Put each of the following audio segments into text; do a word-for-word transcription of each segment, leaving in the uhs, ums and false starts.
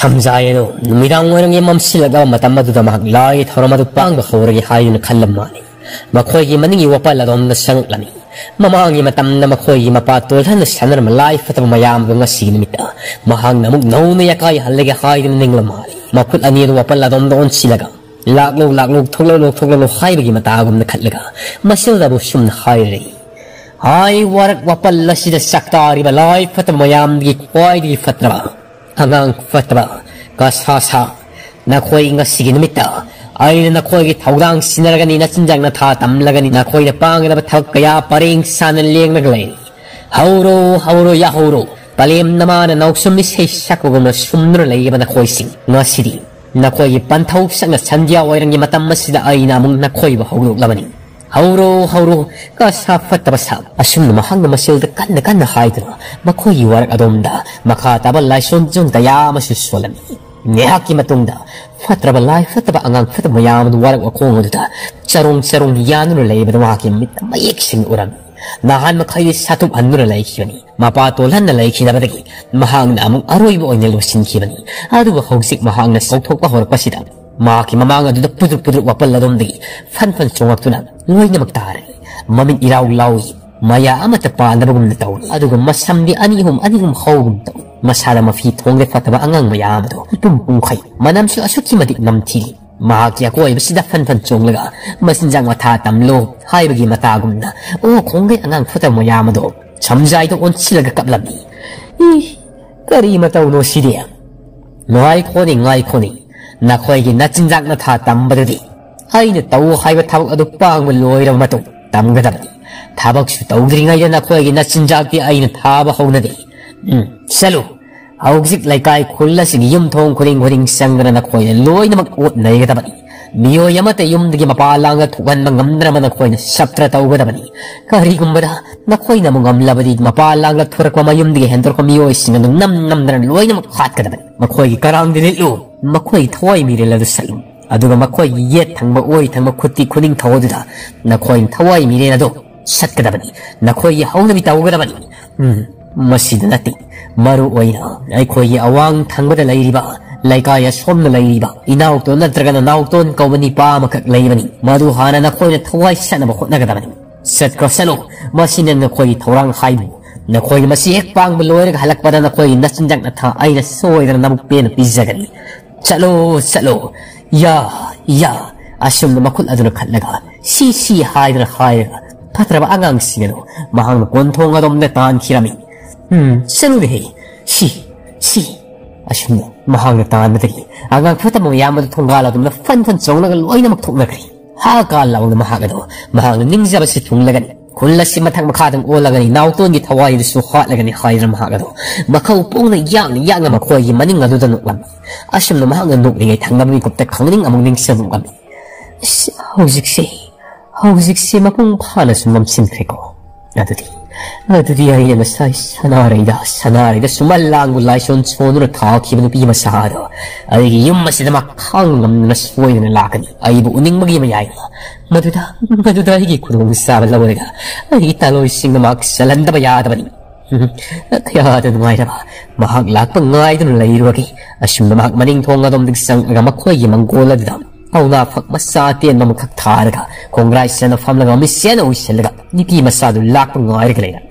ꯁꯝꯖꯥꯏ ꯑꯗꯨ ꯅꯨꯃꯤꯗꯥꯡ ꯋꯥꯏꯔꯝꯒꯤ ꯃꯝꯁꯤꯜꯂꯛꯂꯕ ꯃꯇꯝ ꯑꯗꯨꯗ ꯃꯍꯥꯛ ꯂꯥꯏꯒꯤ ꯊꯧꯔꯝ ꯑꯗꯨ ꯄꯥꯡꯕ ꯍꯧꯔꯒꯦ ꯍꯥꯏꯗꯨꯅ ꯈꯜꯂꯝ ꯃꯥꯜꯂꯤ꯫ ꯃꯈꯣꯏꯒꯤ ꯃꯅꯤꯡꯒꯤ ꯋꯥꯄꯜ ꯑꯗꯣꯝꯗ ꯆꯪꯂꯛꯂꯝꯃꯤ꯫ ꯃꯃꯥꯡꯒꯤ ꯃꯇꯝꯗ ꯃꯈꯣꯏꯒꯤ ꯃꯄꯥ ꯇꯣꯜꯍꯟꯅ ꯁꯥꯟꯅꯔꯝꯕ ꯂꯥꯏ ꯐꯠꯇꯕ ꯃꯌꯥꯝ ꯑꯗꯨ ꯉꯁꯤꯒꯤ ꯅꯨꯃꯤꯠꯇ ꯃꯍꯥꯛꯅ ꯑꯃꯨꯛ ꯅꯧꯅ ꯌꯥꯀꯥꯏꯍꯜꯂꯒꯦ ꯍꯥꯏꯗꯨꯅ ꯅꯤꯡꯂꯝ ꯃꯥꯜꯂꯤ꯫ ꯃꯈꯨꯠ ꯑꯅꯤ ꯑꯗꯨ ꯋꯥꯄꯜ ꯑꯗꯣꯝꯗ ꯑꯣꯟꯁꯤꯜꯂꯒ, "ꯂꯥꯛꯂꯣ, ꯂꯥꯛꯂꯣ, ꯊꯣꯛꯂꯛꯂꯣ, ꯊꯣꯛꯂꯛꯂꯣ" ꯍꯥꯏꯕꯒꯤ ꯃꯇꯥꯒꯨꯝꯅ ꯈꯠꯂꯒ ꯃꯁꯤꯗꯕꯨ ꯁꯨꯝꯅ ꯍꯥꯏꯔꯤ, "ꯍꯥꯏ ꯋꯥꯔꯛ ꯋꯥꯄꯜ ꯑꯁꯤꯗ ꯆꯥꯛꯇꯥꯔꯤꯕ ꯂꯥꯏ ꯐꯠꯇꯕ ꯃꯌꯥꯝꯗꯒꯤ ꯈ꯭ꯋꯥꯏꯗꯒꯤ ꯐꯠꯇ꯭ꯔꯕ ꯑꯉꯥꯡ ꯐꯠꯇꯕ ꯀꯁꯥꯁꯥ, ꯅꯈꯣꯏ ꯉꯁꯤꯒꯤ ꯅꯨꯃꯤꯠꯇ ꯑꯩꯅ ꯅꯈꯣꯏꯒꯤ ꯊꯧꯗꯥꯡ ꯁꯤꯟꯅꯔꯒꯅꯤ, ꯅꯆꯤꯟꯖꯥꯛ ꯅꯊꯥ ꯇꯝꯂꯒꯅꯤ, ꯅꯈꯣꯏꯅ ꯄꯥꯡꯒꯗꯕ ꯊꯕꯛ ꯀꯌꯥ ꯄꯔꯦꯡ ꯁꯥꯅ ꯂꯦꯡꯂꯒ ꯂꯩꯔꯤ꯫ ꯍꯧꯔꯣ, ꯍꯧꯔꯣ, ꯌꯥꯍꯧꯔꯣ꯫ ꯄꯂꯦꯝ ꯅꯃꯥꯅ ꯅꯥꯎꯁꯨꯝ ꯏꯁꯩ ꯁꯛꯄꯒꯨꯝꯅ ꯁꯨꯝꯗꯨꯅ ꯂꯩꯔꯤꯕ ꯅꯈꯣꯏꯁꯤꯡ, ꯉꯁꯤꯗꯤ ꯅꯈꯣꯏꯒꯤ ꯄꯟꯊꯧ ꯁꯛꯅ ꯁꯟꯙ꯭ꯌꯥ ꯋꯥꯏꯔꯝꯒꯤ ꯃꯇꯝ ꯑꯁꯤꯗ ꯑꯩꯅ ꯑꯃꯨꯛ ꯅꯈꯣꯏꯕꯨ ꯍꯧꯗꯣꯛꯂꯕꯅꯤ꯫ ꯍꯧꯔꯣ, ꯍꯧꯔꯣ, ꯀꯁꯥ ꯐꯠꯇꯕ ꯁꯥ꯫" ꯑꯁꯨꯝꯅ ꯃꯍꯥꯛꯅ ꯃꯁꯦꯜꯗ ꯀꯟꯅ ꯀꯟꯅ ꯍꯥꯏꯗꯨꯅ ꯃꯈꯣꯏꯒꯤ ꯋꯥꯔꯛ ꯑꯗꯣꯝꯗ ꯃꯈꯥ ꯇꯥꯕ ꯂꯥꯏꯁꯣꯟ ꯆꯨꯟ ꯀꯌꯥ ꯑꯃꯁꯨ ꯁꯣꯜꯂꯝꯃꯤ꯫ ꯉꯥꯏꯍꯥꯛꯀꯤ ꯃꯇꯨꯡꯗ ꯐꯠꯇ꯭ꯔꯕ ꯂꯥꯏ ꯐꯠꯇꯕ ꯑꯉꯥꯡ ꯐꯠꯇꯕ ꯃꯌꯥꯝ ꯑꯗꯨ ꯋꯥꯔꯛ ꯋꯥꯈꯣꯡ ꯑꯗꯨꯗ ꯆꯔꯣꯡ ꯆꯔꯣꯡ ꯌꯥꯟꯗꯨꯅ ꯂꯩꯕꯗꯨ ꯃꯍꯥꯛꯀꯤ ꯃꯤꯠꯇ ꯃꯌꯦꯛ ꯁꯦꯡꯅ ꯎꯔꯝꯃꯤ꯫ ꯅꯍꯥꯟ ꯃꯈꯩꯗꯤ ꯁꯥꯊꯨꯞꯍꯟꯗꯨꯅ ꯂꯩꯈꯤꯕꯅꯤ꯫ ꯃꯄꯥ ꯇꯣꯜꯍꯟꯅ ꯂꯩꯈꯤꯗꯕꯗꯒꯤ ꯃꯍꯥꯛꯅ ꯑꯃꯨꯛ ꯑꯔꯣꯏꯕ ꯑꯣꯏꯅ ꯂꯣꯏꯁꯤꯟꯈꯤꯕꯅꯤ꯫ ꯑꯗꯨꯕꯨ ꯍꯧꯖꯤꯛ ꯃꯍꯥꯛꯅ ꯆꯥꯎꯊꯣꯛꯄ ꯍꯧꯔꯛꯄꯁꯤꯗ ꯃꯍꯥꯛꯀꯤ ꯃꯃꯥꯡ ꯑꯗꯨꯗ ꯄꯨꯗ꯭ꯔꯨꯛ ꯄꯨꯗ꯭ꯔꯨꯛ ꯋꯥꯄꯜ ꯑꯗꯣꯝꯗꯒꯤ ꯐꯟ ꯐꯟ ꯆꯣꯡꯂꯛꯇꯨꯅ ꯂꯣꯏꯅꯃꯛ ꯇꯥꯔꯦ꯫ ꯃꯃꯤꯠ ꯏꯔꯥꯎ ꯂꯥꯎꯏ꯫ ꯃꯌꯥ ꯑꯃꯠꯇ ꯄꯥꯟꯗꯕꯒꯨꯝꯅ ꯇꯧꯏ꯫ ꯑꯗꯨꯒ ꯃꯁꯝꯗꯤ ꯑꯅꯤ ꯑꯍꯨꯝ ꯑꯅꯤ ꯑꯍꯨꯝ ꯍꯧꯕꯒꯨꯝ ꯇꯧꯏ꯫ ꯃꯁꯥꯗ ꯃꯐꯤ ꯊꯣꯡꯗ ꯐꯠꯇꯕ ꯑꯉꯥꯡ ꯃꯌꯥꯝ ꯑꯗꯣ ꯄꯨꯝ ꯄꯨꯝꯈꯩ꯫ ꯃꯅꯝꯁꯨ ꯑꯁꯨꯛꯀꯤ ꯃꯇꯤꯛ ꯅꯝꯊꯤ꯫ ꯃꯍꯥꯛꯀꯤ ꯑꯀꯣꯏꯕꯁꯤꯗ ꯐꯟ ꯐꯟ ꯆꯣꯡꯂꯒ ꯃꯆꯤꯟꯖꯥꯛ ꯃꯊꯥ ꯇꯝꯂꯣ ꯍꯥꯏꯕꯒꯤ ꯃꯇꯥꯒꯨꯝꯅ ꯑꯣ ꯈꯣꯡꯒꯩ ꯑꯉꯥꯡ ꯐꯠꯇꯕ ꯃꯌꯥꯝ ꯑꯗꯣ ꯁꯝꯖꯥꯏꯗ ꯑꯣꯟꯁꯤꯜꯂꯒ ꯀꯞꯂꯝꯃꯤ꯫ ꯏ, ꯀꯔꯤ ꯃꯇꯧꯅꯣ ꯁꯤꯗꯤ? ꯉꯥꯏꯈꯣꯅꯦ, ꯉꯥꯏꯈꯣꯅꯦ꯫ ꯅꯈꯣꯏꯒꯤ ꯅꯆꯤꯟꯖꯥꯛ ꯅꯊꯥ ꯇꯝꯕꯗꯨꯗꯤ ꯑꯩꯅ ꯇꯧ ꯍꯥꯏꯕ ꯊꯕꯛ ꯑꯗꯨ ꯄꯥꯡꯕ ꯂꯣꯏꯔꯕ ꯃꯇꯨꯡ ꯇꯝꯒꯗꯕꯅꯤ꯫ ꯊꯕꯛꯁꯨ ꯇꯧꯗ꯭ꯔꯤꯉꯩꯗ ꯅꯈꯣꯏꯒꯤ ꯅꯆꯤꯟꯖꯥꯛꯇꯤ ꯑꯩꯅ ꯊꯥꯕ ꯍꯧꯅꯗꯦ꯫ ꯎꯝ, ꯆꯠꯂꯨ꯫ ꯍꯧꯖꯤꯛ ꯂꯩꯀꯥꯏ ꯈꯨꯜ ꯑꯁꯤꯒꯤ ꯌꯨꯝꯊꯣꯡ ꯈꯨꯗꯤꯡ ꯈꯨꯗꯤꯡ ꯆꯪꯗꯨꯅ ꯅꯈꯣꯏꯅ ꯂꯣꯏꯅꯃꯛ ꯑꯣꯠ ꯅꯩꯒꯗꯕꯅꯤ꯫ ꯃꯤꯑꯣꯏ ꯑꯃꯠꯇ ꯌꯨꯝꯗꯒꯤ ꯃꯄꯥꯟ ꯂꯥꯡꯗ ꯊꯣꯛꯍꯟꯕ ꯉꯝꯗꯅꯕ ꯅꯈꯣꯏꯅ ꯁꯞꯇ꯭ꯔ ꯇꯧꯒꯗꯕꯅꯤ꯫ ꯀꯔꯤꯒꯨꯝꯕꯗ ꯅꯈꯣꯏꯅ ꯑꯃꯨꯛ ꯉꯝꯂꯕꯗꯤ ꯃꯄꯥꯟ ꯂꯥꯡꯗ ꯊꯣꯔꯛꯄ ꯃꯌꯨꯝꯗꯒꯤ ꯍꯦꯟꯗꯣꯔꯛꯄ ꯃꯤꯑꯣꯏꯁꯤꯡ ꯑꯗꯨ ꯅꯝ ꯅꯝꯗꯅ ꯂꯣꯏꯅꯃꯛ ꯍꯥꯠꯀꯗꯕꯅꯤ꯫ ꯃꯈꯣꯏꯒꯤ ꯀꯔꯥꯡꯗꯤ ꯂꯤꯠꯂꯨ, ꯃꯈꯣꯏꯒꯤ ꯊꯋꯥꯏ ꯃꯤꯔꯦꯜ ꯑꯗꯨ ꯁꯠꯂꯨ꯫ ꯑꯗꯨꯒ ꯃꯈꯣꯏꯒꯤ ꯌꯦꯠ ꯊꯪꯕ ꯑꯣꯏ ꯊꯪꯕ ꯈꯨꯠꯇꯤ ꯈꯨꯅꯤꯡ ꯊꯧ ꯑꯗꯨꯗ ꯅꯈꯣꯏꯅ ꯊꯋꯥꯏ ꯃꯤꯔꯦꯜ ꯑꯗꯨ ꯁꯠꯀꯗꯕꯅꯤ꯫ ꯅꯈꯣꯏꯒꯤ ꯍꯧꯅꯕꯤ ꯇꯧꯒꯗꯕꯅꯤ꯫ ꯎꯝ꯫ ꯃꯁꯤꯗ ꯅꯠꯇꯦ, ꯃꯔꯨ ꯑꯣꯏꯅ ꯑꯩꯈꯣꯏꯒꯤ ꯑꯋꯥꯡ ꯊꯪꯕꯗ ꯂꯩꯔꯤꯕ, ꯂꯩꯀꯥꯏ ꯑꯁꯣꯝꯗ ꯂꯩꯔꯤꯕ ꯏꯅꯥꯎꯇꯣꯟ ꯅꯠꯇ꯭ꯔꯒ ꯅꯅꯥꯎꯇꯣꯟ ꯀꯧꯕ ꯅꯤꯄꯥ ꯑꯃꯈꯛ ꯂꯩꯕꯅꯤ꯫ ꯃꯗꯨ ꯍꯥꯟꯅ ꯅꯈꯣꯏꯅ ꯊꯋꯥꯏ ꯁꯠꯅꯕ ꯍꯣꯠꯅꯒꯗꯕꯅꯤ꯫ ꯆꯠꯈ꯭ꯔꯣ, ꯆꯠꯂꯣ꯫ ꯃꯁꯤꯅ ꯅꯈꯣꯏꯒꯤ ꯊꯧꯔꯥꯡ ꯍꯥꯏꯕꯨ꯫ ꯅꯈꯣꯏꯅ ꯃꯁꯤ ꯍꯦꯛ ꯄꯥꯡꯕ ꯂꯣꯏꯔꯒ ꯍꯜꯂꯛꯄꯗ ꯅꯈꯣꯏꯒꯤ ꯅꯆꯤꯟꯖꯥꯛ ꯅꯊꯥ ꯑꯩꯅ ꯁꯣꯏꯗꯅ ꯅꯕꯨꯛ ꯄꯦꯟꯅ ꯄꯤꯖꯒꯅꯤ꯫ ꯆꯠꯂꯣ, ꯆꯠꯂꯣ꯫ ꯌꯥ, ꯌꯥ꯫ ꯑꯁꯨꯝꯅ ꯃꯈꯨꯠ ꯑꯗꯨꯅ ꯈꯠꯂꯒ, "ꯁꯤ, ꯁꯤ" ꯍꯥꯏꯗꯨꯅ ꯍꯥꯏꯔꯒ, ꯐꯠꯇ꯭ꯔꯕ ꯑꯉꯥꯡꯁꯤꯡ ꯑꯗꯨ ꯃꯍꯥꯛꯅ ꯀꯣꯟꯊꯣꯡ ꯑꯗꯣꯝꯗ ꯇꯥꯟꯈꯤꯔꯝꯃꯤ꯫ "ꯎꯝ, ꯆꯠꯂꯨꯅꯦꯍꯦ꯫ ꯁꯤ, ꯁꯤ"꯫ ꯑꯁꯨꯝꯅ ꯃꯍꯥꯛꯅ ꯇꯥꯟꯕꯗꯒꯤ ꯑꯉꯥꯡ ꯐꯠꯇꯕ ꯃꯌꯥꯝ ꯑꯗꯨ ꯊꯣꯡꯒꯥꯜ ꯑꯗꯣꯝꯗ ꯐꯟ ꯐꯟ ꯆꯣꯡꯂꯒ ꯂꯣꯏꯅꯃꯛ ꯊꯣꯛꯅꯈ꯭ꯔꯦ꯫ ꯍꯥ ꯀꯥ ꯂꯥꯎꯅ ꯃꯍꯥꯛ ꯑꯗꯣ ꯃꯍꯥꯛꯅ ꯅꯤꯡꯖꯕꯁꯤ ꯊꯨꯡꯂꯒꯅꯤ꯫ ꯈꯨꯜ ꯑꯁꯤ ꯃꯊꯛ ꯃꯈꯥꯗ ꯑꯣꯜꯂꯒꯅꯤ, ꯅꯥꯎꯇꯣꯟꯒꯤ ꯊꯋꯥꯏ ꯑꯗꯨꯁꯨ ꯍꯥꯠꯂꯒꯅꯤ ꯍꯥꯏꯗꯨꯅ ꯃꯍꯥꯛ ꯑꯗꯣ ꯃꯈꯧ ꯄꯣꯡꯅ ꯌꯥꯡꯅ ꯌꯥꯡꯅ ꯃꯈꯣꯏꯒꯤ ꯃꯅꯤꯡ ꯑꯗꯨꯗ ꯅꯣꯛꯂꯝꯃꯤ꯫ ꯑꯁꯨꯝꯅ ꯃꯍꯥꯛꯅ ꯅꯣꯛꯂꯤꯉꯩ ꯊꯪꯅꯕ ꯃꯤꯀꯨꯞꯇ ꯈꯪꯅꯤꯡ ꯑꯃꯨꯛ ꯅꯤꯡꯁꯤꯡꯂꯛꯂꯝꯃꯤ꯫ "ꯑꯁ, ꯍꯧꯖꯤꯛꯁꯦ, ꯍꯧꯖꯤꯛꯁꯦ ꯃꯄꯨꯡ ꯐꯥꯅꯁꯨ ꯃꯝꯁꯤꯟꯈ꯭ꯔꯦꯀꯣ꯫ ꯑꯗꯨꯗꯤ, ꯑꯗꯨꯗꯤ ꯑꯩꯅ ꯉꯁꯥꯏ ꯁꯅꯥꯔꯩꯗ, ꯁꯅꯥꯔꯩꯗ ꯁꯨꯃꯟ ꯂꯥꯡꯕꯨ ꯂꯥꯏꯁꯣꯟ ꯁꯣꯟꯗꯨꯅ ꯊꯥꯈꯤꯕ ꯅꯨꯄꯤ ꯃꯆꯥ ꯑꯗꯣ ꯑꯩꯒꯤ ꯌꯨꯝ ꯑꯁꯤꯗ ꯃꯈꯥꯡ ꯉꯝꯗꯅ ꯁꯣꯏꯗꯅ ꯂꯥꯛꯀꯅꯤ꯫ ꯑꯩꯕꯨ ꯎꯅꯤꯡꯕꯒꯤ ꯃꯌꯥꯏꯗ꯫ ꯃꯗꯨꯗ, ꯃꯗꯨꯗ ꯑꯩꯒꯤ ꯈꯨꯗꯣꯡꯆꯥꯕ ꯂꯧꯔꯒ ꯑꯩꯒꯤ ꯇꯥꯂꯣꯏꯁꯤꯡꯅ ꯃꯍꯥꯛ ꯆꯜꯍꯟꯗꯕ ꯌꯥꯗꯕꯅꯤ꯫ ꯀꯌꯥꯗ ꯅꯨꯡꯉꯥꯏꯔꯕ꯫ ꯃꯍꯥꯛ ꯂꯥꯛꯄ ꯉꯥꯏꯗꯨꯅ ꯂꯩꯔꯨꯔꯒꯦ꯫" ꯑꯁꯨꯝꯅ ꯃꯍꯥꯛ ꯃꯅꯤꯡ ꯊꯣꯡ ꯑꯗꯣꯝꯗꯒꯤ ꯆꯪꯂꯒ ꯃꯈꯣꯏꯒꯤ ꯃꯪꯒꯣꯜ ꯑꯗꯨꯗ ꯀꯧꯅꯥ ꯐꯛ ꯃꯆꯥ ꯑꯇꯦꯟꯕ ꯑꯃꯈꯛ ꯊꯥꯔꯒ ꯈꯣꯡꯒ꯭ꯔꯥꯏ ꯆꯟꯅ ꯐꯝꯂꯒ ꯃꯤꯠꯁꯦꯟꯅ ꯎꯏꯁꯤꯜꯂꯒ ꯅꯨꯄꯤ ꯃꯆꯥꯗꯨ ꯂꯥꯛꯄ ꯉꯥꯏꯔꯒ ꯂꯩꯔꯝꯃꯤ꯫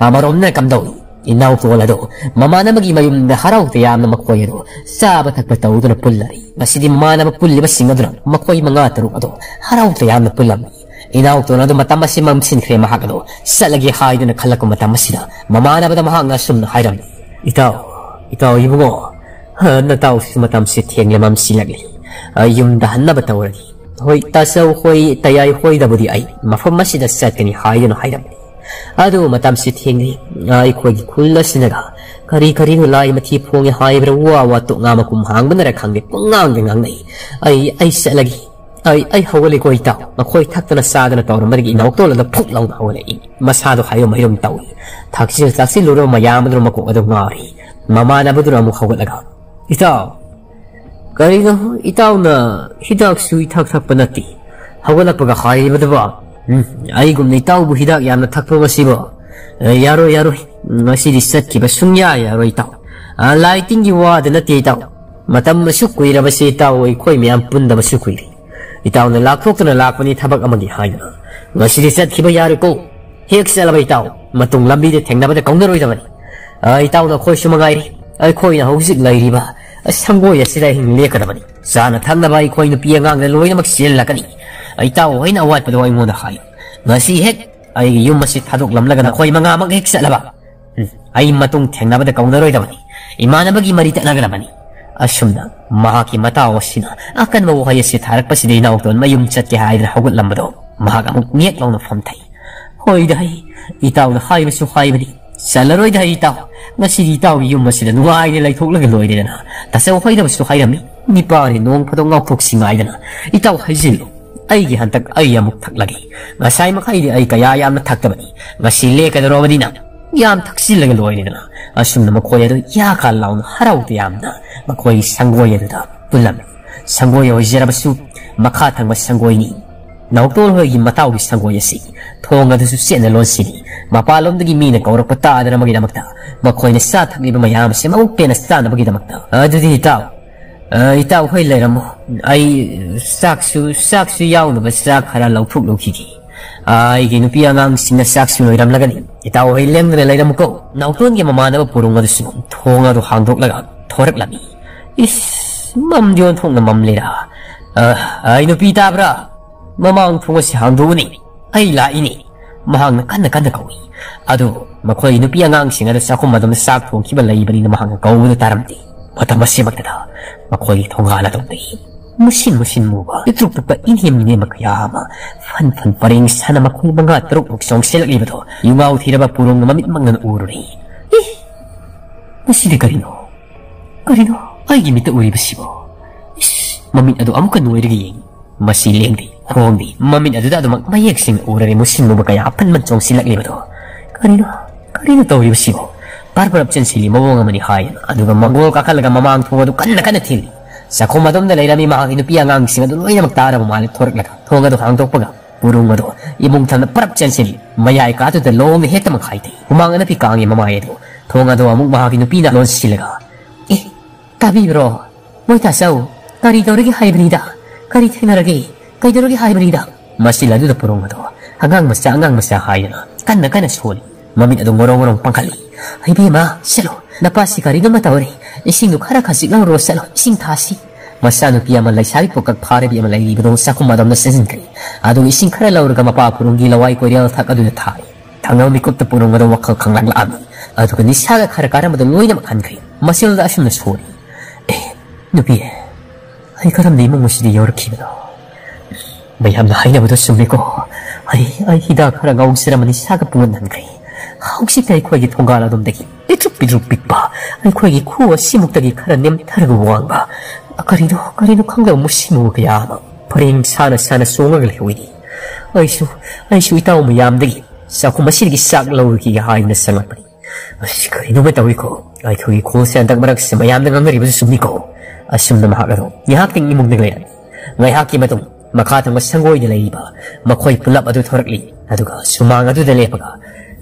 ꯑꯃꯔꯣꯝꯗꯅ ꯀꯝꯗꯧꯏ? ꯏꯅꯥꯎꯇꯣꯟ ꯑꯗꯣ ꯃꯃꯥꯟꯅꯕꯒꯤ ꯃꯌꯨꯝꯗ ꯍꯔꯥꯎ ꯇꯌꯥꯝꯅ ꯃꯈꯣꯏ ꯑꯗꯣ ꯆꯥꯕ ꯊꯛꯄ ꯇꯧꯗꯨꯅ ꯄꯨꯜꯂꯔꯤ꯫ ꯃꯁꯤꯗꯤ ꯃꯃꯥꯟꯅꯕ ꯄꯨꯜꯂꯤꯕꯁꯤꯡ ꯑꯗꯨꯅ ꯃꯈꯣꯏ ꯃꯉꯥ ꯇꯔꯨꯛ ꯑꯗꯣ ꯍꯔꯥꯎ ꯇꯌꯥꯝꯅ ꯄꯨꯜꯂꯝꯃꯤ꯫ ꯏꯅꯥꯎꯇꯣꯟ ꯑꯗꯨ ꯃꯇꯝ ꯑꯁꯤ ꯃꯝꯁꯤꯟꯈ꯭ꯔꯦ꯫ ꯃꯍꯥꯛ ꯑꯗꯨ ꯆꯠꯂꯒꯦ ꯍꯥꯏꯗꯨꯅ ꯈꯜꯂꯛꯄ ꯃꯇꯝ ꯑꯁꯤꯗ ꯃꯃꯥꯟꯅꯕꯗ ꯃꯍꯥꯛꯅ ꯑꯁꯨꯝꯅ ꯍꯥꯏꯔꯝꯃꯤ, "ꯏꯇꯥꯎ, ꯏꯇꯥꯎ ꯏꯕꯨꯡꯉꯣ, ꯍ, ꯅꯇꯥꯎꯁꯨ ꯃꯇꯝꯁꯤ ꯊꯦꯡꯂꯦ, ꯃꯝꯁꯤꯜꯂꯛꯂꯦ꯫ ꯑꯩ ꯌꯨꯝꯗ ꯍꯟꯅꯕ ꯇꯧꯔꯒꯦ꯫ ꯍꯣꯏ, ꯇꯥꯆꯧ ꯍꯣꯏ, ꯇꯌꯥꯏ ꯍꯣꯏꯗꯕꯨꯗꯤ ꯑꯩ ꯃꯐꯝ ꯑꯁꯤꯗ ꯆꯠꯀꯅꯤ ꯍꯥꯏꯗꯨꯅ ꯍꯥꯏꯔꯝꯃꯤ꯫ ꯑꯗꯨ ꯃꯇꯝꯁꯤ ꯊꯦꯡꯂꯦ꯫ ꯑꯩꯈꯣꯏꯒꯤ ꯈꯨꯜ ꯑꯁꯤꯅꯒ ꯀꯔꯤ ꯀꯔꯤꯅꯣ ꯂꯥꯏ ꯃꯊꯤ ꯐꯣꯡꯉꯦ ꯍꯥꯏꯕ꯭ꯔꯥ, ꯋꯥ ꯋꯥ ꯇꯣꯛꯉꯥ ꯃꯀꯨꯝ ꯍꯥꯡꯕꯅꯔ ꯈꯪꯗꯦ, ꯄꯨꯡꯉꯥꯡꯗ ꯉꯥꯡꯅꯩ꯫ ꯑꯩ, ꯑꯩ ꯆꯠꯂꯒꯦ꯫ ꯑꯩ, ꯑꯩ ꯍꯧꯒꯠꯂꯦꯀꯣ ꯏꯇꯥꯎ꯫ ꯃꯈꯣꯏ ꯊꯛꯇꯅ ꯆꯥꯗꯅ ꯇꯧꯔꯝꯕꯗꯒꯤ ꯏꯅꯥꯎꯇꯣꯟ ꯑꯗꯨ ꯐꯨꯛ ꯂꯥꯎꯅ ꯍꯧꯒꯠꯂꯛꯏ꯫ ꯃꯁꯥꯗꯣ ꯍꯥꯏꯔꯨꯝ ꯍꯩꯔꯨꯝ ꯇꯧꯏ꯫ ꯊꯛꯆꯤꯜ ꯆꯥꯁꯤꯜꯂꯨꯔꯕ ꯃꯌꯥꯝ ꯑꯗꯨꯅ ꯃꯀꯣꯛ ꯑꯗꯨ ꯉꯥꯎꯔꯤ꯫ ꯃꯃꯥꯟꯅꯕꯗꯨꯅ ꯑꯃꯨꯛ ꯍꯧꯒꯠꯂꯒ, "ꯏꯇꯥꯎ, ꯀꯔꯤꯅꯣ ꯏꯇꯥꯎꯅ ꯍꯤꯗꯥꯛꯁꯨ ꯏꯊꯛ ꯊꯛꯄ ꯅꯠꯇꯦ꯫ ꯍꯧꯒꯠꯂꯛꯄꯒ ꯍꯥꯏꯔꯤꯕꯗꯨꯕꯣ? ꯎꯝ, ꯑꯩꯒꯨꯝꯅ ꯏꯇꯥꯎꯕꯨ ꯍꯤꯗꯥꯛ ꯌꯥꯝꯅ ꯊꯛꯄ ꯃꯁꯤꯕꯣ? "ꯑ, ꯌꯥꯔꯣꯏ, ꯌꯥꯔꯣꯏ꯫ ꯉꯁꯤꯗꯤ ꯆꯠꯈꯤꯕ ꯁꯨꯡꯌꯥ ꯌꯥꯔꯣꯏ, ꯏꯇꯥꯎ꯫ ꯑ, ꯂꯥꯏ ꯇꯤꯟꯒꯤ ꯋꯥꯗ ꯅꯠꯇꯦ, ꯏꯇꯥꯎ꯫ ꯃꯇꯝ ꯑꯁꯨꯛ ꯀꯨꯏꯔꯕꯁꯦ, ꯏꯇꯥꯎ, ꯑꯩꯈꯣꯏ ꯃꯌꯥꯝ ꯄꯨꯟꯗꯕꯁꯨ ꯀꯨꯏꯔꯦ꯫ ꯏꯇꯥꯎꯅ ꯂꯥꯞꯊꯣꯛꯇꯨꯅ ꯂꯥꯛꯄꯅꯤ ꯊꯕꯛ ꯑꯃꯒꯤ ꯍꯥꯏꯗꯨꯅ꯫ ꯉꯁꯤꯗꯤ ꯆꯠꯈꯤꯕ ꯌꯥꯔꯣꯏꯀꯣ꯫ ꯍꯦꯛ ꯆꯠꯂꯕ, ꯏꯇꯥꯎ, ꯃꯇꯨꯡ ꯂꯝꯕꯤꯗ ꯊꯦꯡꯅꯕꯗ ꯀꯧꯅꯔꯣꯏꯗꯕꯅꯤ꯫ ꯑ, ꯏꯇꯥꯎ, ꯅꯈꯣꯏꯁꯨ ꯃꯉꯥꯏꯔꯦ꯫ ꯑꯩꯈꯣꯏꯅ ꯍꯧꯖꯤꯛ ꯂꯩꯔꯤꯕ ꯁꯪꯒꯣꯏ ꯑꯁꯤꯗ ꯑꯍꯤꯡ ꯂꯦꯛꯀꯗꯕꯅꯤ꯫ ꯆꯥꯅ ꯊꯛꯅꯕ ꯑꯩꯈꯣꯏ ꯅꯨꯄꯤ ꯑꯉꯥꯡꯗ ꯂꯣꯏꯅꯃꯛ ꯁꯤꯜꯂꯛꯀꯅꯤ꯫ ꯏꯇꯥꯎ ꯍꯣꯏꯅ ꯑꯋꯥꯠꯄꯗꯣ ꯑꯩꯉꯣꯟꯗ ꯍꯥꯏꯌꯨ꯫ ꯉꯁꯤ ꯍꯦꯛ ꯑꯩꯒꯤ ꯌꯨꯝ ꯑꯁꯤ ꯊꯥꯗꯣꯛꯂꯝꯂꯒ ꯅꯈꯣꯏ ꯃꯉꯥꯃꯛ ꯍꯦꯛ ꯆꯠꯂꯕ, ꯎꯝ, ꯑꯩ ꯃꯇꯨꯡ ꯊꯦꯡꯅꯕꯗ ꯀꯧꯅꯔꯣꯏꯗꯕꯅꯤ꯫ ꯏꯃꯥꯟꯅꯕꯒꯤ ꯃꯔꯤ ꯇꯠꯅꯒꯗꯕꯅꯤ꯫ ꯑꯁꯨꯝꯅ ꯃꯍꯥꯛꯀꯤ ꯃꯇꯥꯎ ꯑꯁꯤꯅ ꯑꯀꯟꯕ ꯋꯥꯍꯩ ꯑꯁꯤ ꯊꯥꯔꯛꯄꯁꯤꯗ ꯏꯅꯥꯎꯇꯣꯟ ꯃꯌꯨꯝ ꯆꯠꯀꯦ ꯍꯥꯏꯗꯨꯅ ꯍꯧꯒꯠꯂꯝꯕꯗꯣ ꯃꯍꯥꯛ ꯑꯃꯨꯛ ꯅꯦꯛ ꯂꯥꯎꯅ ꯐꯝꯊꯩ꯫ "ꯍꯣꯏꯗ, ꯏꯇꯥꯎꯅ ꯍꯥꯏꯕꯁꯨ ꯍꯥꯏꯕꯅꯤ꯫ ꯆꯠꯂꯔꯣꯏꯗ, ꯏꯇꯥꯎ꯫ ꯉꯁꯤꯗꯤ ꯏꯇꯥꯎꯒꯤ ꯌꯨꯝ ꯑꯁꯤꯗ ꯅꯨꯡꯉꯥꯏꯅ ꯂꯩꯊꯣꯛꯂꯒ ꯂꯣꯏꯔꯦꯗꯅ꯫ ꯇꯥꯆꯧ ꯍꯣꯏꯗꯕꯁꯨ ꯍꯥꯏꯔꯝꯃꯤ꯫ ꯅꯤꯄꯥꯅꯤ ꯅꯣꯡ ꯐꯥꯗꯣꯛ ꯉꯥꯎꯊꯣꯛꯁꯤ ꯉꯥꯏꯗꯅ꯫ ꯏꯇꯥꯎ ꯍꯥꯏꯖꯤꯜꯂꯨ꯫ ꯑꯩꯒꯤ ꯍꯟꯗꯛ ꯑꯩ ꯑꯃꯨꯛ ꯊꯛꯂꯒꯦ꯫ ꯉꯁꯥꯏ ꯃꯈꯩꯗꯤ ꯑꯩ ꯀꯌꯥ ꯌꯥꯝꯅ ꯊꯛꯇꯕꯅꯤ꯫ ꯉꯁꯤ ꯂꯦꯛꯀꯗꯧꯔꯕꯅꯤꯅ ꯌꯥꯝ ꯊꯛꯆꯤꯜꯂꯒ ꯂꯣꯏꯔꯦꯗꯅ꯫" ꯑꯁꯨꯝꯅ ꯃꯈꯣꯏ ꯑꯗꯨ ꯌꯥꯈꯥ ꯂꯥꯎꯅ ꯍꯔꯥꯎ ꯇꯌꯥꯝꯅ ꯃꯈꯣꯏꯒꯤ ꯁꯪꯒꯣꯏ ꯑꯗꯨꯗ ꯄꯨꯜꯂꯝꯃꯤ꯫ ꯁꯪꯒꯣꯏ ꯑꯣꯏꯖꯔꯕꯁꯨ ꯃꯈꯥ ꯊꯪꯕ ꯁꯪꯒꯣꯏꯅꯤ꯫ ꯅꯥꯎꯇꯣꯟ ꯍꯣꯏꯒꯤ ꯃꯇꯥꯎꯒꯤ ꯁꯪꯒꯣꯏ ꯑꯁꯤ ꯊꯣꯡ ꯑꯗꯨꯁꯨ ꯆꯦꯠꯅ ꯂꯣꯟꯁꯤꯜꯂꯤ꯫ ꯃꯄꯥꯟꯂꯣꯝꯗꯒꯤ ꯃꯤꯅ ꯀꯧꯔꯛꯄ ꯇꯥꯗꯅꯕꯒꯤꯗꯃꯛꯇ ꯃꯈꯣꯏꯅ ꯆꯥ ꯊꯛꯂꯤꯕ ꯃꯌꯥꯝ ꯑꯁꯤ ꯃꯕꯨꯛ ꯄꯦꯟꯅ ꯆꯥꯅꯕꯒꯤꯗꯃꯛꯇ꯫ "ꯑꯗꯨꯗꯤ ꯏꯇꯥꯎ, ꯑ, ꯏꯇꯥꯎ ꯍꯣꯏ ꯂꯩꯔꯝꯃꯣ꯫ ꯑꯩ ꯆꯥꯛꯁꯨ, ꯆꯥꯛꯁꯨ ꯌꯥꯎꯅꯕ ꯆꯥꯛ ꯈꯔ ꯂꯧꯊꯣꯛꯂꯨꯈꯤꯒꯦ꯫ ꯑ, ꯑꯩꯒꯤ ꯅꯨꯄꯤ ꯑꯉꯥꯡꯁꯤꯡꯅ ꯆꯥꯛꯁꯨ ꯂꯣꯏꯔꯝꯂꯒꯅꯤ꯫ ꯏꯇꯥꯎ ꯍꯣꯏ ꯂꯦꯡꯗꯅ ꯂꯩꯔꯝꯃꯨꯀꯣ꯫" ꯅꯥꯎꯇꯣꯟꯒꯤ ꯃꯃꯥꯟꯅꯕ ꯄꯨꯔꯨꯡ ꯑꯗꯨꯁꯨ ꯊꯣꯡ ꯑꯗꯨ ꯍꯥꯡꯗꯣꯛꯂꯒ ꯊꯣꯔꯛꯂꯝꯃꯤ꯫ "ꯏꯁ, ꯃꯝꯗꯤ ꯑꯣꯟꯊꯣꯛꯅ ꯃꯝꯂꯤꯔꯥ? ꯑ, ꯑꯩ ꯅꯨꯄꯤ ꯇꯥꯕ꯭ꯔꯥ? ꯃꯃꯥꯡ ꯊꯣꯡ ꯑꯁꯤ ꯍꯥꯡꯗꯣꯛꯎꯅꯦ꯫ ꯑꯩ ꯂꯥꯛꯏꯅꯦ꯫" ꯃꯍꯥꯛꯅ ꯀꯟꯅ ꯀꯟꯅ ꯀꯧꯏ꯫ ꯑꯗꯨ ꯃꯈꯣꯏ ꯅꯨꯄꯤ ꯑꯉꯥꯡꯁꯤꯡ ꯑꯗꯨ ꯆꯥꯛꯈꯨꯝ ꯑꯗꯣꯝꯗ ꯆꯥꯛ ꯊꯣꯡꯈꯤꯕ ꯂꯩꯕꯅꯤꯅ ꯃꯍꯥꯛꯅ ꯀꯧꯕꯗꯨ ꯇꯥꯔꯝꯗꯦ꯫ ꯃꯇꯝ ꯑꯁꯤꯃꯛꯇꯗ ꯃꯈꯣꯏꯒꯤ ꯊꯣꯡꯒꯥꯜ ꯑꯗꯣꯝꯗꯒꯤ ꯃꯨꯁꯤꯟ ꯃꯨꯁꯤꯟ ꯃꯨꯕ, ꯄꯤꯛꯇ꯭ꯔꯨ ꯄꯤꯛꯄ ꯏꯅꯦꯝ ꯅꯦꯝꯕ ꯀꯌꯥ ꯑꯃ ꯐꯟ ꯐꯟ ꯄꯔꯦꯡ ꯁꯥꯅ ꯃꯈꯣꯏ ꯃꯉꯥ ꯇꯔꯨꯛꯃꯨꯛ ꯆꯣꯡꯁꯤꯜꯂꯛꯂꯤꯕꯗꯣ ꯌꯨꯉꯥꯎ ꯊꯤꯔꯕ ꯄꯨꯔꯣꯡꯅ ꯃꯃꯤꯠ ꯃꯪꯗꯅ ꯎꯔꯨꯔꯦ꯫ "ꯏ! ꯃꯁꯤꯗꯤ ꯀꯔꯤꯅꯣ? ꯀꯔꯤꯅꯣ ꯑꯩꯒꯤ ꯃꯤꯠꯇ ꯎꯔꯤꯕꯁꯤꯕꯣ? ꯏꯁ!" ꯃꯃꯤꯠ ꯑꯗꯨ ꯑꯃꯨꯛꯀ ꯅꯣꯏꯔꯒ ꯌꯦꯡꯏ꯫ ꯃꯁꯤ ꯂꯦꯡꯗꯦ, ꯈꯣꯡꯗꯦ꯫ ꯃꯃꯤꯠ ꯑꯗꯨꯗ ꯑꯗꯨꯃꯛ ꯃꯌꯦꯛ ꯁꯦꯡꯅ ꯎꯔꯔꯦ ꯃꯨꯁꯤꯟ ꯃꯨꯕ ꯀꯌꯥ ꯑꯐꯟ ꯐꯟ ꯆꯣꯡꯁꯤꯜꯂꯛꯂꯤꯕꯗꯣ꯫ "ꯀꯔꯤꯅꯣ? ꯀꯔꯤꯅꯣ ꯇꯧꯔꯤꯕꯁꯤꯕꯣ? ꯄꯥꯔꯞ ꯄꯥꯔꯞ ꯆꯦꯟꯁꯤꯜꯂꯤ ꯃꯑꯣꯡ ꯑꯃꯅꯤ" ꯍꯥꯏꯗꯅ ꯑꯗꯨꯒ ꯃꯪꯒꯣꯜ ꯀꯥꯈꯠꯂꯒ ꯃꯃꯥꯡ ꯊꯣꯡ ꯑꯗꯨ ꯀꯟꯅ ꯀꯟꯅ ꯊꯤꯜꯂꯤ꯫ ꯆꯥꯛꯈꯨꯝ ꯑꯗꯣꯝꯗ ꯂꯩꯔꯝꯃꯤ ꯃꯍꯥꯛꯀꯤ ꯅꯨꯄꯤ ꯑꯉꯥꯡꯁꯤꯡ ꯑꯗꯨ ꯂꯣꯏꯅꯃꯛ ꯇꯥꯔꯕ ꯃꯥꯜꯂꯦ꯫ ꯊꯣꯔꯛꯂꯒ ꯊꯣꯡ ꯑꯗꯨ ꯍꯥꯡꯗꯣꯛꯄꯒ ꯄꯨꯔꯨꯡ ꯑꯗꯣ ꯏꯃꯨꯡ ꯊꯪꯅ ꯄꯔꯞ ꯆꯦꯟꯁꯤꯜꯂꯤ꯫ ꯃꯌꯥꯏ ꯀꯥꯗꯨꯗ ꯂꯣꯡꯅ ꯍꯦꯛꯇ ꯃꯈꯥꯏ ꯊꯩ꯫ ꯍꯨꯃꯥꯡ ꯑꯅꯞꯄꯤ ꯀꯥꯡꯉꯤ ꯃꯃꯥꯏ ꯑꯗꯨ꯫ ꯊꯣꯡ ꯑꯗꯣ ꯑꯃꯨꯛ ꯃꯍꯥꯛꯀꯤ ꯅꯨꯄꯤꯅ ꯂꯣꯟꯁꯤꯜꯂꯒ, "ꯑꯦ, ꯇꯥꯕꯤꯕ꯭ꯔꯣ? ꯃꯣꯏ ꯇꯥꯆꯧ, ꯀꯔꯤ ꯇꯧꯔꯒꯦ ꯍꯥꯏꯕꯅꯤꯗ? ꯀꯔꯤ ꯊꯦꯡꯅꯔꯒꯦ? ꯀꯩꯗꯧꯔꯒꯦ ꯍꯥꯏꯕꯅꯤꯗ?" ꯃꯁꯤ ꯂꯥꯗꯨꯗ ꯄꯨꯔꯣꯡ ꯑꯗꯣ ꯑꯉꯥꯡ ꯃꯆꯥ, ꯑꯉꯥꯡ ꯃꯆꯥ ꯍꯥꯏꯗꯅ ꯀꯟꯅ ꯀꯟꯅ ꯁꯣꯜꯂꯤ꯫ ꯃꯃꯤꯠ ꯑꯗꯨ ꯉꯣꯔꯣꯡ ꯉꯣꯔꯣꯡ ꯄꯥꯡꯈꯠꯂꯤ꯫ "ꯏꯕꯦꯝꯃ, ꯆꯠꯂꯣ, ꯅꯄꯥꯁꯤ ꯀꯔꯤꯅꯣꯃ ꯇꯧꯔꯦ꯫ ꯏꯁꯤꯡꯗꯨ ꯈꯔ ꯈꯖꯤꯛ ꯂꯧꯔꯨꯔꯣ, ꯆꯠꯂꯣ, ꯏꯁꯤꯡ ꯊꯥꯁꯤ꯫" ꯃꯆꯥꯅꯨꯄꯤ ꯑꯃ ꯂꯩꯁꯥꯕꯤ ꯄꯣꯀꯛ ꯐꯥꯔꯕꯤ ꯑꯃ ꯂꯩꯔꯤꯕꯗꯣ ꯆꯥꯛꯈꯨꯝ ꯑꯗꯣꯝꯗ ꯆꯪꯁꯤꯟꯈ꯭ꯔꯦ꯫ ꯑꯗꯨꯒ ꯏꯁꯤꯡ ꯈꯔ ꯂꯧꯔꯒ ꯃꯄꯥ ꯄꯨꯔꯨꯡꯒꯤ ꯂꯋꯥꯏ ꯀꯣꯏꯔꯦꯜ ꯊꯛ ꯑꯗꯨꯗ ꯊꯥꯔꯦ꯫ ꯊꯪꯅꯕ ꯃꯤꯀꯨꯞꯇ ꯄꯨꯔꯨꯡ ꯑꯗꯣ ꯋꯥꯈꯜ ꯈꯪꯂꯥꯡꯂꯛꯑꯝꯃꯤ꯫ ꯑꯗꯨꯒ ꯅꯤꯁꯥꯒ ꯈꯔ ꯀꯥꯔꯝꯕꯗꯣ ꯂꯣꯏꯅꯃꯛ ꯍꯟꯈ꯭ꯔꯦ꯫ ꯃꯁꯤꯜꯗ ꯑꯁꯨꯝꯅ ꯁꯣꯜꯂꯤ꯫ "ꯑꯦ, ꯅꯨꯄꯤ, ꯑꯩ ꯀꯔꯝꯅ ꯏꯃꯨꯡ ꯑꯁꯤꯗ ꯌꯧꯔꯛꯈꯤꯕꯅꯣ? ꯃꯌꯥꯝꯅ ꯍꯥꯏꯅꯕꯗꯣ ꯆꯨꯝꯃꯤꯀꯣ꯫ ꯑꯩ, ꯑꯩ ꯍꯤꯗꯥꯛ ꯈꯔ ꯉꯥꯎꯖꯔꯝꯕ ꯅꯤꯁꯥꯒ ꯄꯨꯡꯍꯟ ꯍꯟꯈ꯭ꯔꯦ꯫ ꯍꯧꯖꯤꯛꯇ ꯑꯩꯈꯣꯏꯒꯤ ꯊꯣꯡꯒꯥꯜ ꯑꯗꯣꯝꯗꯒꯤ ꯄꯤꯛꯇ꯭ꯔꯨꯛ ꯄꯤꯛꯇ꯭ꯔꯨꯛ ꯄꯤꯛꯄ, ꯑꯩꯈꯣꯏꯒꯤ ꯈꯨ ꯑꯁꯤꯃꯨꯛꯇꯒꯤ ꯈꯔ ꯅꯦꯝꯊꯔꯒ ꯋꯥꯡꯕ, ꯀꯔꯤꯅꯣ, ꯀꯔꯤꯅꯣ ꯈꯪꯗꯕ ꯃꯨꯁꯤ ꯃꯨꯕ ꯀꯌꯥ ꯑꯃ ꯄꯔꯦꯡ ꯁꯥꯅ ꯁꯥꯅ ꯆꯣꯡꯉꯒ ꯂꯩꯍꯧꯏꯅꯤ꯫ ꯑꯩꯁꯨ, ꯑꯩꯁꯨ ꯏꯇꯥꯎ ꯃꯌꯥꯝꯗꯒꯤ ꯆꯥꯛꯈꯨꯝ ꯑꯁꯤꯗꯒꯤ ꯆꯥꯛ ꯂꯧꯔꯨꯈꯤꯒꯦ ꯍꯥꯏꯗꯨꯅ ꯆꯪꯂꯛꯄꯅꯤ꯫ ꯑꯁ, ꯀꯔꯤꯅꯣꯃ ꯇꯧꯏꯀꯣ꯫ ꯑꯩꯈꯣꯏꯒꯤ ꯈꯨꯜꯁꯦ ꯍꯟꯗꯛ ꯃꯔꯛꯁꯦ ꯃꯌꯥꯝꯅ ꯉꯥꯡꯅꯔꯤꯕꯁꯨ ꯆꯨꯝꯃꯤꯀꯣ꯫" ꯑꯁꯨꯝꯅ ꯃꯍꯥꯛ ꯑꯗꯨ ꯉꯥꯏꯍꯥꯛꯇꯪ ꯏꯃꯨꯡꯗ ꯂꯩꯔꯝꯃꯤ꯫ ꯉꯥꯏꯍꯥꯛꯀꯤ ꯃꯇꯨꯡ ꯃꯈꯥ ꯊꯪꯕ ꯁꯪꯒꯣꯏꯗ ꯂꯩꯔꯤꯕ ꯃꯈꯣꯏ ꯄꯨꯂꯞ ꯑꯗꯨ ꯊꯣꯔꯛꯂꯤ꯫ ꯑꯗꯨꯒ ꯁꯨꯃꯥꯡ ꯑꯗꯨꯗ ꯂꯦꯞꯄꯒ,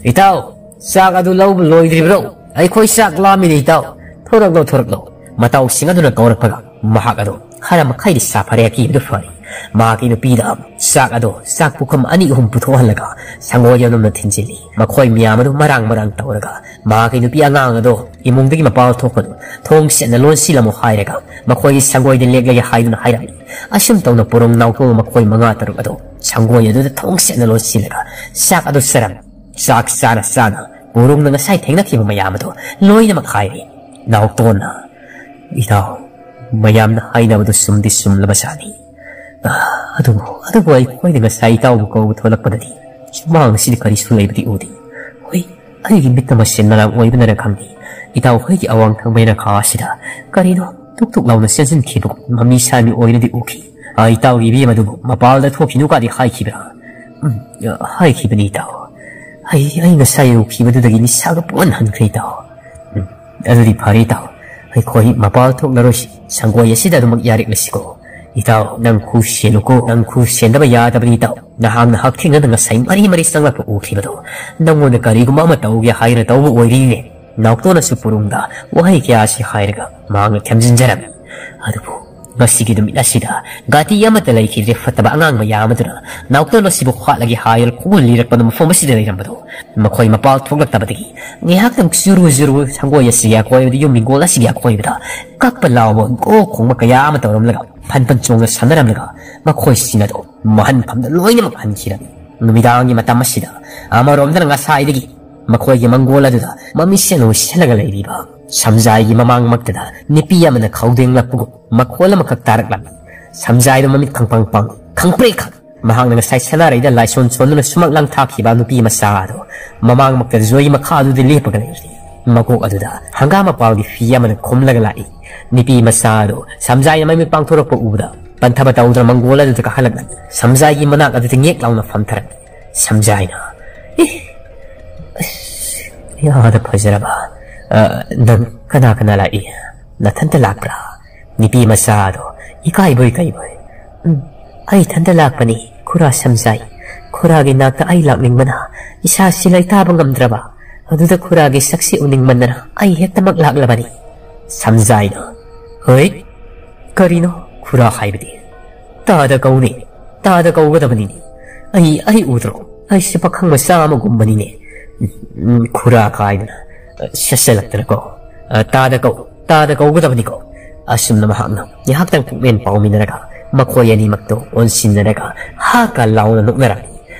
"ꯏꯇꯥꯎ, ꯆꯥꯛ ꯑꯗꯨ ꯂꯧꯕ ꯂꯣꯏꯗ꯭ꯔꯤꯕ꯭ꯔꯣ? ꯑꯩꯈꯣꯏ ꯆꯥꯛ ꯂꯥꯝꯃꯤꯅꯦ ꯏꯇꯥꯎ꯫ ꯊꯣꯔꯛꯂꯣ, ꯊꯣꯔꯛꯂꯣ꯫" ꯃꯇꯥꯎꯁꯤꯡ ꯑꯗꯨꯅ ꯀꯧꯔꯛꯄꯒ ꯃꯍꯥꯛ ꯑꯗꯨ ꯈꯔ ꯃꯈꯩꯗꯤ ꯁꯥꯐꯔꯦ, ꯑꯀꯤꯕꯗꯨ ꯐꯔꯦ꯫ ꯃꯍꯥꯛꯀꯤ ꯅꯨꯄꯤꯗ ꯆꯥꯛ ꯑꯗꯣ, ꯆꯥꯛ ꯄꯨꯈꯝ ꯑꯅꯤ ꯑꯍꯨꯝ ꯄꯨꯊꯣꯛꯍꯜꯂꯒ ꯁꯪꯒꯣꯏ ꯑꯗꯣꯝꯗ ꯊꯤꯟꯖꯤꯜꯂꯤ꯫ ꯃꯈꯣꯏ ꯃꯌꯥꯝ ꯑꯗꯨ ꯃꯔꯥꯡ ꯃꯔꯥꯡ ꯇꯧꯔꯒ ꯃꯍꯥꯛꯀꯤ ꯅꯨꯄꯤ ꯑꯉꯥꯡ ꯑꯗꯣ ꯏꯃꯨꯡꯗꯒꯤ ꯃꯄꯥꯟ ꯊꯣꯛꯄꯗꯨ ꯊꯣꯡ ꯁꯦꯠꯅ ꯂꯣꯟꯁꯤꯜꯂꯝꯃꯨ ꯍꯥꯏꯔꯒ ꯃꯈꯣꯏꯒꯤ ꯁꯪꯒꯣꯏꯗ ꯂꯦꯛꯂꯒꯦ ꯍꯥꯏꯗꯨꯅ ꯍꯥꯏꯔꯝꯃꯤ꯫ ꯑꯁꯨꯝ ꯇꯧꯅ ꯄꯨꯔꯨꯡ ꯅꯥꯎꯇꯣ ꯃꯈꯣꯏ ꯃꯉꯥ ꯇꯔꯨꯛ ꯑꯗꯣ ꯁꯪꯒꯣꯏ ꯑꯗꯨꯗ ꯊꯣꯡ ꯁꯦꯠꯅ ꯂꯣꯟꯁꯤꯜꯂꯒ ꯆꯥꯛ ꯑꯗꯨ ꯆꯥꯔꯝꯃꯤ꯫ ꯆꯥꯛ ꯆꯥꯅ ꯆꯥꯅ ꯄꯨꯔꯨꯡꯅ ꯉꯁꯥꯏ ꯊꯦꯡꯅꯈꯤꯕ ꯃꯌꯥꯝ ꯑꯗꯣ ꯂꯣꯏꯅꯃꯛ ꯍꯥꯏꯔꯦ꯫ ꯅꯥꯎꯇꯣꯟꯅ, "ꯏꯇꯥꯎ, ꯃꯌꯥꯝꯅ ꯍꯥꯏꯅꯕꯗꯨ ꯆꯨꯝꯗꯤ ꯆꯨꯝꯂꯕꯖꯥꯠꯅꯤ꯫ ꯑꯗꯨꯕꯨ, ꯑꯗꯨꯕꯨ ꯑꯩꯈꯣꯏꯅ ꯉꯁꯥꯏ ꯏꯇꯥꯎꯕꯨ ꯀꯧꯕ ꯊꯣꯛꯂꯛꯄꯗꯗꯤ ꯁꯨꯃꯥꯡ ꯑꯁꯤꯗ ꯀꯔꯤꯁꯨ ꯂꯩꯕꯗꯤ ꯎꯗꯦ꯫ ꯍꯣꯏ, ꯑꯩꯒꯤ ꯃꯤꯠꯇ ꯃꯁꯦꯟ ꯃꯔꯥꯡ ꯑꯣꯏꯕꯅꯔ ꯈꯪꯗꯦ, ꯏꯇꯥꯎ ꯍꯣꯏꯒꯤ ꯑꯋꯥꯡ ꯊꯪꯕ ꯌꯦꯅꯈꯥ ꯑꯁꯤꯗ ꯀꯔꯤꯅꯣ ꯇꯨꯛ ꯇꯨꯛ ꯂꯥꯎꯅ ꯆꯦꯟꯁꯤꯟꯈꯤꯕꯒꯨꯝ ꯃꯃꯤ ꯁꯥꯃꯤ ꯑꯣꯏꯅꯗꯤ ꯎꯈꯤ꯫ ꯑ, ꯏꯇꯥꯎꯒꯤ ꯏꯕꯦꯝ ꯑꯗꯨꯕꯨ ꯃꯄꯥꯜꯗ ꯊꯣꯛꯈꯤꯅꯨ ꯀꯥꯗꯤ ꯍꯥꯏꯈꯤꯕ꯭ꯔꯥ?" "ꯎꯝ, ꯑ, ꯍꯥꯏꯈꯤꯕꯅꯤ ꯏꯇꯥꯎ꯫ ꯑꯩ, ꯑꯩ ꯉꯁꯥꯏ ꯎꯈꯤꯕꯗꯨꯗꯒꯤ ꯅꯤꯁꯥꯒ ꯄꯨꯡꯍꯟ ꯍꯟꯈ꯭ꯔꯦ ꯏꯇꯥꯎ꯫" "ꯎꯝ, ꯑꯗꯨꯗꯤ ꯐꯔꯦ ꯏꯇꯥꯎ, ꯑꯩꯈꯣꯏ ꯃꯄꯥꯜ ꯊꯣꯛꯂꯔꯣꯏꯁꯤ, ꯁꯪꯒꯣꯏ ꯑꯁꯤꯗ ꯑꯗꯨꯃꯛ ꯌꯥꯔꯛꯂꯁꯤꯀꯣ꯫ ꯏꯇꯥꯎ, ꯅꯪ ꯈꯨ ꯁꯦꯜꯂꯨꯀꯣ, ꯅꯪ ꯈꯨ ꯁꯦꯟꯗꯕ ꯌꯥꯗꯕꯅꯤ ꯏꯇꯥꯎ꯫" ꯅꯍꯥꯛꯅ ꯍꯛꯊꯦꯡꯅꯅ ꯉꯁꯥꯏ ꯃꯔꯤ ꯃꯔꯤ ꯆꯪꯂꯛꯄ ꯎꯈꯤꯕꯗꯣ ꯅꯪꯉꯣꯟꯗ ꯀꯔꯤꯒꯨꯝꯕ ꯑꯃ ꯇꯧꯒꯦ ꯍꯥꯏꯅ ꯇꯧꯕ ꯑꯣꯏꯔꯤꯅꯦ꯫ ꯅꯥꯎꯇꯣꯅꯁꯨ ꯄꯨꯔꯨꯝꯗ ꯋꯥꯍꯩ ꯀꯌꯥ ꯑꯁꯤ ꯍꯥꯏꯔꯒ ꯃꯍꯥꯛꯅ ꯊꯦꯝꯖꯤꯟꯖꯔꯝꯃꯤ꯫ ꯑꯗꯨꯕꯨ ꯉꯁꯤꯒꯤ ꯅꯨꯃꯤꯠ ꯑꯁꯤꯗ ꯒꯥꯇꯤ ꯑꯃꯠꯇ ꯂꯩꯈꯤꯗ꯭ꯔꯦ꯫ ꯐꯠꯇꯕ ꯑꯉꯥꯡ ꯃꯌꯥꯝ ꯑꯗꯨꯅ ꯅꯥꯎꯇꯣꯟ ꯑꯁꯤꯕꯨ ꯍꯥꯠꯂꯒꯦ ꯍꯥꯏꯗꯨꯅ ꯈꯣꯡꯒꯨꯜ ꯂꯤꯔꯛꯄꯗ ꯃꯐꯝ ꯑꯁꯤꯗ ꯂꯩꯔꯝꯕꯗꯣ ꯃꯈꯣꯏ ꯃꯄꯥꯜ ꯊꯣꯛꯂꯛꯇꯕꯗꯒꯤ ꯉꯥꯏꯍꯥꯛꯇꯪ ꯆꯨꯔꯨ ꯆꯨꯔꯨ ꯁꯪꯒꯣꯏ ꯑꯁꯤꯒꯤ ꯑꯀꯣꯏꯕꯗ, ꯌꯨꯝ ꯍꯤꯡꯒꯣꯜ ꯑꯁꯤꯒꯤ ꯑꯀꯣꯏꯕꯗ ꯀꯞꯄ ꯂꯥꯎꯕ, ꯒ꯭ꯔꯣ ꯈꯣꯡꯕ ꯀꯌꯥ ꯑꯃ ꯇꯧꯔꯝꯂꯒ ꯐꯟ ꯐꯟ ꯆꯣꯡꯅ ꯁꯥꯟꯅꯔꯝꯂꯒ ꯃꯈꯣꯏꯁꯤꯡ ꯑꯗꯨ ꯃꯍꯟꯐꯝꯗ ꯂꯣꯏꯅꯃꯛ ꯍꯟꯈꯤꯔꯝꯃꯤ꯫ ꯅꯨꯃꯤꯗꯥꯡꯒꯤ ꯃꯇꯝ ꯑꯁꯤꯗ ꯑꯃꯔꯣꯝꯗꯅ ꯉꯁꯥꯏꯗꯒꯤ ꯃꯈꯣꯏꯒꯤ ꯃꯪꯒꯣꯜ ꯑꯗꯨꯗ ꯃꯃꯤꯠꯁꯦꯜ ꯎꯏꯁꯤꯜꯂꯒ ꯂꯩꯔꯤꯕ ꯁꯝꯖꯥꯏꯒꯤ ꯃꯃꯥꯡꯃꯛꯇꯗ ꯅꯨꯄꯤ ꯑꯃꯅ ꯈꯧꯗꯦꯡꯂꯛꯄꯒꯨꯝ ꯃꯈꯣꯜ ꯑꯃꯈꯛ ꯇꯥꯔꯛꯂꯝꯃꯤ꯫ ꯁꯝꯖꯥꯏꯗꯨ ꯃꯃꯤꯠ ꯈꯪꯄꯪ ꯄꯪ, ꯈꯪꯄ꯭ꯔꯦꯛ ꯈꯪ꯫ ꯃꯍꯥꯛꯅ ꯉꯁꯥꯏ ꯁꯅꯥꯔꯩꯗ ꯂꯥꯏꯁꯣꯟ ꯁꯣꯟꯗꯨꯅ ꯁꯨꯃꯛ ꯂꯥꯡꯊꯥꯈꯤꯕ ꯅꯨꯄꯤ ꯃꯆꯥ ꯑꯗꯨ ꯃꯃꯥꯡꯃꯛꯇ ꯖꯣꯏ ꯃꯈꯥ ꯑꯗꯨꯗ ꯂꯦꯞꯄꯒ ꯂꯩꯔꯤ꯫ ꯃꯀꯣꯛ ꯑꯗꯨꯗ ꯍꯪꯒꯥꯝ ꯃꯄꯥꯜꯒꯤ ꯐꯤ ꯑꯃꯅ ꯈꯨꯝꯂꯒ ꯂꯥꯛꯏ꯫ ꯅꯨꯄꯤ ꯃꯆꯥ ꯑꯗꯨ ꯁꯝꯖꯥꯏꯅ ꯃꯃꯤꯠ ꯄꯥꯡꯊꯣꯔꯛꯄ ꯎꯕꯗ ꯄꯟꯊꯕ ꯇꯧꯗꯨꯅ ꯃꯪꯒꯣꯜ ꯑꯗꯨꯗ ꯀꯥꯈꯠꯂꯛꯂꯝꯃꯤ꯫ ꯁꯝꯖꯥꯏꯒꯤ ꯃꯅꯥꯛ ꯑꯗꯨꯗ ꯉꯦꯛ ꯂꯥꯎꯅ ꯐꯝꯊꯔꯝꯃꯤ꯫ ꯁꯝꯖꯥꯏꯅ, "ꯑꯦ, ꯑꯁ, ꯌꯥꯗ ꯐꯖꯔꯕ꯫ ꯑ, ꯅꯪ ꯀꯅꯥ ꯀꯅꯥ ꯂꯥꯛꯏ? ꯅꯊꯟꯇ ꯂꯥꯛꯄ꯭ꯔꯥ?" ꯅꯨꯄꯤ ꯃꯆꯥ ꯑꯗꯣ ꯏꯀꯥꯏꯕꯣꯏ ꯀꯩꯕꯣꯏ, "ꯎꯝ, ꯑꯩ ꯏꯊꯟꯇ ꯂꯥꯛꯄꯅꯤ, ꯈꯨꯔꯥ ꯁꯝꯖꯥꯏ꯫ ꯈꯨꯔꯥꯒꯤ ꯅꯥꯛꯇ ꯑꯩ ꯂꯥꯛꯅꯤꯡꯕꯅ ꯏꯁꯥꯁꯤ ꯂꯩꯇꯥꯕ ꯉꯝꯗ꯭ꯔꯕ꯫ ꯑꯗꯨꯗ ꯈꯨꯔꯥꯒꯤ ꯁꯛꯁꯤ ꯎꯅꯤꯡꯃꯟꯗꯅ ꯑꯩ ꯍꯦꯛꯇꯃꯛ ꯂꯥꯛꯂꯕꯅꯤ꯫" ꯁꯝꯖꯥꯏꯅ, "ꯍꯣꯏ, ꯀꯔꯤꯅꯣ ꯈꯨꯔꯥ ꯍꯥꯏꯕꯗꯤ? ꯇꯥꯗ ꯀꯧꯅꯦ, ꯇꯥꯗ ꯀꯧꯒꯗꯕꯅꯤꯅꯦ꯫ ꯑꯩ, ꯑꯩ ꯎꯗ꯭ꯔꯣ? ꯑꯩꯁꯦ ꯄꯥꯈꯪ ꯃꯆꯥ ꯑꯃꯒꯨꯝꯕꯅꯤꯅꯦ꯫ ꯎꯝ, ꯈꯨꯔꯥ ꯀꯥꯏꯗꯅ, ꯁꯠꯆꯜꯂꯛꯇꯅꯀꯣ꯫ ꯑ, ꯇꯥꯗ ꯀꯧ, ꯇꯥꯗ ꯀꯧꯒꯗꯕꯅꯤꯀꯣ꯫" ꯑꯁꯨꯝꯅ ꯃꯍꯥꯛꯅ ꯉꯥꯏꯍꯥꯛꯇꯪ ꯄꯨꯛꯃꯦꯟ ꯄꯥꯎꯃꯤꯟꯅꯔꯒ ꯃꯈꯣꯏ ꯑꯅꯤꯃꯛꯇꯣ ꯑꯣꯟꯁꯤꯟꯅꯔꯒ ꯍꯥ ꯀꯥ ꯂꯥꯎꯅ ꯅꯣꯛꯅꯔꯝꯃꯤ꯫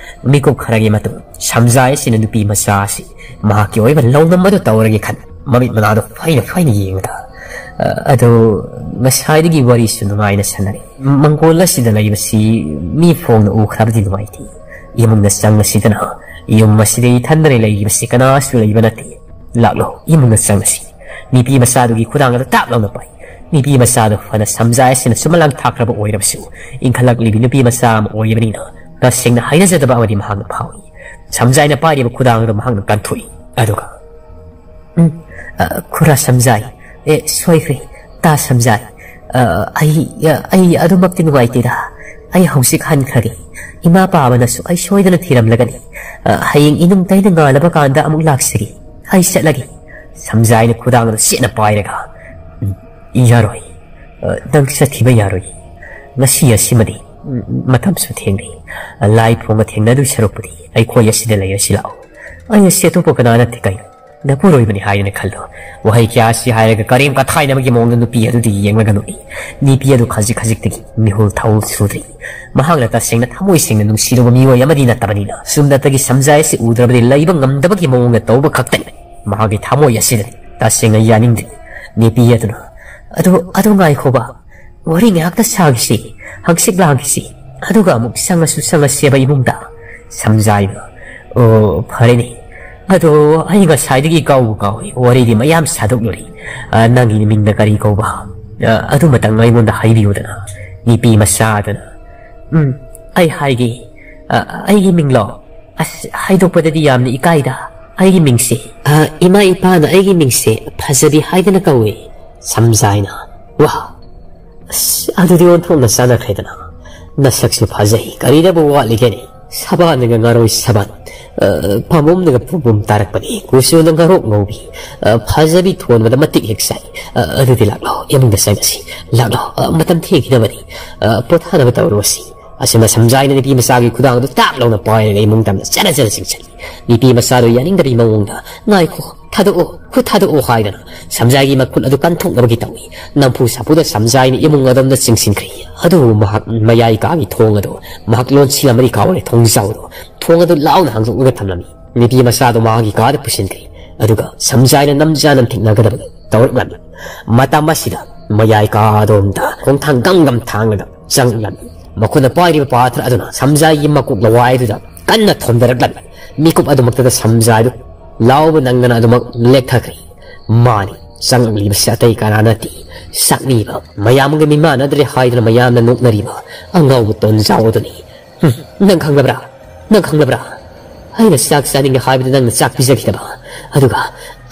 ꯃꯤꯀꯨꯞ ꯈꯔꯒꯤ ꯃꯇꯨꯡ ꯁꯝꯖꯥꯏ ꯑꯁꯤꯅ ꯅꯨꯄꯤ ꯃꯆꯥ ꯑꯁꯤ ꯃꯍꯥꯛꯀꯤ ꯑꯣꯏꯕ ꯂꯧꯅꯝ ꯑꯗꯨ ꯇꯧꯔꯒꯦ ꯈꯟ ꯃꯃꯤꯠ ꯃꯅꯥꯗꯣ ꯐꯩꯅ ꯐꯩꯅ ꯌꯦꯡꯕꯗ, "ꯑ, ꯑꯗꯣ ꯉꯁꯥꯏꯗꯒꯤ ꯋꯥꯔꯤꯁꯨ ꯅꯨꯡꯉꯥꯏꯅ ꯁꯥꯟꯅꯔꯦ꯫ ꯃꯪꯒꯣꯜ ꯑꯁꯤꯗ ꯂꯩꯕꯁꯤ ꯃꯤ ꯐꯣꯡꯅ ꯎꯈ꯭ꯔꯕꯗꯤ ꯅꯨꯡꯉꯥꯏꯇꯦ꯫ ꯏꯃꯨꯡꯗ ꯆꯪꯉꯁꯤꯗꯅ, ꯌꯨꯝ ꯑꯁꯤꯗ ꯏꯊꯟꯗꯅ ꯂꯩꯔꯤꯕꯁꯤ, ꯀꯅꯥꯁꯨ ꯂꯩꯕ ꯅꯠꯇꯦ꯫ ꯂꯥꯛꯂꯣ, ꯏꯃꯨꯡꯗ ꯆꯪꯉꯁꯤ꯫" ꯅꯨꯄꯤ ꯃꯆꯥꯗꯨꯒꯤ ꯈꯨꯗꯥꯡ ꯑꯗꯨ ꯇꯥꯞ ꯂꯥꯎꯅ ꯄꯥꯏ꯫ ꯅꯨꯄꯤ ꯃꯆꯥꯗꯨ ꯐꯅ ꯁꯝꯖꯥꯏ ꯑꯁꯤꯅ ꯁꯨꯃꯂꯥꯡ ꯊꯥꯈ꯭ꯔꯕ ꯑꯣꯏꯔꯕꯁꯨ, ꯏꯟꯈꯠꯂꯛꯂꯤꯕꯤ ꯅꯨꯄꯤ ꯃꯆꯥ ꯑꯃ ꯑꯣꯏꯔꯤꯕꯅꯤꯅ ꯇꯁꯦꯡꯅ ꯍꯩꯅꯖꯗꯕ ꯑꯃꯗꯤ ꯃꯍꯥꯛꯅ ꯐꯥꯎꯏ꯫ ꯁꯝꯖꯥꯏꯅ ꯄꯥꯏꯔꯤꯕ ꯈꯨꯗꯥꯡ ꯑꯗꯨ ꯃꯍꯥꯛꯅ ꯀꯟꯊꯣꯛꯏ꯫ ꯑꯗꯨꯒ, "ꯎꯝ, ꯑ, ꯈꯨꯔꯥ ꯁꯝꯖꯥꯏ, ꯑꯦ, ꯁꯣꯏꯈ꯭ꯔꯦ, ꯇꯥ ꯁꯝꯖꯥꯏ, ꯑ, ꯑꯩ, ꯑ, ꯑꯩ ꯑꯗꯨꯃꯛꯇꯤ ꯅꯨꯡꯉꯥꯏꯇꯦꯗ꯫ ꯑꯩ ꯍꯧꯖꯤꯛ ꯍꯟꯈ꯭ꯔꯒꯦ꯫ ꯏꯃꯥ ꯄꯥꯕꯅꯁꯨ ꯑꯩ ꯁꯣꯏꯗꯅ ꯊꯤꯔꯝꯂꯒꯅꯤ꯫ ꯑ, ꯍꯌꯦꯡ ꯏꯅꯨꯡ ꯇꯩꯅ ꯉꯥꯜꯂꯕ ꯀꯥꯟꯗ ꯑꯃꯨꯛ ꯂꯥꯛꯆꯒꯦ꯫ ꯑꯩ ꯆꯠꯂꯒꯦ꯫ ꯁꯝꯖꯥꯏꯅ ꯈꯨꯗꯥꯡ ꯑꯗꯨ ꯆꯦꯠꯅ ꯄꯥꯏꯔꯒ, "ꯎꯝ, ꯌꯥꯔꯣꯏ꯫ ꯑ, ꯅꯪ ꯆꯠꯈꯤꯕ ꯌꯥꯔꯣꯏ꯫ ꯉꯁꯤ ꯑꯁꯤꯃꯗꯤ, ꯎꯝ, ꯃꯇꯝꯁꯨ ꯊꯦꯡꯂꯦ꯫ ꯑ, ꯂꯥꯏ ꯐꯣꯡꯕ ꯊꯦꯡꯅꯗꯣꯏ ꯁꯔꯨꯛꯄꯨꯗꯤ ꯑꯩꯈꯣꯏ ꯑꯁꯤꯗ ꯂꯩꯔꯁꯤ ꯂꯥꯛꯑꯣ꯫ ꯑꯩ ꯑꯁꯤ ꯑꯇꯣꯞꯄ ꯀꯅꯥ ꯅꯠꯇꯦ ꯀꯩꯅꯣ꯫ ꯅꯄꯨꯔꯣꯏꯕꯅꯤ ꯍꯥꯏꯗꯨꯅ ꯈꯜꯂꯣ꯫" ꯋꯥꯍꯩ ꯀꯌꯥ ꯑꯁꯤ ꯍꯥꯏꯔꯒ ꯀꯔꯦꯝ ꯀꯊꯥꯏꯅꯕꯒꯤ ꯃꯑꯣꯡꯗ ꯅꯨꯄꯤ ꯑꯗꯨꯗꯤ ꯌꯦꯡꯂꯒ ꯅꯣꯛꯏ꯫ ꯅꯨꯄꯤ ꯑꯗꯨ ꯈꯖꯤꯛ ꯈꯖꯤꯛꯇꯒꯤ ꯃꯤꯍꯨꯜ ꯊꯥꯍꯨꯜ ꯁꯨꯗ꯭ꯔꯤ꯫ ꯃꯍꯥꯛꯅ ꯇꯁꯦꯡꯅ ꯊꯃꯣꯏ ꯁꯦꯡꯅ ꯅꯨꯡꯁꯤꯔꯨꯕ ꯃꯤꯑꯣꯏ ꯑꯃꯗꯤ ꯅꯠꯇꯕꯅꯤꯅ, ꯆꯨꯝꯅꯇꯒꯤ ꯁꯝꯖꯥꯏ ꯑꯁꯤ ꯎꯗ꯭ꯔꯕꯗꯤ ꯂꯩꯕ ꯉꯝꯗꯕꯒꯤ ꯃꯑꯣꯡꯗ ꯇꯧꯕ ꯈꯛꯇꯅꯤ꯫ ꯃꯍꯥꯛꯀꯤ ꯊꯃꯣꯏ ꯑꯁꯤꯗꯗꯤ ꯇꯁꯦꯡꯅ ꯌꯥꯅꯤꯡꯗ꯭ꯔꯤ꯫ ꯅꯨꯄꯤ ꯑꯗꯨꯅ, "ꯑꯗꯨ, ꯑꯗꯨ ꯉꯥꯏꯈꯣꯕ꯫ ꯋꯥꯔꯤ ꯉꯥꯏꯍꯥꯛꯇ ꯁꯥꯈꯤꯁꯤ, ꯍꯪꯆꯤꯠ ꯂꯥꯡꯈꯤꯁꯤ, ꯑꯗꯨꯒ ꯑꯃꯨꯛ ꯆꯪꯉꯁꯨ ꯆꯪꯉꯁꯦꯕ ꯏꯃꯨꯡꯗ꯫" ꯁꯝꯖꯥꯏꯅ, "ꯑꯣ, ꯐꯔꯦꯅꯦ꯫ ꯑꯗꯣ ꯑꯩ ꯉꯁꯥꯏꯗꯒꯤ ꯀꯥꯎꯕꯨ ꯀꯥꯎꯏ, ꯋꯥꯔꯤꯗꯤ ꯃꯌꯥꯝ ꯁꯥꯗꯣꯛꯂꯨꯔꯦ꯫ ꯑ, ꯅꯪꯒꯤ ꯃꯤꯡꯅ ꯀꯔꯤ ꯀꯧꯕ? ꯑ, ꯑꯗꯨꯃꯇꯪ ꯑꯩꯉꯣꯟꯗ ꯍꯥꯏꯕꯤꯌꯨꯗꯅ꯫" ꯅꯨꯄꯤ ꯃꯆꯥ ꯑꯗꯨꯅ, "ꯎꯝ, ꯑꯩ ꯍꯥꯏꯒꯦ꯫ ꯑ, ꯑꯩꯒꯤ ꯃꯤꯡꯂꯣ? ꯑꯁ, ꯍꯥꯏꯗꯣꯛꯄꯗꯗꯤ ꯌꯥꯝꯅ ꯏꯀꯥꯏꯗ꯫ ꯑꯩꯒꯤ ꯃꯤꯡꯁꯦ, ꯑ, ꯏꯃꯥ ꯏꯄꯥꯅ ꯑꯩꯒꯤ ꯃꯤꯡꯁꯦ ꯐꯖꯕꯤ ꯍꯥꯏꯗꯅ ꯀꯧꯏ꯫" ꯁꯝꯖꯥꯏꯅ, "ꯋꯥ, ꯑꯁ, ꯑꯗꯨꯗꯤ ꯑꯣꯟꯊꯣꯛꯅ ꯆꯥꯟꯅꯈ꯭ꯔꯦꯗꯅ꯫ ꯅꯁꯛꯁꯨ ꯐꯖꯩ, ꯀꯔꯤꯗꯕꯨ ꯋꯥꯠꯂꯤꯒꯦꯅꯦ? ꯁꯕꯥꯟꯅꯒ ꯉꯥꯔꯣꯏ ꯁꯕꯥꯟ, ꯑ, ꯄꯥꯝꯕꯣꯝꯅꯒ ꯄꯨꯝꯕꯨꯝ ꯇꯥꯔꯛꯄꯅꯤ, ꯀꯨꯆꯨꯅ ꯉꯥꯔꯣꯛ ꯉꯧꯕꯤ, ꯑ, ꯐꯖꯕꯤ ꯊꯣꯟꯕꯗ ꯃꯇꯤꯛ ꯍꯦꯛ ꯆꯥꯏ꯫ ꯑ, ꯑꯗꯨꯗꯤ ꯂꯥꯛꯂꯣ, ꯏꯃꯨꯡꯗ ꯆꯪꯉꯁꯤ꯫ ꯂꯥꯛꯂꯣ, ꯑ, ꯃꯇꯝ ꯊꯦꯡꯈꯤꯅꯕꯅꯤ꯫ ꯑ, ꯄꯣꯊꯥꯅꯕ ꯇꯧꯔꯨꯔꯁꯤ꯫" ꯑꯁꯨꯝꯅ ꯁꯝꯖꯥꯏꯅ ꯅꯨꯄꯤ ꯃꯆꯥꯒꯤ ꯈꯨꯗꯥꯡ ꯑꯗꯨ ꯇꯥꯞ ꯂꯥꯎꯅ ꯄꯥꯏꯔꯒ ꯏꯃꯨꯡ ꯇꯝꯅ ꯆꯔ ꯆꯔ ꯆꯤꯡꯁꯤꯜꯂꯤ꯫ ꯅꯨꯄꯤ ꯃꯆꯥꯗꯨ ꯌꯥꯅꯤꯡꯗꯕꯒꯤ ꯃꯑꯣꯡꯗ, "ꯉꯥꯏꯈꯣ, ꯊꯥꯗꯣꯛꯑꯣ, ꯈꯨꯠ ꯊꯥꯗꯣꯛꯑꯣ" ꯍꯥꯏꯗꯅ ꯁꯝꯖꯥꯏꯒꯤ ꯃꯈꯨꯠ ꯑꯗꯨ ꯀꯟꯊꯣꯛꯅꯕꯒꯤ ꯇꯧꯏ꯫ ꯅꯝꯐꯨ ꯁꯥꯐꯨꯗ ꯁꯝꯖꯥꯏꯅ ꯏꯃꯨꯡ ꯑꯗꯣꯝꯗ ꯆꯤꯡꯁꯤꯟꯈ꯭ꯔꯦ꯫ ꯑꯗꯨꯕꯨ ꯃꯍꯥꯛ ꯃꯌꯥꯏ ꯀꯥꯒꯤ ꯊꯣꯡ ꯑꯗꯨ ꯃꯍꯥꯛ ꯂꯣꯟꯁꯤꯜꯂꯝꯃꯗꯤ ꯀꯥꯎꯔꯦ ꯊꯣꯡꯖꯥꯎꯗꯨ꯫ ꯊꯣꯡ ꯑꯗꯨ ꯂꯥꯎꯅ ꯍꯥꯡꯗꯣꯛꯂꯒ ꯊꯝꯂꯝꯃꯤ꯫ ꯅꯨꯄꯤ ꯃꯆꯥꯗꯨ ꯃꯍꯥꯛꯀꯤ ꯀꯥꯗ ꯄꯨꯁꯤꯟꯈ꯭ꯔꯦ꯫ ꯑꯗꯨꯒ ꯁꯝꯖꯥꯏꯅ ꯅꯝꯖꯥꯅ ꯊꯦꯡꯅꯒꯗꯕꯗꯨ ꯇꯧꯔꯛꯂꯝꯃꯤ꯫ ꯃꯇꯝ ꯑꯁꯤꯗ ꯃꯌꯥꯏ ꯀꯥꯗꯣꯝꯗ ꯈꯣꯡꯊꯥꯡ ꯒꯝ ꯒꯝ ꯊꯥꯡꯂꯒ ꯆꯪꯂꯝꯃꯤ꯫ ꯃꯈꯨꯠꯅ ꯄꯥꯏꯔꯤꯕ ꯄꯥꯊ꯭ꯔ ꯑꯗꯨꯅ ꯁꯝꯖꯥꯏꯒꯤ ꯃꯀꯣꯛ ꯂꯋꯥꯏ ꯑꯗꯨꯗ ꯀꯟꯅ ꯊꯣꯝꯗꯔꯛꯂꯝꯃꯤ꯫ ꯃꯤꯀꯨꯞ ꯑꯗꯨꯃꯛꯇꯗ ꯁꯝꯖꯥꯏꯗꯨ ꯂꯥꯎꯕ ꯅꯪꯗꯅ ꯑꯗꯨꯃꯛ ꯂꯦꯛꯊꯈ꯭ꯔꯦ꯫ ꯃꯥꯅꯤ, ꯆꯪꯂꯛꯂꯤꯕꯁꯤ ꯑꯇꯩ ꯀꯅꯥ ꯅꯠꯇꯦ, ꯆꯥꯛꯅꯤꯕ, ꯃꯌꯥꯝꯒ ꯃꯤꯃꯥꯟꯅꯗ꯭ꯔꯦ ꯍꯥꯏꯗꯨꯅ ꯃꯌꯥꯝꯅ ꯅꯣꯛꯅꯔꯤꯕ ꯑꯉꯥꯎꯕ ꯇꯣꯟꯖꯥꯎ ꯑꯗꯨꯅꯤ꯫ ꯍꯨꯝ, ꯅꯪ ꯈꯪꯂꯕ꯭ꯔꯥ? ꯅꯪ ꯈꯪꯂꯕ꯭ꯔꯥ? ꯑꯩꯅ ꯆꯥꯛ ꯆꯥꯅꯤꯡꯉꯦ ꯍꯥꯏꯕꯗ ꯅꯪꯅ ꯆꯥꯛ ꯄꯤꯖꯈꯤꯗꯕ, ꯑꯗꯨꯒ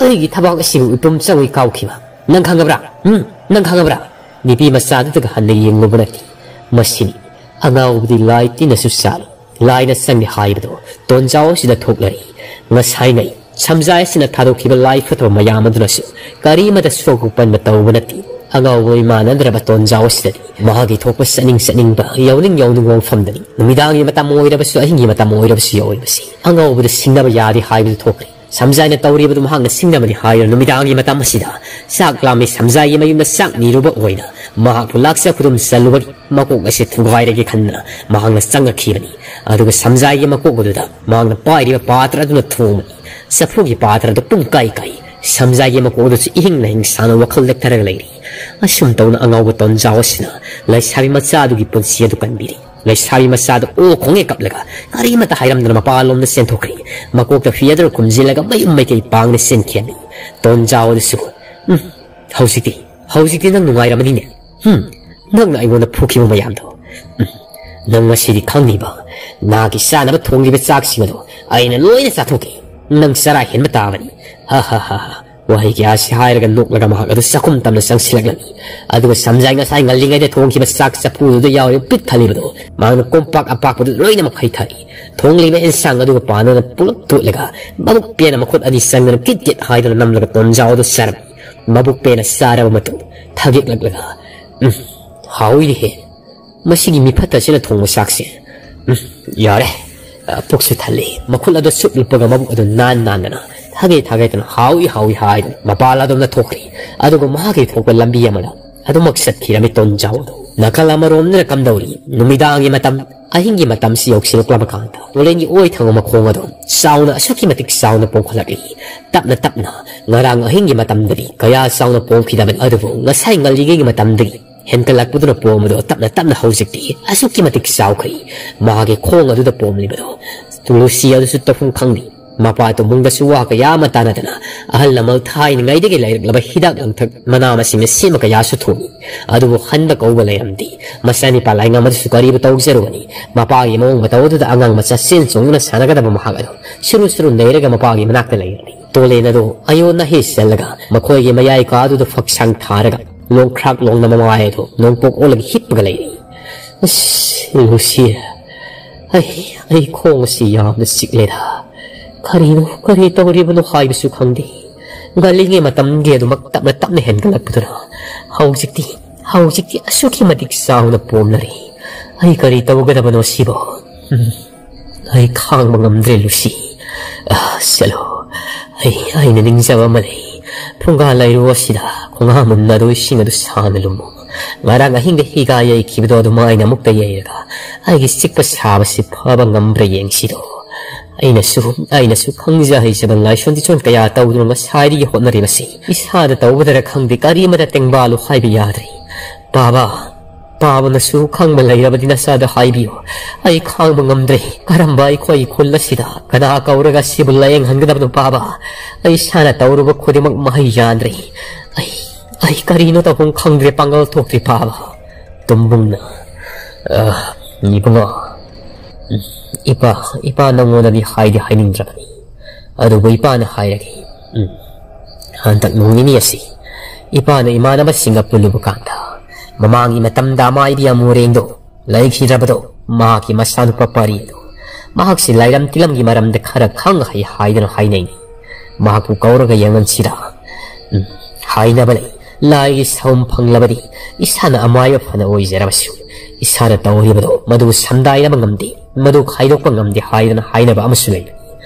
ꯑꯩꯒꯤ ꯊꯕꯥꯛ ꯑꯁꯤꯕꯨ ꯏꯄꯨꯝ ꯆꯪꯉꯨꯏ ꯀꯥꯎꯈꯤꯕ꯫ ꯅꯪ ꯈꯪꯂꯕ꯭ꯔꯥ? ꯍꯨꯝ, ꯅꯪ ꯈꯪꯂꯕ꯭ꯔꯥ? ꯅꯨꯄꯤ ꯃꯆꯥꯗꯨꯗꯒ ꯍꯟꯅ ꯌꯦꯡꯂꯨꯕ ꯅꯠꯇꯦ꯫ ꯃꯁꯤꯅꯤ ꯑꯉꯥꯎꯕꯗꯤ ꯂꯥꯏ ꯇꯤꯟꯅꯁꯨ ꯆꯥꯜꯂꯤ, ꯂꯥꯏꯅ ꯆꯪꯉꯦ ꯍꯥꯏꯕꯗꯣ ꯇꯣꯟꯖꯥꯎ ꯑꯁꯤꯗ ꯊꯣꯛꯂꯔꯤ꯫ ꯉꯁꯥꯏꯉꯩ ꯁꯝꯖꯥꯏ ꯑꯁꯤꯅ ꯊꯥꯗꯣꯛꯈꯤꯕ ꯂꯥꯏ ꯐꯠꯇꯕ ꯃꯌꯥꯝ ꯑꯗꯨꯅꯁꯨ ꯀꯔꯤꯃꯇ ꯁꯣꯛꯄ ꯄꯟꯕ ꯇꯧꯕ ꯅꯠꯇꯦ꯫ ꯑꯉꯥꯎꯕ ꯏꯃꯥꯟꯅꯗ꯭ꯔꯕ ꯇꯣꯟꯖꯥꯎ ꯑꯁꯤꯗꯗꯤ ꯃꯍꯥꯛꯀꯤ ꯊꯣꯛꯄ ꯆꯠꯅꯤꯡ ꯆꯠꯅꯤꯡꯕ, ꯌꯧꯅꯤꯡ ꯌꯧꯅꯤꯡꯕ ꯃꯐꯝꯗꯅꯤ꯫ ꯅꯨꯃꯤꯗꯥꯡꯒꯤ ꯃꯇꯝ ꯑꯣꯏꯔꯕꯁꯨ, ꯑꯍꯤꯡꯒꯤ ꯃꯇꯝ ꯑꯣꯏꯔꯕꯁꯨ ꯌꯧꯔꯤꯕꯁꯤ ꯑꯉꯥꯎꯕꯗ ꯁꯤꯡꯅꯕ ꯌꯥꯗꯦ ꯍꯥꯏꯕꯗꯨ ꯊꯣꯛꯈ꯭ꯔꯦ꯫ ꯁꯝꯖꯥꯏꯅ ꯇꯧꯔꯤꯕꯗꯨ ꯃꯍꯥꯛꯅ ꯁꯤꯡꯅꯕꯅꯤ ꯍꯥꯏꯔ ꯅꯨꯃꯤꯗꯥꯡꯒꯤ ꯃꯇꯝ ꯑꯁꯤꯗ ꯆꯥꯛ ꯂꯥꯝꯃꯤ ꯁꯝꯖꯥꯏꯒꯤ ꯃꯌꯨꯝꯗ ꯆꯥꯛ ꯅꯤꯔꯨꯕ ꯑꯣꯏꯅ ꯃꯍꯥꯛꯄꯨ ꯂꯥꯛꯆ ꯈꯨꯗꯨꯝ ꯆꯜꯂꯨꯕꯒꯤ ꯃꯀꯣꯛ ꯑꯁꯤ ꯊꯨꯒꯥꯏꯔꯒꯦ ꯈꯟꯗꯅ ꯃꯍꯥꯛꯅ ꯆꯪꯉꯛꯈꯤꯕꯅꯤ꯫ ꯑꯗꯨꯒ ꯁꯝꯖꯥꯏꯒꯤ ꯃꯀꯣꯛ ꯑꯗꯨꯗ ꯃꯍꯥꯛꯅ ꯄꯥꯏꯔꯤꯕ ꯄꯥꯇ꯭ꯔ ꯑꯗꯨꯅ ꯊꯣꯡꯕꯅꯤ꯫ ꯆꯐꯨꯒꯤ ꯄꯥꯇ꯭ꯔ ꯑꯗꯨ ꯄꯨꯡ ꯀꯥꯏ ꯀꯥꯏ꯫ ꯁꯝꯖꯥꯏꯒꯤ ꯃꯀꯣꯛ ꯑꯗꯨꯁꯨ ꯏꯍꯤꯡ ꯅꯍꯤꯡ ꯁꯥꯟꯅ ꯋꯥꯈꯜ ꯂꯦꯛꯊꯔꯒ ꯂꯩꯔꯤ꯫ ꯑꯁꯨꯝ ꯇꯧꯅ ꯑꯉꯥꯎꯕ ꯇꯣꯟꯖꯥꯎ ꯑꯁꯤꯅ ꯂꯩꯁꯥꯕꯤ ꯃꯆꯥ ꯑꯗꯨꯒꯤ ꯄꯨꯟꯁꯤ ꯑꯗꯨ ꯀꯟꯕꯤꯔꯤ꯫ ꯂꯩꯁꯥꯕꯤ ꯃꯆꯥꯗꯨ ꯑꯣ ꯈꯣꯡꯉꯦ ꯀꯞꯂꯒ ꯀꯔꯤꯃꯇ ꯍꯥꯏꯔꯝꯗꯅ ꯃꯄꯥꯟꯂꯣꯝꯗ ꯆꯦꯟꯊꯣꯛꯈ꯭ꯔꯦ꯫ ꯃꯀꯣꯛꯇ ꯐꯤꯌꯥꯗꯔ ꯈꯨꯝꯖꯤꯜꯂꯒ ꯃꯌꯨꯝ ꯃꯥꯏꯀꯩ ꯄꯥꯡꯅ ꯆꯦꯟꯈꯤꯔꯝꯃꯤ꯫ ꯇꯣꯟꯖꯥꯎ ꯑꯗꯨꯁꯨ, "ꯎꯝ, ꯍꯧꯖꯤꯛꯇꯤ, ꯍꯧꯖꯤꯛꯇꯤ ꯅꯪ ꯅꯨꯡꯉꯥꯏꯔꯝꯃꯅꯤꯅꯦ꯫ ꯎꯝ, ꯅꯪꯅ ꯑꯩꯉꯣꯟꯗ ꯐꯨꯈꯤꯕ ꯃꯌꯥꯝꯗꯣ꯫ ꯎꯝ, ꯅꯪ ꯉꯁꯤꯗꯤ ꯈꯪꯅꯤꯕ꯫ ꯅꯥꯒꯤ ꯆꯥꯅꯕ ꯊꯣꯡꯂꯤꯕ ꯆꯥꯛꯁꯤꯡ ꯑꯗꯣ ꯑꯩꯅ ꯂꯣꯏꯅ ꯆꯥꯊꯣꯛꯀꯦ꯫ ꯅꯪ ꯆꯔꯥ ꯍꯦꯟꯕ ꯇꯥꯕꯅꯤ꯫ ꯍꯥ, ꯍꯥ, ꯍꯥ, ꯍꯥ꯫" ꯋꯥꯍꯩ ꯀꯌꯥꯁꯤ ꯍꯥꯏꯔꯒ ꯅꯣꯛꯂꯒ ꯃꯍꯥꯛ ꯑꯗꯨ ꯆꯥꯛꯈꯨꯝ ꯇꯝꯅ ꯆꯪꯁꯤꯜꯂꯛꯂꯝꯃꯤ꯫ ꯑꯗꯨꯒ ꯁꯝꯖꯥꯏ ꯉꯁꯥꯏ ꯉꯜꯂꯤꯉꯩꯗ ꯊꯣꯡꯈꯤꯕ ꯆꯥꯛ ꯆꯐꯨꯗꯨꯗ ꯌꯥꯎꯔꯤꯕ ꯄꯤꯛ ꯊꯜꯂꯤꯕꯗꯣ ꯃꯍꯥꯛꯅ ꯀꯣꯝꯄꯥꯛ ꯑꯄꯥꯛꯄꯗꯨ ꯂꯣꯏꯅꯃꯛ ꯍꯩꯊꯔꯤ꯫ ꯊꯣꯡꯂꯤꯕ ꯑꯦꯟꯁꯥꯡ ꯑꯗꯨꯒ ꯄꯥꯟ ꯑꯗꯨꯅ ꯄꯨꯂꯞ ꯇꯣꯠꯂꯒ ꯃꯕꯨꯛ ꯄꯦꯟꯅ ꯃꯈꯨꯠ ꯑꯅꯤ ꯆꯪꯗꯅ ꯀꯤꯠ ꯀꯤꯠ ꯍꯥꯏꯗꯨꯅ ꯅꯝꯂꯒ ꯇꯣꯟꯖꯥꯎ ꯑꯗꯨ ꯆꯥꯔꯝꯃꯤ꯫ ꯃꯕꯨꯛ ꯄꯦꯟꯅ ꯆꯥꯔꯕ ꯃꯇꯨꯡ ꯊꯥꯒꯦꯛꯂꯛꯂꯒ, "ꯎꯝ, ꯍꯥꯎꯏꯅꯦꯍꯦ꯫ ꯃꯁꯤꯒꯤ ꯃꯤꯐꯠꯇ ꯑꯁꯤꯅ ꯊꯣꯡꯕ ꯆꯥꯛꯁꯦ꯫ ꯎꯝ, ꯌꯥꯔꯦ꯫ ꯑ, ꯄꯨꯛꯁꯨ ꯊꯜꯂꯦ꯫" ꯃꯈꯨꯠ ꯑꯗꯨ ꯁꯨꯞ ꯂꯨꯞꯄꯒ ꯃꯕꯨꯛ ꯑꯗꯨ ꯅꯥꯟ ꯅꯥꯟꯗꯅ ꯊꯥꯒꯩ ꯊꯥꯒꯩꯗꯅ "ꯍꯥꯎꯏ, ꯍꯥꯎꯏ" ꯍꯥꯏꯗꯨꯅ ꯃꯄꯥꯟ ꯑꯗꯣꯝꯗ ꯊꯣꯛꯈ꯭ꯔꯦ꯫ ꯑꯗꯨꯒ ꯃꯍꯥꯛꯀꯤ ꯊꯣꯛꯄ ꯂꯝꯕꯤ ꯑꯃꯗ ꯑꯗꯨꯃꯛ ꯆꯠꯈꯤꯔꯝꯃꯤ ꯇꯣꯟꯖꯥꯎ ꯑꯗꯨ꯫ ꯅꯥꯀꯜ ꯑꯃꯔꯣꯝꯗꯅ ꯀꯝꯗꯧꯔꯤ? ꯅꯨꯃꯤꯗꯥꯡꯒꯤ ꯃꯇꯝ, ꯑꯍꯤꯡꯒꯤ ꯃꯇꯝꯁꯤ ꯌꯧꯁꯤꯜꯂꯛꯂꯕ ꯀꯥꯟꯗ ꯇꯨꯔꯦꯟꯒꯤ ꯑꯣꯏ ꯊꯪꯕ ꯃꯈꯣꯡ ꯑꯗꯨ ꯆꯥꯎꯅ, ꯑꯁꯨꯛꯀꯤ ꯃꯇꯤꯛ ꯆꯥꯎꯅ ꯄꯣꯝꯈꯠꯂꯛꯂꯤ꯫ ꯇꯞꯅ ꯇꯞꯅ, ꯉꯔꯥꯡ ꯑꯍꯤꯡꯒꯤ ꯃꯇꯝꯗꯗꯤ ꯀꯌꯥ ꯆꯥꯎꯅ ꯄꯣꯝꯈꯤꯗꯕꯅꯤ, ꯑꯗꯨꯕꯨ ꯉꯁꯥꯏ ꯉꯜꯂꯤꯉꯩꯒꯤ ꯃꯇꯝꯗꯒꯤ ꯍꯦꯟꯒꯠꯂꯛꯄꯗꯨꯅ ꯄꯣꯝꯕꯗꯨ ꯇꯞꯅ ꯇꯞꯅ ꯍꯧꯖꯤꯛꯇꯤ ꯑꯁꯨꯛꯀꯤ ꯃꯇꯤꯛ ꯆꯥꯎꯈ꯭ꯔꯦ꯫ ꯃꯍꯥꯛꯀꯤ ꯈꯣꯡ ꯑꯗꯨꯗ ꯄꯣꯝꯂꯤꯕꯗꯨ ꯇꯨꯂꯨꯁꯤ ꯑꯗꯨꯁꯨ ꯇꯧꯐꯝ ꯈꯪꯗꯦ꯫ ꯃꯄꯥ ꯇꯨꯝꯕꯨꯡꯗꯁꯨ ꯋꯥ ꯀꯌꯥ ꯑꯃ ꯇꯥꯅꯗꯅ ꯑꯍꯜ ꯂꯃꯟ ꯊꯥꯏꯅꯉꯩꯗꯒꯤ ꯂꯩꯔꯛꯂꯕ ꯍꯤꯗꯥꯛ ꯂꯥꯡꯊꯛ ꯃꯅꯥ ꯃꯁꯤꯡꯅ ꯁꯦꯝꯕ ꯀꯌꯥꯁꯨ ꯊꯣꯡꯏ꯫ ꯑꯗꯨꯕꯨ ꯍꯟꯕ ꯀꯧꯕ ꯂꯩꯔꯝꯗꯦ꯫ ꯃꯆꯥꯅꯤꯄꯥ ꯂꯥꯏꯉꯝ ꯑꯗꯨꯁꯨ ꯀꯔꯤꯕꯨ ꯇꯧꯖꯔꯨꯒꯅꯤ? ꯃꯄꯥꯒꯤ ꯃꯑꯣꯡ ꯃꯇꯧ ꯑꯗꯨꯗ ꯑꯉꯥꯡ ꯃꯆꯥ ꯆꯦꯟ ꯆꯣꯡꯗꯨꯅ ꯁꯥꯟꯅꯒꯗꯕ ꯃꯍꯥꯛ ꯑꯗꯨ ꯁꯨꯔꯨ ꯁꯨꯔꯨ ꯅꯩꯔꯒ ꯃꯄꯥꯒꯤ ꯃꯅꯥꯛꯇ ꯂꯩꯔꯝꯃꯤ꯫ ꯇꯣꯂꯦꯟ ꯑꯗꯨ ꯑꯌꯣꯟ ꯑꯍꯦ ꯆꯦꯜꯂꯒ ꯃꯈꯣꯏꯒꯤ ꯃꯌꯥꯏ ꯀꯥꯗꯨꯗ ꯐꯛꯁꯥꯡ ꯊꯥꯔꯒ ꯂꯣꯡꯈ꯭ꯔꯥꯛ ꯂꯣꯡꯅ ꯃꯃꯥꯏ ꯑꯗꯨ ꯅꯣꯡꯄꯣꯛ ꯑꯣꯜꯂꯒ ꯍꯤꯞꯄꯒ ꯂꯩꯔꯤ꯫ ꯑꯁ, ꯂꯨꯁꯤ, ꯑꯩ, ꯑꯩ ꯈꯣꯡ ꯑꯁꯤ ꯌꯥꯝꯅ ꯆꯤꯛꯂꯦꯗ꯫ ꯀꯔꯤꯅꯣ, ꯀꯔꯤ ꯇꯧꯔꯤꯕꯅꯣ ꯍꯥꯏꯕꯁꯨ ꯈꯪꯗꯦ꯫ ꯉꯜꯂꯤꯉꯩ ꯃꯇꯝꯒꯤ ꯑꯗꯨꯃꯛ ꯇꯞꯅ ꯇꯞꯅ ꯍꯦꯟꯒꯠꯂꯛꯄꯗꯨꯅ ꯍꯧꯖꯤꯛꯇꯤ, ꯍꯧꯖꯤꯛꯇꯤ ꯑꯁꯨꯛꯀꯤ ꯃꯇꯤꯛ ꯆꯥꯎꯅ ꯄꯣꯝꯂꯔꯦ꯫ ꯑꯩ ꯀꯔꯤ ꯇꯧꯒꯗꯕꯅꯣ ꯁꯤꯕꯣ? ꯎꯝ, ꯑꯩ ꯈꯥꯡꯕ ꯉꯝꯗ꯭ꯔꯦ, ꯂꯨꯁꯤ꯫ ꯑ, ꯆꯠꯂꯣ꯫ ꯑꯩ, ꯑꯩꯅ ꯅꯤꯡꯖꯕ ꯑꯃ ꯂꯩ꯫ ꯐꯨꯡꯒꯥ ꯂꯩꯔꯨ ꯑꯁꯤꯗ ꯈꯣꯡꯍꯥꯝ ꯃꯨꯟ ꯑꯗꯨ ꯏꯁꯤꯡ ꯑꯗꯨ ꯁꯥꯅ ꯂꯨꯝꯃꯨ꯫ ꯉꯔꯥꯡ ꯑꯍꯤꯡꯗ ꯍꯤꯒꯥ ꯌꯩꯈꯤꯕꯗꯣ ꯑꯗꯨꯃꯥꯏꯅ ꯑꯃꯨꯛꯇ ꯌꯩꯔꯒ ꯑꯩꯒꯤ ꯆꯤꯛꯄ ꯁꯥꯕꯁꯤ ꯐꯕ ꯉꯝꯕ꯭ꯔꯥ ꯌꯦꯡꯁꯤꯗꯣ꯫ ꯑꯩꯅꯁꯨ, ꯑꯩꯅꯁꯨ ꯈꯪꯖ ꯍꯩꯖꯕ ꯂꯥꯏꯁꯣꯟ ꯇꯤꯁꯣꯟ ꯀꯌꯥ ꯇꯧꯗꯨꯅ ꯉꯁꯥꯏꯗꯒꯤ ꯍꯣꯠꯅꯔꯤꯕꯁꯤ ꯏꯁꯥꯗ ꯇꯧꯕꯗꯔ ꯈꯪꯗꯦ, ꯀꯔꯤ ꯑꯃꯗ ꯇꯦꯡꯕꯥꯜꯂꯨ ꯍꯥꯏꯕ ꯌꯥꯗ꯭ꯔꯦ꯫ ꯄꯥꯕ, ꯄꯥꯕꯅꯁꯨ ꯈꯪꯕ ꯂꯩꯔꯕꯗꯤ ꯅꯆꯥꯗ ꯍꯥꯏꯕꯤꯌꯨ꯫ ꯑꯩ ꯈꯥꯡꯕ ꯉꯝꯗ꯭ꯔꯦ꯫ ꯀꯔꯝꯕ ꯑꯩꯈꯣꯏꯒꯤ ꯈꯨꯜ ꯑꯁꯤꯗ ꯀꯅꯥ ꯀꯧꯔꯒ ꯁꯤꯕꯨ ꯂꯥꯌꯦꯡꯍꯟꯒꯗꯕꯅꯣ, ꯄꯥꯕ? ꯑꯩ ꯏꯁꯥꯅ ꯇꯧꯔꯨꯕ ꯈꯨꯗꯤꯡꯃꯛ ꯃꯍꯩ ꯌꯥꯟꯗ꯭ꯔꯦ꯫ ꯑꯩ, ꯑꯩ ꯀꯔꯤꯅꯣ ꯇꯧꯐꯝ ꯈꯪꯗ꯭ꯔꯦ, ꯄꯥꯡꯒꯜ ꯊꯣꯛꯇ꯭ꯔꯦ, ꯄꯥꯕ꯫ ꯇꯣꯝꯕꯨꯡꯅ, "ꯑ, ꯏꯕꯨꯡꯉꯣ, ꯎꯝ, ꯏꯄꯥ, ꯏꯄꯥ ꯅꯪꯉꯣꯟꯗꯗꯤ ꯍꯥꯏꯗꯤ ꯍꯥꯏꯅꯤꯡꯗ꯭ꯔꯕꯅꯤ꯫ ꯑꯗꯨꯕꯨ ꯏꯄꯥꯅ ꯍꯥꯏꯔꯒꯦ꯫ ꯎꯝ, ꯍꯟꯗꯛ ꯅꯣꯡ ꯅꯤꯅꯤ ꯑꯁꯤ ꯏꯄꯥꯅ ꯏꯃꯥꯟꯅꯕꯁꯤꯡꯒ ꯄꯨꯜꯂꯨꯕ ꯀꯥꯟꯗ, ꯃꯃꯥꯡꯒꯤ ꯃꯇꯝꯗ ꯑꯃꯥꯏꯕꯤ ꯑꯃꯨꯔꯦꯡꯗꯣ ꯂꯩꯈꯤꯗ꯭ꯔꯕꯗꯣ, ꯃꯍꯥꯛꯀꯤ ꯃꯆꯥꯅꯨꯄꯥ ꯄꯥꯔꯤꯗꯣ, ꯃꯍꯥꯛꯁꯤ ꯂꯥꯏꯔꯝ ꯇꯤꯂꯝꯒꯤ ꯃꯔꯝꯗ ꯈꯔ ꯈꯪ ꯍꯩ ꯍꯥꯏꯗꯅ ꯍꯥꯏꯅꯩ꯫ ꯃꯍꯥꯛꯄꯨ ꯀꯧꯔꯒ ꯌꯦꯡꯍꯟꯁꯤꯔꯥ? ꯎꯝ, ꯍꯥꯏꯅꯕ ꯂꯩ꯫ ꯂꯥꯏꯒꯤ ꯁꯥꯎꯝ ꯐꯪꯂꯕꯗꯤ ꯏꯁꯥꯅ ꯑꯃꯥꯏꯕ ꯐꯅ ꯑꯣꯏꯖꯔꯕꯁꯨ, ꯏꯁꯥꯅ ꯇꯧꯔꯤꯕꯗꯣ ꯃꯗꯨ ꯁꯝꯗꯥꯏꯅꯕ ꯉꯝꯗꯦ, ꯃꯗꯨ ꯈꯥꯏꯗꯣꯛꯄ ꯉꯝꯗꯦ ꯍꯥꯏꯗꯅ ꯍꯥꯏꯅꯕ ꯑꯃꯁꯨ ꯂꯩ꯫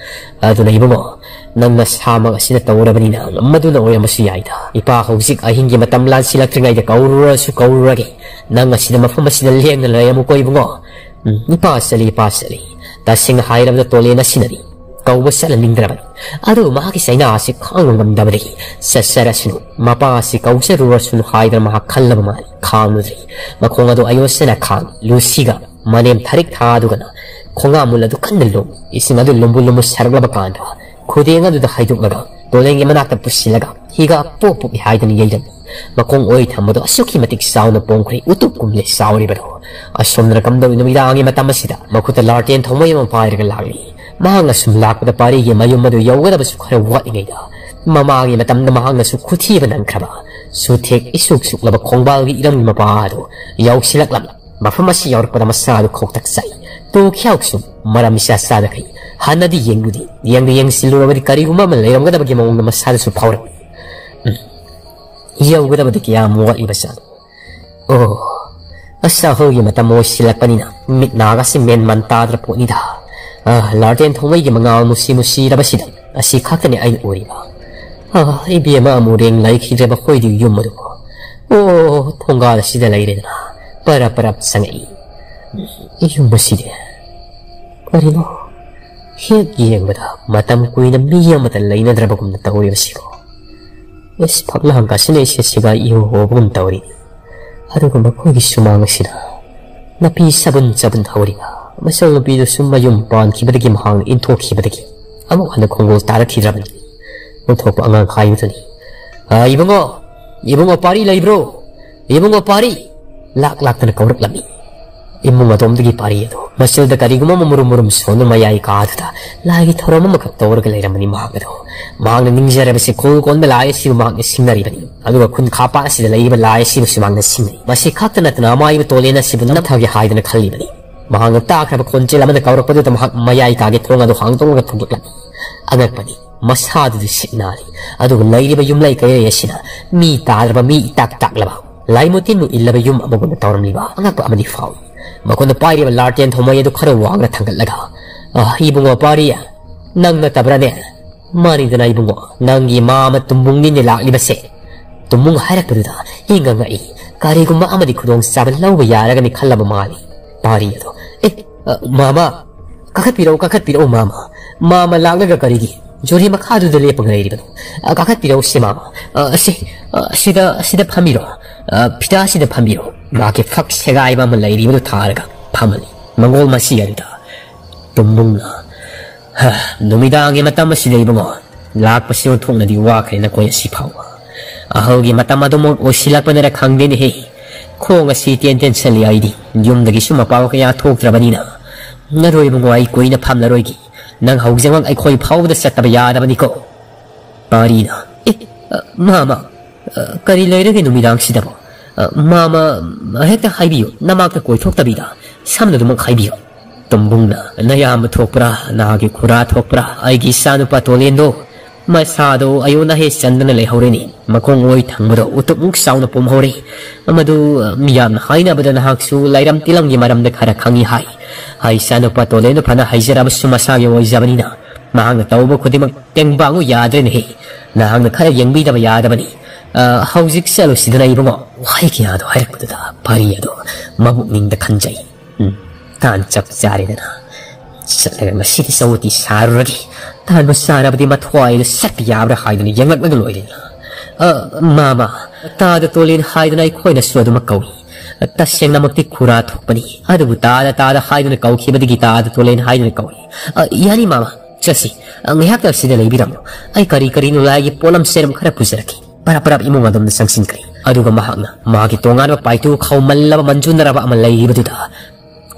ꯑꯗꯨꯅ ꯏꯕꯨꯡꯉꯣ, ꯅꯪ ꯅꯁꯥꯃꯛ ꯑꯁꯤꯅ ꯇꯧꯔꯕꯅꯤꯅ ꯃꯗꯨꯅ ꯑꯣꯏꯔꯝꯕꯁꯨ ꯌꯥꯏꯗ꯫ ꯏꯄꯥ ꯍꯧꯖꯤꯛ ꯑꯍꯤꯡꯒꯤ ꯃꯇꯝ ꯂꯥꯟꯁꯤꯜꯂꯛꯇ꯭ꯔꯤꯉꯩꯗ ꯀꯧꯔꯨꯔꯁꯨ ꯀꯧꯔꯨꯔꯒꯦ꯫ ꯅꯪ ꯑꯁꯤꯗ ꯃꯐꯝ ꯑꯁꯤꯗ ꯂꯦꯡꯗꯅ ꯂꯩꯔꯝꯃꯨꯀꯣ ꯏꯕꯨꯡꯉꯣ꯫ ꯎꯝ, ꯏꯄꯥ ꯆꯠꯂꯤ, ꯏꯄꯥ ꯆꯠꯂꯤ꯫ ꯇꯁꯦꯡꯅ ꯍꯥꯏꯔꯕꯗ ꯇꯣꯂꯦꯟ ꯑꯁꯤꯅꯗꯤ ꯀꯧꯕ ꯆꯠꯍꯟꯅꯤꯡꯗ꯭ꯔꯕꯅꯤ꯫ ꯑꯗꯨꯕꯨ ꯃꯍꯥꯛꯀꯤ ꯆꯩꯅꯥ ꯑꯁꯤ ꯈꯥꯡꯕ ꯉꯝꯗꯕꯗꯒꯤ, "ꯆꯠꯆꯔꯁꯅꯨ, ꯃꯄꯥ ꯑꯁꯤ ꯀꯧꯖꯔꯨꯔꯁꯅꯨ" ꯍꯥꯏꯗꯅ ꯃꯍꯥꯛ ꯈꯜꯂꯕ ꯃꯥꯜꯂꯤ꯫ ꯈꯥꯡꯂꯨꯗ꯭ꯔꯤ꯫ ꯃꯈꯣꯡ ꯑꯗꯨ ꯑꯌꯣꯠꯁꯅ ꯈꯥꯡ ꯂꯨꯁꯤꯒ ꯃꯅꯦꯝ ꯊꯥꯔꯤꯛ ꯊꯥꯗꯨꯒꯅ ꯈꯣꯡꯉꯥꯝ ꯃꯨꯜ ꯑꯗꯨ ꯀꯟꯅ ꯂꯨꯝ꯫ ꯏꯁꯤꯡ ꯑꯗꯨ ꯂꯨꯝꯕꯨ ꯂꯨꯝꯕꯨ ꯁꯥꯔꯛꯂꯕ ꯀꯥꯟꯗ, ꯈꯨꯗꯦꯡ ꯑꯗꯨꯗ ꯍꯩꯗꯣꯛꯂꯒ ꯇꯣꯂꯦꯟꯒꯤ ꯃꯅꯥꯛꯇ ꯄꯨꯁꯤꯜꯂꯒ, ꯍꯤꯒꯥ ꯄꯣꯞ ꯄꯣꯞ ꯍꯥꯏꯗꯅ ꯌꯩꯔꯝꯃꯤ꯫ ꯃꯈꯣꯡ ꯑꯣꯏ ꯊꯝꯕꯗꯣ ꯑꯁꯨꯛꯀꯤ ꯃꯇꯤꯛ ꯆꯥꯎꯅ ꯄꯣꯝꯈ꯭ꯔꯦ, ꯎꯇꯨꯞ ꯀꯨꯝꯂꯦ ꯆꯥꯎꯔꯤꯕꯗꯣ꯫ ꯑꯁꯣꯝ ꯅꯥꯀꯝꯗ ꯅꯨꯃꯤꯗꯥꯡꯒꯤ ꯃꯇꯝ ꯑꯁꯤꯗ ꯃꯈꯨꯠꯇ ꯂꯥꯔꯇꯦꯟ ꯊꯧꯃꯩ ꯑꯃ ꯄꯥꯏꯔꯒ ꯂꯥꯛꯂꯤ꯫ ꯃꯍꯥꯛꯅ ꯁꯨꯝ ꯂꯥꯛꯄꯗ ꯄꯥꯔꯤꯒꯤ ꯃꯌꯨꯝ ꯑꯗꯨ ꯌꯧꯒꯗꯕꯁꯨ ꯈꯔ ꯋꯥꯠꯂꯤꯉꯩꯗ, ꯃꯃꯥꯡꯒꯤ ꯃꯇꯝꯗ ꯃꯍꯥꯛꯅꯁꯨ ꯈꯨꯊꯤꯕ ꯅꯪꯈ꯭ꯔꯕ ꯆꯨꯊꯦꯛ ꯏꯁꯨꯛ ꯁꯨꯛꯂꯕ ꯈꯣꯡꯕꯥꯜꯒꯤ ꯏꯔꯝꯒꯤ ꯃꯄꯥ ꯑꯗꯨ ꯌꯧꯁꯤꯜꯂꯛꯂꯝꯃꯤ꯫ ꯃꯐꯝ ꯑꯁꯤ ꯌꯧꯔꯛꯄꯗ ꯃꯁꯥꯗꯨ ꯈꯧꯇꯛ ꯆꯥꯏ꯫ ꯇꯨ ꯈ꯭ꯌꯥꯎꯁꯨ ꯃꯔꯝ ꯏꯆꯥ ꯆꯥꯗꯈꯩ꯫ ꯍꯥꯟꯅꯗꯤ ꯌꯦꯡꯂꯨꯗꯦ꯫ ꯌꯦꯡꯗ ꯌꯦꯡꯁꯤꯜꯂꯨꯔꯕꯗꯤ ꯀꯔꯤꯒꯨꯝꯕ ꯑꯃ ꯂꯩꯔꯝꯒꯗꯕꯒꯤ ꯃꯑꯣꯡꯗ ꯃꯁꯥꯗꯁꯨ ꯐꯥꯎꯔꯛꯏ꯫ ꯎꯝ꯫ ꯌꯧꯒꯗꯕꯗꯤ ꯀꯌꯥꯝ ꯋꯥꯠꯂꯤꯕ ꯖꯥꯠꯅꯣ? ꯑꯣ, ꯑꯁ, ꯑꯍꯜꯒꯤ ꯃꯇꯝ ꯑꯣꯏꯁꯤꯜꯂꯛꯄꯅꯤꯅ ꯃꯤꯠ ꯅꯥꯒꯁꯤ ꯃꯦꯟ ꯃꯥꯟ ꯇꯥꯗ꯭ꯔ ꯄꯣꯠꯅꯤꯗ꯫ ꯑ, ꯂꯥꯔꯇꯦꯟ ꯊꯧꯃꯩꯒꯤ ꯃꯉꯥꯜ ꯃꯨꯁꯤ ꯃꯨꯁꯤꯔꯕꯁꯤꯗ ꯑꯁꯤ ꯈꯛꯇꯅꯤ ꯑꯩꯅ ꯎꯔꯤꯕ꯫ ꯑ, ꯏꯕꯦꯝꯃ ꯑꯃꯨꯔꯦꯡ ꯂꯩꯈꯤꯗ꯭ꯔꯦ ꯃꯈꯣꯏꯗꯨꯒꯤ ꯌꯨꯝ ꯑꯗꯨꯕꯨ꯫ ꯑꯣ, ꯊꯣꯡꯒꯥꯜ ꯑꯁꯤꯗ ꯂꯩꯔꯦꯗꯅ꯫ ꯄꯔꯞ ꯄꯔꯞ ꯆꯪꯉꯛꯏ꯫ ꯌꯨꯝ ꯑꯁꯤꯗꯤ ꯀꯔꯤꯅꯣ? ꯍꯦꯛ ꯌꯦꯡꯕꯗ ꯃꯇꯝ ꯀꯨꯏꯅ ꯃꯤ ꯑꯃꯠꯇ ꯂꯩꯅꯗ꯭ꯔꯕꯒꯨꯝꯅ ꯇꯧꯔꯤꯕꯁꯤꯕꯨ꯫ ꯏꯁ, ꯐꯛꯂꯥꯡ ꯀꯥꯁꯤꯜꯂꯛꯏꯁꯦ ꯁꯦꯒꯥꯏ ꯏꯍꯣ ꯍꯣꯕꯒꯨꯝ ꯇꯧꯔꯤ꯫ ꯑꯗꯨꯒ ꯃꯈꯣꯏꯒꯤ ꯁꯨꯃꯥꯡ ꯑꯁꯤꯗ ꯅꯥꯄꯤ ꯆꯕꯨꯟ ꯆꯕꯨꯟ ꯍꯧꯔꯤꯕ꯫ ꯃꯆꯧꯅꯨꯄꯤꯗꯨꯁꯨ ꯃꯌꯨꯝ ꯄꯥꯟꯈꯤꯕꯗꯒꯤ ꯃꯍꯥꯛꯅ ꯏꯟꯊꯣꯛꯈꯤꯕꯗꯒꯤ ꯑꯃꯨꯛ ꯍꯟꯅ ꯈꯣꯡꯒꯣꯜ ꯇꯥꯔꯛꯈꯤꯗ꯭ꯔꯕꯅꯤ꯫ ꯑꯣꯟꯊꯣꯛꯄ ꯑꯉꯥꯡ ꯍꯥꯏꯕꯗꯨꯅꯤ꯫ "ꯑ, ꯏꯕꯨꯡꯉꯣ, ꯏꯕꯨꯡꯉꯣ ꯄꯥꯔꯤ ꯂꯩꯕ꯭ꯔꯣ? ꯏꯕꯨꯡꯉꯣ ꯄꯥꯔꯤ!" ꯂꯥꯛ ꯂꯥꯛꯇꯅ ꯀꯧꯔꯛꯂꯝꯃꯤ꯫ ꯏꯃꯨꯡ ꯑꯗꯣꯝꯗꯒꯤ ꯄꯥꯔꯤ ꯑꯗꯨ ꯃꯆꯤꯜꯗ ꯀꯔꯤꯒꯨꯝꯕ ꯑꯃ ꯃꯨꯔꯨꯝ ꯃꯨꯔꯨꯝ ꯁꯣꯟꯗꯨꯅ ꯃꯌꯥꯏ ꯀꯥꯗꯨꯗ ꯂꯥꯏꯒꯤ ꯊꯧꯔꯝ ꯑꯃꯈꯛ ꯇꯧꯔꯒ ꯂꯩꯔꯝꯕꯅꯤ ꯃꯍꯥꯛ ꯑꯗꯨ꯫ ꯃꯍꯥꯛꯅ ꯅꯤꯡꯖꯔꯕꯁꯤ ꯈꯨꯜ ꯀꯣꯟꯕ ꯂꯥꯏ ꯑꯁꯤꯕꯨ ꯃꯍꯥꯛꯅ ꯁꯤꯡꯅꯔꯤꯕꯅꯤ꯫ ꯑꯗꯨꯒ ꯈꯨꯟ ꯈꯥꯄꯥ ꯑꯁꯤꯗ ꯂꯩꯔꯤꯕ ꯂꯥꯏ ꯑꯁꯤꯕꯨꯁꯨ ꯃꯍꯥꯛꯅ ꯁꯤꯡꯅꯩ꯫ ꯃꯁꯤ ꯈꯛꯇ ꯅꯠꯇꯅ ꯑꯃꯥꯏꯕ ꯇꯣꯂꯦꯟ ꯑꯁꯤꯕꯨ ꯅꯝꯊꯒꯦ ꯍꯥꯏꯗꯅ ꯈꯜꯂꯤꯕꯅꯤ꯫ ꯃꯍꯥꯛꯅ ꯇꯥꯈ꯭ꯔꯕ ꯈꯣꯟꯖꯦꯜ ꯑꯃꯅ ꯀꯧꯔꯛꯄꯗꯨꯗ ꯃꯍꯥꯛ ꯃꯌꯥꯏ ꯀꯥꯒꯤ ꯊꯣꯡ ꯑꯗꯨ ꯍꯥꯡꯗꯣꯛꯂꯒ ꯊꯣꯛꯂꯛꯂꯝꯃꯤ꯫ ꯑꯉꯛꯄꯅꯤ꯫ ꯃꯁꯥꯗꯨꯗꯤ ꯁꯤꯠ ꯅꯥꯜꯂꯤ꯫ ꯑꯗꯨꯒ ꯂꯩꯔꯤꯕ ꯌꯨꯝꯂꯩ ꯀꯩꯔꯩ ꯑꯁꯤꯅ ꯃꯤ ꯇꯥꯗ꯭ꯔꯕ, ꯃꯤ ꯏꯇꯥꯛ ꯇꯥꯛꯂꯕ, ꯂꯥꯏꯃꯨꯇꯤꯟꯕꯨ ꯏꯜꯂꯕ ꯌꯨꯝ ꯑꯃꯒꯨꯝꯅ ꯇꯧꯔꯝꯂꯤꯕ ꯑꯉꯛꯄ ꯑꯃꯗꯤ ꯐꯥꯎꯏ꯫ ꯃꯈꯣꯏꯅ ꯄꯥꯏꯔꯤꯕ ꯂꯥꯔꯇꯦꯟ ꯊꯧꯃꯩ ꯑꯗꯨ ꯈꯔ ꯋꯥꯡꯅ ꯊꯥꯡꯒꯠꯂꯒ, "ꯑ, ꯏꯕꯨꯡꯉꯣ ꯄꯥꯔꯤ, ꯅꯪ ꯅꯠꯇꯕ꯭ꯔꯥꯅꯦ?" "ꯃꯥꯅꯤꯗꯅ ꯏꯕꯨꯡꯉꯣ, ꯅꯪꯒꯤ ꯃꯥꯃ ꯇꯨꯝꯕꯨꯡꯅꯤꯅꯦ ꯂꯥꯛꯂꯤꯕꯁꯦ꯫" ꯇꯨꯝꯕꯨꯡ ꯍꯥꯏꯔꯛꯄꯗꯨꯗ ꯏꯪꯉ ꯉꯛꯏ꯫ ꯀꯔꯤꯒꯨꯝꯕ ꯑꯃꯗꯤ ꯈꯨꯗꯣꯡꯆꯥꯕ ꯂꯧꯕ ꯌꯥꯔꯒꯅꯤ ꯈꯜꯂꯕ ꯃꯥꯜꯂꯤ꯫ ꯄꯥꯔꯤ ꯑꯗꯣ, "ꯑꯦ, ꯑ, ꯃꯥꯃ, ꯀꯥꯈꯠꯄꯤꯔꯛꯎ, ꯀꯥꯈꯠꯄꯤꯔꯛꯎ ꯃꯥꯃ꯫ ꯃꯥꯃ ꯂꯥꯛꯂꯒ ꯀꯔꯤꯒꯤ ꯖꯨꯔꯤ ꯃꯈꯥꯗꯨꯗ ꯂꯦꯞꯄꯒ ꯂꯩꯔꯤꯕꯅꯣ? ꯑ, ꯀꯥꯈꯠꯄꯤꯔꯛꯎ ꯁꯤ ꯃꯥꯃ꯫ ꯑ, ꯑꯁꯤ, ꯑ, ꯑꯁꯤꯗ, ꯑꯁꯤꯗ ꯐꯝꯕꯤꯔꯣ꯫ ꯑ, ꯐꯤꯇꯥꯁꯤꯗ ꯐꯝꯕꯤꯔꯣ꯫" ꯃꯥꯒꯤ ꯐꯛ ꯁꯦꯒꯥꯏꯕ ꯑꯃ ꯂꯩꯔꯤꯕꯗꯨ ꯊꯥꯔꯒ ꯐꯝꯍꯜꯂꯤ꯫ ꯃꯪꯒꯣꯜ ꯃꯁꯤ ꯑꯗꯨꯗ ꯇꯨꯝꯕꯨꯡꯅ, "ꯍ, ꯅꯨꯃꯤꯗꯥꯡꯒꯤ ꯃꯇꯝ ꯑꯁꯤꯗ ꯏꯕꯨꯡꯉꯣ, ꯂꯥꯛꯄꯁꯤ ꯑꯣꯟꯊꯣꯛꯅꯗꯤ ꯋꯥꯈ꯭ꯔꯦ ꯅꯈꯣꯏ ꯑꯁꯤ ꯐꯥꯎꯕ꯫ ꯑꯍꯜꯒꯤ ꯃꯇꯝ ꯑꯗꯨꯃꯛ ꯑꯣꯏꯁꯤꯜꯂꯛꯄꯅꯔ ꯈꯪꯗꯦꯅꯦꯍꯦ꯫ ꯈꯣꯡ ꯑꯁꯤ ꯇꯦꯟ ꯇꯦꯟ ꯁꯜꯂꯤ ꯑꯩꯗꯤ꯫ ꯌꯨꯝꯗꯒꯤꯁꯨ ꯃꯄꯥꯎ ꯀꯌꯥ ꯊꯣꯛꯇ꯭ꯔꯕꯅꯤꯅ꯫ ꯅꯔꯣꯏ ꯏꯕꯨꯡꯉꯣ, ꯑꯩ ꯀꯨꯏꯅ ꯐꯝꯂꯔꯣꯏꯒꯦ꯫ ꯅꯪ ꯍꯧꯖꯤꯛꯃꯛ ꯑꯩꯈꯣꯏ ꯐꯥꯎꯕꯗ ꯆꯠꯇꯕ ꯌꯥꯗꯕꯅꯤꯀꯣ꯫" ꯄꯥꯔꯤꯅ, "ꯑꯦ, ꯑ, ꯃꯥꯃ, ꯑ, ꯀꯔꯤ ꯂꯩꯔꯒꯦ ꯅꯨꯃꯤꯗꯥꯡꯁꯤꯗꯕꯣ? ꯑ, ꯃꯥꯃ, ꯍꯦꯛꯇ ꯍꯥꯏꯕꯤꯌꯨ, ꯅꯃꯥꯛꯇ ꯀꯣꯏꯊꯣꯛꯇꯕꯤꯗ ꯁꯝꯅꯗꯨꯃꯛ ꯍꯥꯏꯕꯤꯌꯨ꯫ ꯇꯨꯝꯕꯨꯡꯅ, "ꯅꯌꯥꯝꯕ ꯊꯣꯛꯄ꯭ꯔꯥ, ꯅꯍꯥꯛꯀꯤ ꯈꯨꯔꯥ ꯊꯣꯛꯄ꯭ꯔꯥ, ꯑꯩꯒꯤ ꯏꯆꯥꯅꯨꯄꯥ ꯇꯣꯂꯦꯟꯗꯣ ꯃꯁꯥꯗꯣ ꯑꯌꯣꯟ ꯑꯍꯦ ꯆꯟꯗꯅ ꯂꯩꯍꯧꯔꯦꯅꯦ꯫ ꯃꯈꯣꯡ ꯑꯣꯏ ꯊꯪꯕꯗꯣ ꯎꯇꯨꯞꯃꯨꯛ ꯆꯥꯎꯅ ꯄꯣꯝꯍꯧꯔꯦ꯫ ꯃꯗꯨ, ꯑ, ꯃꯤꯌꯥꯝꯅ ꯍꯥꯏꯅꯕꯗ ꯅꯍꯥꯛꯁꯨ ꯂꯥꯏꯔꯝ ꯇꯤꯂꯝꯒꯤ ꯃꯔꯝꯗ ꯈꯔ ꯈꯪꯏ ꯍꯥꯏ꯫ ꯑꯩ ꯏꯆꯥꯅꯨꯄꯥ ꯇꯣꯂꯦꯟꯗꯣ ꯐꯅ ꯍꯩꯖꯔꯕꯁꯨ ꯃꯁꯥꯒꯤ ꯑꯣꯏꯖꯕꯅꯤꯅ ꯃꯍꯥꯛꯅ ꯇꯧꯕ ꯈꯨꯗꯤꯡꯃꯛ ꯇꯦꯡꯕꯥꯡꯉꯨ ꯌꯥꯗ꯭ꯔꯦꯅꯦꯍꯦ꯫ ꯅꯍꯥꯛꯅ ꯈꯔ ꯌꯦꯡꯕꯤꯗꯕ ꯌꯥꯗꯕꯅꯤ꯫ ꯑ, ꯍꯧꯖꯤꯛ ꯆꯠꯂꯨꯁꯤꯗꯅ ꯏꯕꯨꯡꯉꯣ꯫ ꯋꯥꯍꯩ ꯀꯌꯥꯗꯣ ꯍꯥꯏꯔꯛꯄꯗꯨꯗ ꯄꯥꯔꯤ ꯑꯗꯣ ꯃꯕꯨꯛꯅꯤꯡꯗ ꯈꯟꯖꯩ꯫ ꯎꯝ, ꯇꯥꯟ ꯆꯞ ꯆꯥꯔꯦꯗꯅ꯫ ꯆꯠꯂꯒ ꯉꯁꯤꯗꯤ ꯆꯧ ꯎꯇꯤ ꯁꯥꯔꯨꯔꯒꯦ꯫ ꯇꯥꯟꯕꯨ ꯆꯥꯔꯕꯗꯤ ꯃꯊ꯭ꯋꯥꯏꯗ ꯁꯠꯄ ꯌꯥꯕ꯭ꯔꯥ ꯍꯥꯏꯗꯨꯅ ꯌꯦꯡꯂꯛꯂꯒ ꯂꯣꯏꯔꯦꯗꯅ꯫ ꯑ, ꯃꯥꯃ, ꯇꯥꯗ ꯇꯣꯂꯦꯟ ꯍꯥꯏꯗꯨꯅ ꯑꯩꯈꯣꯏꯅꯁꯨ ꯑꯗꯨꯃꯛ ꯀꯧꯏ꯫ ꯇꯁꯦꯡꯅꯃꯛꯇꯤ ꯈꯨꯔꯥ ꯊꯣꯛꯄꯅꯤ꯫ ꯑꯗꯨꯕꯨ ꯇꯥꯗ ꯇꯥꯗ ꯍꯥꯏꯗꯨꯅ ꯀꯧꯈꯤꯕꯗꯒꯤ ꯇꯥꯗ ꯇꯣꯂꯦꯟ ꯍꯥꯏꯗꯨꯅ ꯀꯧꯏ꯫ ꯑ, ꯌꯥꯅꯤ ꯃꯥꯃ, ꯆꯠꯁꯤ꯫ ꯑ, ꯉꯥꯏꯍꯥꯛꯇ ꯑꯁꯤꯗ ꯂꯩꯕꯤꯔꯝꯃꯨ꯫ ꯑꯩ ꯀꯔꯤ ꯀꯔꯤꯅꯣ ꯂꯥꯏꯒꯤ ꯄꯣꯠꯂꯝ ꯆꯩꯔꯝ ꯈꯔ ꯄꯨꯖꯔꯛꯀꯦ꯫ ꯄꯔꯞ ꯄꯔꯞ ꯏꯃꯨꯡ ꯑꯗꯣꯝꯗ ꯆꯪꯁꯤꯟꯈ꯭ꯔꯦ꯫ ꯑꯗꯨꯒ ꯃꯍꯥꯛꯅ ꯃꯥꯒꯤ ꯇꯣꯉꯥꯟꯕ ꯄꯥꯏꯇꯨ ꯈꯥꯎꯃꯜꯂꯕ ꯃꯟꯖꯨꯟꯅꯔꯕ ꯑꯃ ꯂꯩꯔꯤꯕꯗꯨꯗ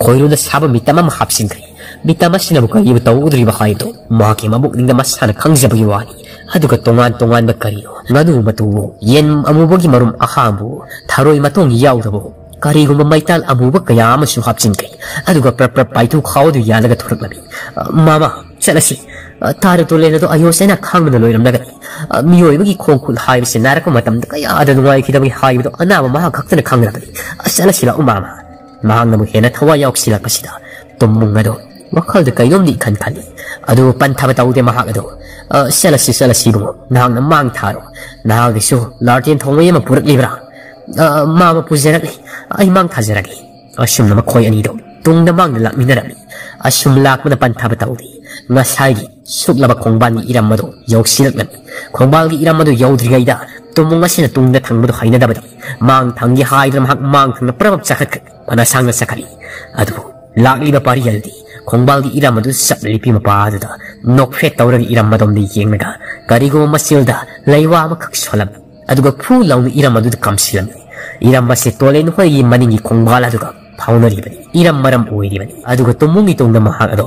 ꯈꯣꯏꯔꯨꯗ ꯁꯥꯕ ꯃꯤꯇꯝ ꯑꯃ ꯍꯥꯞꯆꯤꯟꯈ꯭ꯔꯦ꯫ ꯃꯤꯇꯝ ꯑꯁꯤꯅꯕꯨ ꯀꯔꯤꯕꯨ ꯇꯧꯒꯗꯧꯔꯤꯕ ꯍꯥꯏꯕꯗꯨ ꯃꯍꯥꯛꯀꯤ ꯃꯕꯨꯛꯅꯤꯡꯗ ꯃꯁꯥꯅ ꯈꯪꯖꯕꯒꯤ ꯋꯥꯅꯤ꯫ ꯑꯗꯨꯒ ꯇꯣꯉꯥꯟ ꯇꯣꯉꯥꯟꯕ ꯀꯔꯤꯅꯣ, ꯉꯥꯅꯨ ꯃꯇꯨꯕꯨ, ꯌꯦꯟ ꯑꯃꯨꯕꯒꯤ ꯃꯔꯨꯝ ꯑꯍꯥꯝꯕꯨ, ꯊꯔꯣꯏ ꯃꯇꯣꯡ ꯌꯥꯎꯗꯕꯨ, ꯀꯔꯤꯒꯨꯝꯕ ꯃꯩꯇꯥꯜ ꯑꯃꯨꯕ ꯀꯌꯥ ꯑꯃꯁꯨ ꯍꯥꯞꯆꯤꯟꯈ꯭ꯔꯦ꯫ ꯑꯗꯨꯒ ꯄ꯭ꯔꯞ ꯄ꯭ꯔꯞ ꯄꯥꯏꯇꯨ ꯈꯥꯎꯗꯨ ꯌꯥꯜꯂꯒ ꯊꯣꯔꯛꯂꯝꯃꯤ꯫ "ꯑ, ꯃꯥꯃ, ꯆꯠꯂꯁꯤ꯫ ꯑ, ꯇꯥꯔ ꯇꯣꯂꯦꯟ ꯑꯗꯣ ꯑꯌꯣꯁ ꯑꯩꯅ ꯈꯥꯡꯕꯅ ꯂꯣꯏꯔꯝꯂꯒꯅꯤ꯫ ꯑ, ꯃꯤꯑꯣꯏꯕꯒꯤ ꯈꯣꯡ ꯈꯨꯠ ꯍꯥꯏꯕꯁꯤ ꯅꯥꯔꯛꯄ ꯃꯇꯝꯗ ꯀꯌꯥꯗ ꯅꯨꯡꯉꯥꯏꯈꯤꯗꯕꯒꯦ ꯍꯥꯏꯕꯗꯣ ꯑꯅꯥꯕ ꯃꯍꯥꯛ ꯈꯛꯇꯅ ꯈꯪꯒꯗꯕꯅꯤ꯫ ꯑ, ꯆꯠꯂꯁꯤ ꯂꯥꯛꯎ ꯃꯥꯃ"꯫ ꯃꯍꯥꯛꯅꯕꯨ ꯍꯦꯟꯅ ꯊꯋꯥꯏ ꯌꯥꯎꯁꯤꯜꯂꯛꯄꯁꯤꯗ ꯇꯨꯝꯕꯨꯡ ꯑꯗꯣ ꯋꯥꯈꯜꯗ ꯀꯩꯅꯣꯝꯗꯤ ꯏꯈꯟ ꯈꯜꯂꯤ꯫ ꯑꯗꯨꯕꯨ ꯄꯟꯊꯕ ꯇꯧꯗꯦ ꯃꯍꯥꯛ ꯑꯗꯣ꯫ "ꯑ, ꯆꯠꯂꯁꯤ, ꯆꯠꯂꯁꯤ ꯏꯕꯨꯡꯉꯣ꯫ ꯅꯍꯥꯛꯅ ꯃꯥꯡ ꯊꯥꯔꯣ꯫ ꯅꯍꯥꯛꯀꯤꯁꯨ ꯂꯥꯔꯇꯦꯟ ꯊꯣꯡꯕꯩ ꯑꯃ ꯄꯨꯔꯛꯂꯤꯕ꯭ꯔꯥ?" "ꯑ, ꯃꯥꯃ ꯄꯨꯖꯔꯛꯂꯤ꯫ ꯑꯩ ꯃꯥꯡ ꯊꯥꯖꯔꯒꯦ"꯫ ꯑꯁꯨꯝꯅ ꯃꯈꯣꯏ ꯑꯅꯤꯗꯣ ꯇꯨꯡꯗ ꯃꯥꯡꯗ ꯂꯥꯛꯃꯤꯟꯅꯔꯝꯃꯤ꯫ ꯑꯁꯨꯝ ꯂꯥꯛꯄꯗ ꯄꯟꯊꯕ ꯇꯧꯗꯦ꯫ ꯉꯁꯥꯏꯒꯤ ꯁꯨꯛꯂꯕ ꯈꯣꯡꯕꯥꯟꯒꯤ ꯏꯔꯝ ꯑꯗꯨ ꯌꯧꯁꯤꯜꯂꯛꯂꯝꯃꯤ꯫ ꯈꯣꯡꯕꯥꯟꯒꯤ ꯏꯔꯝ ꯑꯗꯨ ꯌꯧꯗ꯭ꯔꯤꯉꯩꯗ ꯇꯨꯝꯕꯨꯡ ꯑꯁꯤꯅ ꯇꯨꯡꯗ ꯊꯪꯕꯗꯨ ꯍꯩꯅꯗꯕꯗꯤ ꯃꯥꯡ ꯊꯪꯒꯦ ꯍꯥꯏꯗꯨꯅ ꯃꯍꯥꯛ ꯃꯥꯡ ꯊꯪꯅ ꯄ꯭ꯔꯕꯞ ꯆꯈꯠꯈ꯭ꯔꯦ꯫ ꯐꯅ ꯁꯥꯡꯅ ꯆꯈꯠꯂꯤ꯫ ꯑꯗꯨꯕꯨ ꯂꯥꯛꯂꯤꯕ ꯄꯥꯔꯤ ꯑꯗꯨꯗꯤ ꯈꯣꯡꯕꯥꯜꯒꯤ ꯏꯔꯝ ꯑꯗꯨ ꯆꯞ ꯂꯤꯄꯤ ꯃꯄꯥ ꯑꯗꯨꯗ ꯅꯣꯛꯐꯦꯠ ꯇꯧꯔꯒ ꯏꯔꯝ ꯑꯗꯣꯝꯗ ꯌꯦꯡꯂꯒ ꯀꯔꯤꯒꯨꯝꯕ ꯃꯆꯤꯜꯗ ꯂꯩꯋꯥ ꯑꯃꯈꯛ ꯁꯣꯜꯂꯝꯃꯤ꯫ ꯑꯗꯨꯒ ꯐꯨ ꯂꯥꯎꯅ ꯏꯔꯝ ꯑꯗꯨꯗ ꯀꯝꯁꯤꯜꯂꯝꯃꯤ꯫ ꯏꯔꯝ ꯑꯁꯤ ꯇꯣꯂꯦꯟ ꯍꯣꯏꯒꯤ ꯃꯅꯤꯡꯒꯤ ꯈꯣꯡꯕꯥꯜ ꯑꯗꯨꯒ ꯐꯥꯎꯅꯔꯤꯕꯅꯤ꯫ ꯏꯔꯝ ꯃꯔꯝ ꯑꯣꯏꯔꯤꯕꯅꯤ꯫ ꯑꯗꯨꯒ ꯇꯨꯝꯕꯨꯡꯒꯤ ꯇꯨꯡꯗ ꯃꯍꯥꯛ ꯑꯗꯣ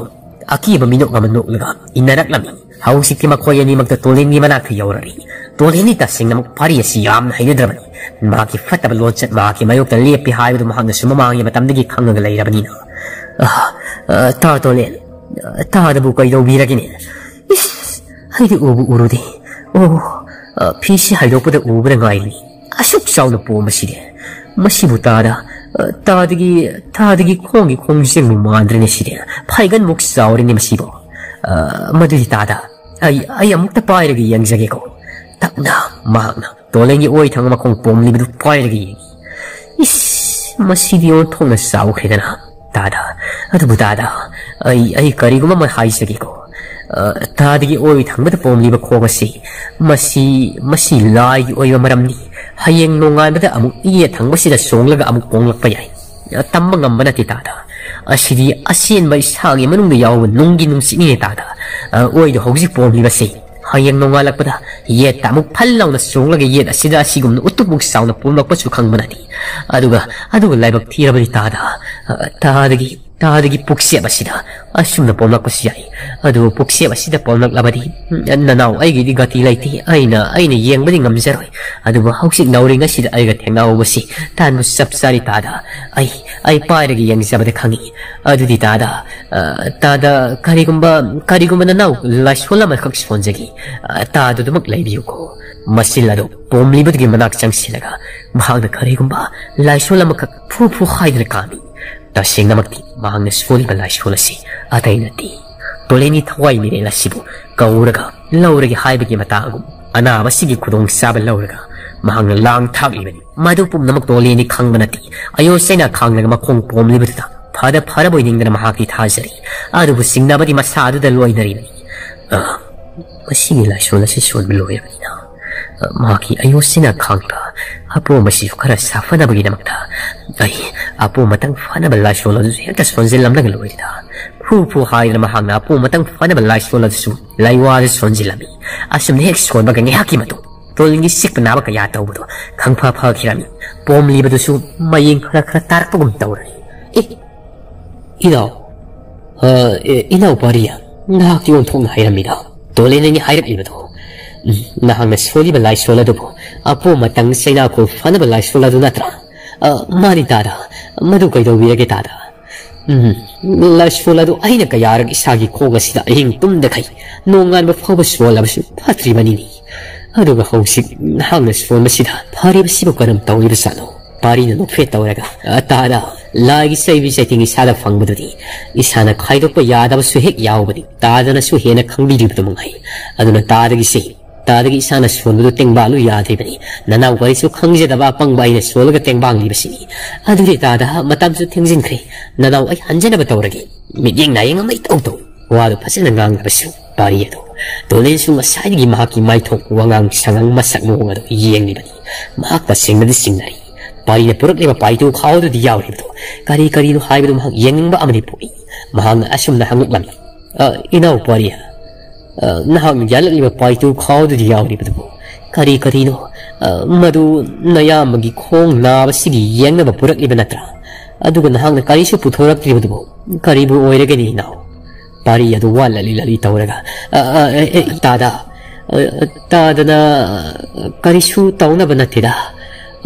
ꯑꯀꯤꯕ ꯃꯤꯅꯣꯛ ꯑꯃ ꯅꯣꯛꯂꯒ ꯏꯟꯅꯔꯛꯂꯝꯃꯤ꯫ ꯍꯧꯖꯤꯛꯇꯤ ꯃꯈꯣꯏ ꯑꯅꯤꯃꯛꯇ ꯇꯣꯂꯦꯟꯒꯤ ꯃꯅꯥꯛꯇ ꯌꯧꯔꯔꯤ꯫ ꯇꯣꯂꯦꯟꯗꯤ ꯇꯁꯦꯡꯅꯃꯛ ꯄꯥꯔꯤ ꯑꯁꯤ ꯌꯥꯝꯅ ꯍꯩꯅꯗ꯭ꯔꯕꯅꯤ꯫ ꯃꯍꯥꯛꯀꯤ ꯐꯠꯇꯕ ꯂꯣꯟꯆꯠ ꯃꯍꯥꯛꯀꯤ ꯃꯥꯌꯣꯛꯇ ꯂꯦꯞꯄꯤ ꯍꯥꯏꯕꯗꯨ ꯃꯍꯥꯛꯅꯁꯨ ꯃꯃꯥꯡꯒꯤ ꯃꯇꯝꯗꯒꯤ ꯈꯪꯉꯒ ꯂꯩꯔꯕꯅꯤꯅ꯫ "ꯑ, ꯑ, ꯇꯥ ꯇꯣꯂꯦꯟ, ꯑ, ꯇꯥꯗꯕꯨ ꯀꯩꯗꯧꯕꯤꯔꯒꯦꯅꯦ? ꯏꯁ, ꯑꯩꯗꯤ ꯎꯕꯨ ꯎꯔꯨꯗꯦ꯫ ꯑꯣ, ꯑ, ꯐꯤꯁꯤ ꯍꯥꯏꯗꯣꯛꯄꯗ ꯎꯕꯗ ꯉꯥꯏꯔꯤ꯫ ꯑꯁꯨꯛ ꯆꯥꯎꯅ ꯄꯣꯝꯕꯁꯤꯗꯤ꯫ ꯃꯁꯤꯕꯨ ꯇꯥꯗ, ꯑ, ꯇꯥꯗꯒꯤ, ꯇꯥꯗꯒꯤ ꯈꯣꯡꯒꯤ ꯈꯣꯡꯖꯦꯡꯕꯨ ꯃꯥꯟꯗ꯭ꯔꯦꯅꯦ ꯁꯤꯗꯤ꯫ ꯐꯩꯒꯟꯃꯨꯛ ꯆꯥꯎꯔꯦꯅꯦ ꯃꯁꯤꯕꯨ꯫ ꯑ, ꯃꯗꯨꯗꯤ ꯇꯥꯗ, ꯑꯩ, ꯑꯩ ꯑꯃꯨꯛꯇ ꯄꯥꯏꯔꯒ ꯌꯦꯡꯖꯒꯦꯀꯣ"꯫ ꯇꯞꯅ ꯃꯍꯥꯛꯅ ꯇꯣꯂꯦꯟꯒꯤ ꯑꯣꯏ ꯊꯪꯕ ꯃꯈꯣꯡ ꯄꯣꯝꯂꯤꯕꯗꯨ ꯄꯥꯏꯔꯒ ꯌꯦꯡꯉꯤ꯫ ꯏꯁ, ꯃꯁꯤꯗꯤ ꯑꯣꯟꯊꯣꯛꯅ ꯆꯥꯎꯈ꯭ꯔꯦꯗꯅ꯫ "ꯇꯥꯗ, ꯑꯗꯨꯕꯨ ꯇꯥꯗ, ꯑꯩ, ꯑꯩ ꯀꯔꯤꯒꯨꯝꯕ ꯑꯃ ꯍꯥꯏꯖꯒꯦꯀꯣ꯫ ꯑ, ꯇꯥꯗꯒꯤ ꯑꯣꯏ ꯊꯪꯕꯗ ꯄꯣꯝꯂꯤꯕ ꯈꯣꯡ ꯑꯁꯤ, ꯃꯁꯤ, ꯃꯁꯤ ꯂꯥꯏꯒꯤ ꯑꯣꯏꯕ ꯃꯔꯝꯅꯤ꯫ ꯍꯌꯦꯡ ꯅꯣꯡꯉꯥꯟꯕꯗ ꯑꯃꯨꯛ ꯌꯦꯠ ꯊꯪꯕꯁꯤꯗ ꯆꯣꯡꯂꯒ ꯑꯃꯨꯛ ꯄꯣꯡꯂꯛꯄ ꯌꯥꯏ꯫ ꯑ, ꯇꯝꯕ ꯉꯝꯕ ꯅꯠꯇꯦ ꯇꯥꯗ꯫ ꯑꯁꯤꯗꯤ ꯑꯆꯦꯟꯕ ꯏꯁꯥꯒꯤ ꯃꯅꯨꯡꯗ ꯌꯥꯎꯕ ꯅꯨꯡꯒꯤ ꯅꯨꯡꯁꯤꯠꯅꯤꯅꯦ ꯇꯥꯗ꯫ ꯑ, ꯑꯣꯏꯗꯣ ꯍꯧꯖꯤꯛ ꯄꯣꯝꯂꯤꯕꯁꯤ ꯍꯌꯦꯡ ꯅꯣꯡꯉꯥꯜꯂꯛꯄꯗ ꯌꯦꯠꯇ ꯑꯃꯨꯛ ꯐꯜ ꯂꯥꯎꯅ ꯆꯣꯡꯂꯒ ꯌꯦꯠ ꯑꯁꯤꯗ ꯑꯁꯤꯒꯨꯝꯅ ꯎꯇꯨꯞꯃꯨꯛ ꯆꯥꯎꯅ ꯄꯣꯝꯂꯛꯄꯁꯨ ꯈꯪꯕ ꯅꯠꯇꯦ꯫ ꯑꯗꯨꯒ, ꯑꯗꯨꯒ ꯂꯥꯏꯕꯛ ꯊꯤꯔꯕꯗꯤ ꯇꯥꯗ, ꯑ, ꯇꯥꯗꯒꯤ, ꯇꯥꯗꯒꯤ ꯄꯨꯛꯆꯦꯞ ꯑꯁꯤꯗ ꯑꯁꯨꯝꯅ ꯄꯣꯝꯂꯛꯄꯁꯨ ꯌꯥꯏ꯫ ꯑꯗꯨꯕꯨ ꯄꯨꯛꯆꯦꯞ ꯑꯁꯤꯗ ꯄꯣꯝꯂꯛꯂꯕꯗꯤ, ꯎꯝ, ꯅꯅꯥꯎ ꯑꯩꯒꯤꯗꯤ ꯒꯇꯤ ꯂꯩꯇꯦ꯫ ꯑꯩꯅ, ꯑꯩꯅ ꯌꯦꯡꯕꯗꯤ ꯉꯝꯖꯔꯣꯏ꯫ ꯑꯗꯨꯕꯨ ꯍꯧꯖꯤꯛ ꯅꯥꯎꯔꯤ ꯑꯁꯤꯗ ꯑꯩꯒ ꯊꯦꯡꯅꯍꯧꯕꯁꯤ ꯇꯥꯟꯕꯨ ꯆꯞ ꯆꯥꯔꯤ ꯇꯥꯗ꯫ ꯑꯩ, ꯑꯩ ꯄꯥꯏꯔꯒ ꯌꯦꯡꯖꯕꯗ ꯈꯪꯉꯤ꯫ ꯑꯗꯨꯗꯤ ꯇꯥꯗ, ꯑ, ꯇꯥꯗ, ꯀꯔꯤꯒꯨꯝꯕ, ꯀꯔꯤꯒꯨꯝꯕ ꯅꯅꯥꯎ ꯂꯥꯏꯁꯣꯜ ꯑꯃꯈꯛ ꯁꯣꯟꯖꯒꯦ꯫ ꯑ, ꯇꯥꯗꯨꯗꯃꯛ ꯂꯩꯕꯤꯌꯨꯀꯣ"꯫ ꯃꯆꯤꯜ ꯑꯗꯨ ꯄꯣꯝꯂꯤꯕꯗꯨꯒꯤ ꯃꯅꯥꯛ ꯆꯪꯁꯤꯜꯂꯒ ꯃꯍꯥꯛꯅ ꯀꯔꯤꯒꯨꯝꯕ ꯂꯥꯏꯁꯣꯜ ꯑꯃꯈꯛ ꯐꯨ ꯐꯨ ꯍꯥꯏꯗꯨꯅ ꯀꯥꯝꯃꯤ꯫ ꯇꯁꯦꯡꯅꯃꯛꯇꯤ ꯃꯍꯥꯛꯅ ꯁꯣꯜꯂꯤꯕ ꯂꯥꯏꯁꯣꯜ ꯑꯁꯤ ꯑꯇꯩ ꯅꯠꯇꯦ꯫ ꯇꯣꯂꯦꯟꯒꯤ ꯊꯋꯥꯏ ꯃꯤꯔꯦꯜ ꯑꯁꯤꯕꯨ ꯀꯧꯔꯒ ꯂꯧꯔꯒꯦ ꯍꯥꯏꯕꯒꯤ ꯃꯇꯥꯒꯨꯝ ꯑꯅꯥꯕꯁꯤꯒꯤ ꯈꯨꯗꯣꯡꯆꯥꯕ ꯂꯧꯔꯒ ꯃꯍꯥꯛꯅ ꯂꯥꯡ ꯊꯥꯛꯂꯤꯕꯅꯤ꯫ ꯃꯗꯨ ꯄꯨꯝꯅꯃꯛ ꯇꯣꯂꯦꯟꯗꯤ ꯈꯪꯕ ꯅꯠꯇꯦ꯫ ꯑꯌꯣ ꯆꯩꯅꯥ ꯈꯥꯡꯂꯒ ꯃꯈꯣꯡ ꯄꯣꯝꯂꯤꯕꯗꯨꯗ ꯐꯗ ꯐꯔꯕꯣꯏ ꯅꯤꯡꯗꯅ ꯃꯍꯥꯛꯇꯤ ꯊꯥꯖꯔꯤ꯫ ꯑꯗꯨꯕꯨ ꯆꯤꯡꯅꯕꯗꯤ ꯃꯁꯥ ꯑꯗꯨꯗ ꯂꯣꯏꯅꯔꯤꯕꯅꯤ꯫ ꯑ, ꯃꯁꯤꯒꯤ ꯂꯥꯏꯁꯣꯜ ꯑꯁꯤ ꯁꯣꯟꯕ ꯂꯣꯏꯔꯕꯅꯤꯅ, ꯑ, ꯃꯍꯥꯛꯀꯤ ꯑꯌꯣ ꯆꯩꯅꯥ ꯈꯥꯡꯕ ꯑꯄꯣꯝꯕꯁꯤꯁꯨ ꯈꯔ ꯁꯥꯐꯅꯕꯒꯤꯗꯃꯛꯇ ꯑꯩ ꯑꯄꯣꯝꯕꯇꯪ ꯐꯅꯕ ꯂꯥꯏꯁꯣꯜ ꯑꯗꯨꯁꯨ ꯍꯦꯛꯇ ꯁꯣꯟꯖꯤꯜꯂꯝꯂꯒ ꯂꯣꯏꯔꯦꯗ꯫ ꯐꯨ ꯐꯨ ꯍꯥꯏꯗꯅ ꯃꯍꯥꯛꯅ ꯑꯄꯣꯝꯕꯇꯪ ꯐꯅꯕ ꯂꯥꯏꯁꯣꯜ ꯑꯗꯨꯁꯨ ꯂꯥꯏꯋꯥꯗ ꯁꯣꯟꯖꯤꯜꯂꯝꯃꯤ꯫ ꯑꯁꯨꯝꯅ ꯍꯦꯛ ꯁꯣꯟꯕꯒ ꯉꯥꯏꯍꯥꯛꯀꯤ ꯃꯇꯨꯡ ꯇꯣꯂꯤꯟꯒꯤ ꯆꯤꯛꯄ ꯅꯥꯕ ꯀꯌꯥ ꯇꯧꯕꯗꯣ ꯈꯪꯐ ꯐꯈꯤꯔꯝꯃꯤ꯫ ꯄꯣꯝꯂꯤꯕꯗꯨꯁꯨ ꯃꯌꯦꯡ ꯈꯔ ꯈꯔ ꯇꯥꯔꯛꯄꯒꯨꯝ ꯇꯧꯔꯦ꯫ "ꯑꯦ, ꯏꯅꯥꯎ, ꯑ, ꯑꯦ, ꯏꯅꯥꯎ ꯄꯥꯔꯤꯌꯥ, ꯅꯍꯥꯛꯇꯤ ꯑꯣꯟꯊꯣꯛꯅ ꯍꯩꯔꯝꯃꯤꯗ꯫ ꯇꯣꯂꯦꯟ ꯑꯅꯤ ꯍꯥꯏꯔꯛꯂꯤꯕꯗꯣ ꯎꯝ, ꯅꯍꯥꯛꯅ ꯁꯣꯜꯂꯤꯕ ꯂꯥꯏꯁꯣꯜ ꯑꯗꯨꯕꯨ ꯑꯄꯣꯝ ꯑꯇꯪ ꯆꯩꯅꯥꯈꯣꯜ ꯐꯅꯕ ꯂꯥꯏꯁꯣꯜ ꯑꯗꯨ ꯅꯠꯇ꯭ꯔꯥ? ꯑ, ꯃꯥꯅꯤ ꯇꯥꯗ, ꯃꯗꯨ ꯀꯩꯗꯧꯕꯤꯔꯒꯦ ꯇꯥꯗ? ꯎꯝ, ꯂꯥꯏꯁꯣꯜ ꯑꯗꯨ ꯑꯩꯅ ꯀꯌꯥꯔꯛ ꯏꯁꯥꯒꯤ ꯈꯣꯡ ꯑꯁꯤꯗ ꯑꯍꯤꯡ ꯇꯨꯝꯗꯈꯩ ꯅꯣꯡꯉꯥꯟꯕ ꯐꯥꯎꯕ ꯁꯣꯜꯂꯕꯁꯨ ꯐꯠꯇ꯭ꯔꯤꯕꯅꯤꯅꯦ꯫ ꯑꯗꯨꯒ ꯍꯧꯖꯤꯛ ꯅꯍꯥꯛꯅ ꯁꯣꯟꯕꯁꯤꯗ ꯐꯔꯤꯕꯁꯤꯕꯨ ꯀꯔꯝ ꯇꯧꯔꯤꯕꯖꯥꯠꯅꯣ? ꯄꯥꯔꯤꯅ ꯅꯣꯛꯐꯦꯠ ꯇꯧꯔꯒ, "ꯑ, ꯇꯥꯗ, ꯂꯥꯏꯒꯤ ꯆꯩꯕꯤ ꯆꯩꯊꯦꯡ ꯏꯁꯥꯗ ꯐꯪꯕꯗꯨꯗꯤ ꯏꯁꯥꯅ ꯈꯥꯏꯗꯣꯛꯄ ꯌꯥꯗꯕꯁꯨ ꯍꯦꯛ ꯌꯥꯎꯕꯅꯤ꯫ ꯇꯥꯗꯅꯁꯨ ꯍꯦꯟꯅ ꯈꯪꯕꯤꯔꯤꯕꯗꯨ ꯃꯉꯥꯏ꯫ ꯑꯗꯨꯅ ꯇꯥꯗꯒꯤꯁꯦ, ꯇꯥꯗꯒꯤ ꯏꯁꯥꯅ ꯁꯣꯟꯕꯗꯨ ꯇꯦꯡꯕꯥꯡꯂꯨ ꯌꯥꯗ꯭ꯔꯤꯕꯅꯤ꯫ ꯅꯅꯥꯎ ꯀꯔꯤꯁꯨ ꯈꯪꯖꯗꯕ ꯑꯄꯪꯕ ꯑꯩꯅ ꯁꯣꯜꯂꯒ ꯇꯦꯡꯕꯥꯡꯂꯤꯕꯁꯤꯅꯤ꯫ ꯑꯗꯨꯗꯤ ꯇꯥꯗ, ꯃꯇꯝꯁꯨ ꯊꯦꯡꯖꯤꯟꯈ꯭ꯔꯦ꯫ ꯅꯅꯥꯎ ꯑꯩ ꯍꯟꯖꯅꯕ ꯇꯧꯔꯒꯦ꯫ ꯃꯤꯠꯌꯦꯡ ꯅꯥꯌꯦꯡ ꯑꯃ ꯏꯇꯧ ꯇꯧꯏ꯫ ꯋꯥꯗꯨ ꯐꯖꯅ ꯉꯥꯡꯂꯕꯁꯨ ꯄꯥꯔꯤ ꯑꯗꯨ ꯇꯣꯂꯦꯟꯁꯨ ꯉꯁꯥꯏꯗꯒꯤ ꯃꯍꯥꯛꯀꯤ ꯃꯥꯏꯊꯣꯡ, ꯋꯥꯉꯥꯡ ꯁꯉꯥꯡ, ꯃꯁꯛ ꯃꯑꯣꯡ ꯑꯗꯨ ꯌꯦꯡꯂꯤꯕꯅꯤ꯫ ꯃꯍꯥꯛ ꯇꯁꯦꯡꯅꯗꯤ ꯆꯤꯡꯅꯔꯤ꯫ ꯄꯥꯔꯤꯅ ꯄꯨꯔꯛꯂꯤꯕ ꯄꯥꯏꯇꯨ ꯈꯥꯎꯗꯨꯗꯤ ꯌꯥꯎꯔꯤꯕꯗꯨ ꯀꯔꯤ ꯀꯔꯤꯅꯣ ꯍꯥꯏꯕꯗꯨ ꯃꯍꯥꯛ ꯌꯦꯡꯅꯤꯡꯕ ꯑꯃꯗꯤ ꯄꯣꯛꯏ꯫ ꯃꯍꯥꯛꯅ ꯑꯁꯨꯝꯅ ꯍꯪꯂꯛꯂꯝꯃꯤ, "ꯑ, ꯏꯅꯥꯎ ꯄꯥꯔꯤ, ꯑ, ꯅꯍꯥꯛꯅ ꯌꯥꯜꯂꯛꯂꯤꯕ ꯄꯥꯏꯇꯨ ꯈꯥꯎꯗꯨꯗꯤ ꯌꯥꯎꯔꯤꯕꯗꯨꯕꯨ ꯀꯔꯤ ꯀꯔꯤꯅꯣ? ꯑ, ꯃꯗꯨ ꯅꯌꯥꯝꯕꯒꯤ ꯈꯣꯡ ꯅꯥꯕꯁꯤꯒꯤ ꯌꯦꯡꯅꯕ ꯄꯨꯔꯛꯂꯤꯕ ꯅꯠꯇ꯭ꯔꯥ? ꯑꯗꯨꯒ ꯅꯍꯥꯛꯅ ꯀꯔꯤꯁꯨ ꯄꯨꯊꯣꯔꯛꯇ꯭ꯔꯤꯕꯗꯨꯕꯨ ꯀꯔꯤꯕꯨ ꯑꯣꯏꯔꯒꯅꯤ ꯏꯅꯥꯎ?" ꯄꯥꯔꯤ ꯑꯗꯨ ꯋꯥ ꯂꯠꯂꯤ ꯂꯠꯂꯤ ꯇꯧꯔꯒ, "ꯑ, ꯑ, ꯑꯦ, ꯑꯦ, ꯇꯥꯗ, ꯑ, ꯇꯥꯗꯅ, ꯑ, ꯀꯔꯤꯁꯨ ꯇꯧꯅꯕ ꯅꯠꯇꯦꯗ꯫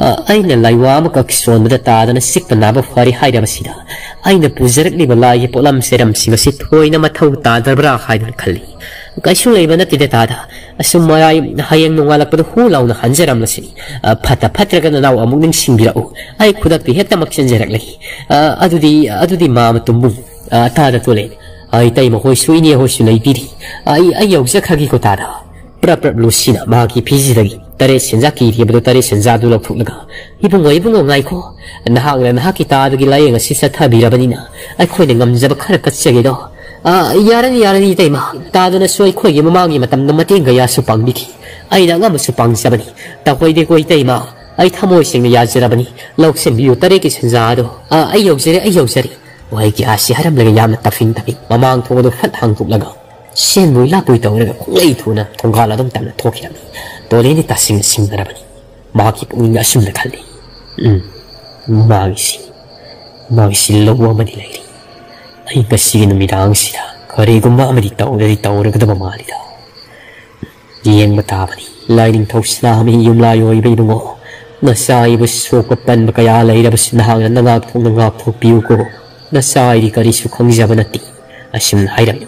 ꯑ, ꯑꯩꯅ ꯂꯥꯏꯋꯥ ꯑꯃꯈꯛ ꯁꯣꯟꯕꯗ ꯇꯥꯗꯅ ꯆꯤꯛꯄ ꯅꯥꯕ ꯐꯔꯦ ꯍꯥꯏꯔꯕꯁꯤꯗ ꯑꯩꯅ ꯄꯨꯖꯔꯛꯂꯤꯕ ꯂꯥꯏꯒꯤ ꯄꯣꯠꯂꯝ ꯆꯩꯔꯝꯁꯤꯡ ꯑꯁꯤ ꯊꯣꯏꯅ ꯃꯊꯧ ꯇꯥꯗꯕ꯭ꯔꯥ ꯍꯥꯏꯗꯨꯅ ꯈꯜꯂꯤ꯫ ꯀꯩꯁꯨ ꯂꯩꯕ ꯅꯠꯇꯦꯗ ꯇꯥꯗ꯫ ꯑꯁꯨꯝ ꯃꯔꯥꯏ ꯍꯌꯦꯡ ꯅꯣꯡꯉꯥꯜꯂꯛꯄꯗ ꯍꯨ ꯂꯥꯎꯅ ꯍꯟꯖꯔꯝꯂꯁꯤꯅꯤ꯫ ꯑ, ꯐꯠꯇ ꯐꯠꯇ꯭ꯔꯒ ꯅꯅꯥꯎ ꯑꯃꯨꯛ ꯅꯤꯡꯁꯤꯡꯕꯤꯔꯛꯎ꯫ ꯑꯩ ꯈꯨꯗꯛꯇ ꯍꯦꯛꯇꯃꯛ ꯆꯦꯟꯖꯔꯛꯂꯒꯦ꯫ ꯑ, ꯑꯗꯨꯗꯤ, ꯑꯗꯨꯗꯤ ꯃꯥꯃ ꯇꯨꯝꯕꯨ꯫ ꯑ, ꯇꯥꯗ ꯇꯣꯂꯦ꯫ ꯑ, ꯏꯇꯩꯃ ꯍꯣꯏꯁꯨ ꯏꯅꯦ ꯍꯣꯏꯁꯨ ꯂꯩꯕꯤꯔꯤ꯫ ꯑ, ꯑꯩ, ꯑꯩ ꯌꯧꯖꯈ꯭ꯔꯒꯦꯀꯣ ꯇꯥꯗ꯫ ꯄ꯭ꯔꯞ ꯄ꯭ꯔꯞ ꯂꯨꯁꯤꯅ ꯃꯍꯥꯛꯀꯤ ꯐꯤꯖꯤꯗꯒꯤ ꯇꯔꯦꯠ ꯁꯦꯟꯖꯥ ꯀꯤꯔꯤꯕꯗꯨ ꯇꯔꯦꯠ ꯁꯦꯟꯖꯥꯗꯨ ꯂꯧꯊꯣꯛꯂꯒ, "ꯏꯕꯨꯡꯉꯣ, ꯏꯕꯨꯡꯉꯣ, ꯉꯥꯏꯈꯣ꯫ ꯅꯍꯥꯛꯅ ꯅꯍꯥꯛꯀꯤ ꯇꯥꯗꯒꯤ ꯂꯥꯏꯌꯦꯡ ꯑꯁꯤ ꯆꯠꯊꯕꯤꯔꯕꯅꯤꯅ ꯑꯩꯈꯣꯏꯅ ꯉꯝꯖꯕ ꯈꯔ ꯀꯠꯆꯒꯦꯗꯣ꯫ ꯑ, ꯌꯥꯔꯅꯤ, ꯌꯥꯔꯅꯤ, ꯏꯇꯩꯃ꯫ ꯇꯥꯗꯅꯁꯨ ꯑꯩꯈꯣꯏꯒꯤ ꯃꯃꯥꯡꯒꯤ ꯃꯇꯝꯗ ꯃꯇꯦꯡ ꯀꯌꯥꯁꯨ ꯄꯥꯡꯕꯤꯈꯤ꯫ ꯑꯩꯅ ꯑꯉꯝꯕꯁꯨ ꯄꯥꯡꯖꯕꯅꯤ꯫ ꯇꯧꯍꯩꯗꯦꯀꯣ, ꯏꯇꯩꯃ꯫ ꯑꯩ ꯊꯃꯣꯏ ꯁꯦꯡꯅ ꯌꯥꯖꯔꯕꯅꯤ꯫ ꯂꯧꯁꯤꯟꯕꯤꯌꯨ ꯇꯔꯦꯠꯀꯤ ꯁꯦꯟꯖꯥ ꯑꯗꯣ꯫ ꯑ, ꯑꯩ ꯌꯧꯖꯔꯦ, ꯑꯩ ꯌꯧꯖꯔꯦ꯫" ꯋꯥꯍꯩ ꯀꯌꯥ ꯑꯁꯤ ꯍꯥꯏꯔꯝꯂꯒ ꯌꯥꯝꯅ ꯇꯞꯐꯤꯡ ꯇꯞꯐꯤꯡ ꯃꯃꯥꯡ ꯊꯣꯡ ꯑꯗꯨ ꯐꯠ ꯍꯥꯡꯗꯣꯛꯂꯒ ꯁꯦꯟꯕꯣꯏ ꯂꯥꯛꯄꯣꯏ ꯇꯧꯔꯒ ꯈꯣꯡꯂꯩ ꯊꯨꯅ ꯊꯣꯡꯒꯥꯜ ꯑꯗꯨꯝ ꯇꯞꯅ ꯊꯣꯛꯈꯤꯔꯝꯃꯤ꯫ ꯇꯣꯂꯦꯟꯗꯤ ꯇꯁꯦꯡꯅ ꯁꯤꯡꯅꯔꯕꯅꯤ꯫ ꯃꯍꯥꯛꯀꯤ ꯄꯨꯛꯅꯤꯡꯗ ꯑꯁꯨꯝꯅ ꯈꯜꯂꯤ, "ꯎꯝ, ꯃꯥꯒꯤꯁꯤ, ꯃꯥꯒꯤꯁꯤ ꯂꯧꯕ ꯑꯃꯗꯤ ꯂꯩꯔꯤ꯫ ꯑꯩ ꯉꯁꯤꯒꯤ ꯅꯨꯃꯤꯗꯥꯡꯁꯤꯗ ꯀꯔꯤꯒꯨꯝꯕ ꯑꯃꯗꯤ ꯇꯧꯔꯗꯤ ꯇꯧꯔꯒꯗꯕ ꯃꯥꯜꯂꯤꯗ꯫" ꯌꯦꯡꯕ ꯇꯥꯕꯅꯤ꯫ ꯂꯥꯏꯅꯤꯡꯊꯧ ꯁꯅꯥꯃꯍꯤ ꯌꯨꯝꯂꯥꯏ ꯑꯣꯏꯕ ꯏꯕꯨꯡꯉꯣ, ꯅꯆꯥ ꯑꯩꯕꯨ ꯁꯣꯛꯄ ꯄꯟꯕ ꯀꯌꯥ ꯂꯩꯔꯕꯁꯨ ꯅꯍꯥꯛꯅ ꯅꯉꯥꯛ ꯊꯣꯛꯅ ꯉꯥꯛꯊꯣꯛꯄꯤꯌꯨꯀꯣ꯫ ꯅꯆꯥ ꯑꯩꯗꯤ ꯀꯔꯤꯁꯨ ꯈꯪꯖꯕ ꯅꯠꯇꯦ꯫ ꯑꯁꯨꯝꯅ ꯍꯥꯏꯔꯝꯃꯤ꯫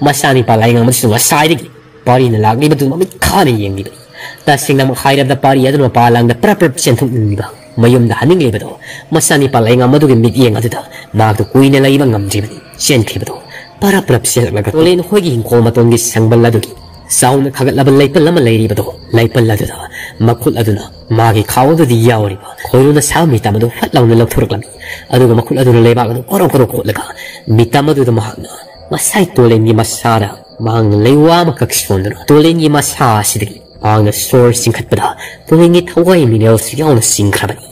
ꯃꯆꯥꯅꯤꯄꯥ ꯂꯥꯏꯉꯝ ꯑꯃꯁꯨ ꯉꯁꯥꯏꯗꯒꯤ ꯄꯥꯔꯤꯅ ꯂꯥꯛꯂꯤꯕꯗꯨ ꯃꯃꯤꯠ ꯈꯥꯅ ꯌꯦꯡꯂꯤꯕꯅꯤ꯫ ꯇꯁꯦꯡꯅꯃꯛ ꯍꯥꯏꯔꯕꯗ ꯄꯥꯔꯤ ꯑꯗꯨꯅ ꯃꯄꯥ ꯂꯥꯡꯗ ꯄ꯭ꯔꯞ ꯄ꯭ꯔꯞ ꯆꯦꯟꯊꯣꯛꯅꯤꯡꯂꯤꯕ ꯃꯌꯨꯝꯗ ꯍꯟꯅꯤꯡꯂꯤꯕꯗꯣ ꯃꯆꯥꯅꯤꯄꯥ ꯂꯥꯏꯉꯝ ꯑꯗꯨꯒꯤ ꯃꯤꯠꯌꯦꯡ ꯑꯗꯨꯗ ꯃꯍꯥꯛꯇꯨ ꯀꯨꯏꯅ ꯂꯩꯕ ꯉꯝꯗ꯭ꯔꯤꯕꯅꯤ꯫ ꯆꯦꯟꯈꯤꯕꯗꯣ ꯄꯔꯞ ꯄꯔꯞ ꯆꯦꯜꯂꯛꯂꯒ ꯇꯣꯂꯦꯟ ꯍꯣꯏꯒꯤ ꯍꯤꯡꯈꯣꯜ ꯃꯇꯣꯟꯒꯤ ꯁꯪꯕꯜ ꯑꯗꯨꯒꯤ ꯆꯥꯎꯅ ꯈꯥꯒꯠꯂꯕ ꯂꯩꯄꯜ ꯑꯃ ꯂꯩꯔꯤꯕꯗꯣ, ꯂꯩꯄꯜ ꯑꯗꯨꯗ ꯃꯈꯨꯠ ꯑꯗꯨꯅ ꯃꯥꯒꯤ ꯈꯥꯎ ꯑꯗꯨꯗ ꯌꯥꯎꯔꯤꯕ ꯈꯣꯏꯔꯨꯅ ꯁꯥꯕ ꯃꯤꯇꯝ ꯑꯗꯨ ꯐꯠ ꯂꯥꯎꯅ ꯂꯧꯊꯣꯔꯛꯂꯝꯃꯤ꯫ ꯑꯗꯨꯒ ꯃꯈꯨꯠ ꯑꯗꯨꯅ ꯂꯩꯕꯥꯛ ꯑꯗꯨ ꯀꯣꯔꯣ ꯀꯣꯔꯣ ꯈꯣꯠꯂꯒ ꯃꯤꯇꯝ ꯑꯗꯨꯗ ꯃꯍꯥꯛꯅ ꯉꯁꯥꯏ ꯇꯣꯂꯦꯟꯒꯤ ꯃꯁꯥꯗ ꯃꯍꯥꯛꯅ ꯂꯩꯋꯥ ꯑꯃ ꯀꯛ ꯁꯣꯟꯗꯨꯅ ꯇꯣꯂꯦꯟꯒꯤ ꯃꯁꯥ ꯑꯁꯤꯗꯒꯤ ꯃꯍꯥꯛꯅ ꯁꯣꯔ ꯆꯤꯡꯈꯠꯄꯗ ꯇꯣꯂꯦꯟꯒꯤ ꯊꯋꯥꯏ ꯃꯤꯔꯦꯜꯁꯨ ꯌꯥꯎꯅ ꯆꯤꯡꯈ꯭ꯔꯕꯅꯤ꯫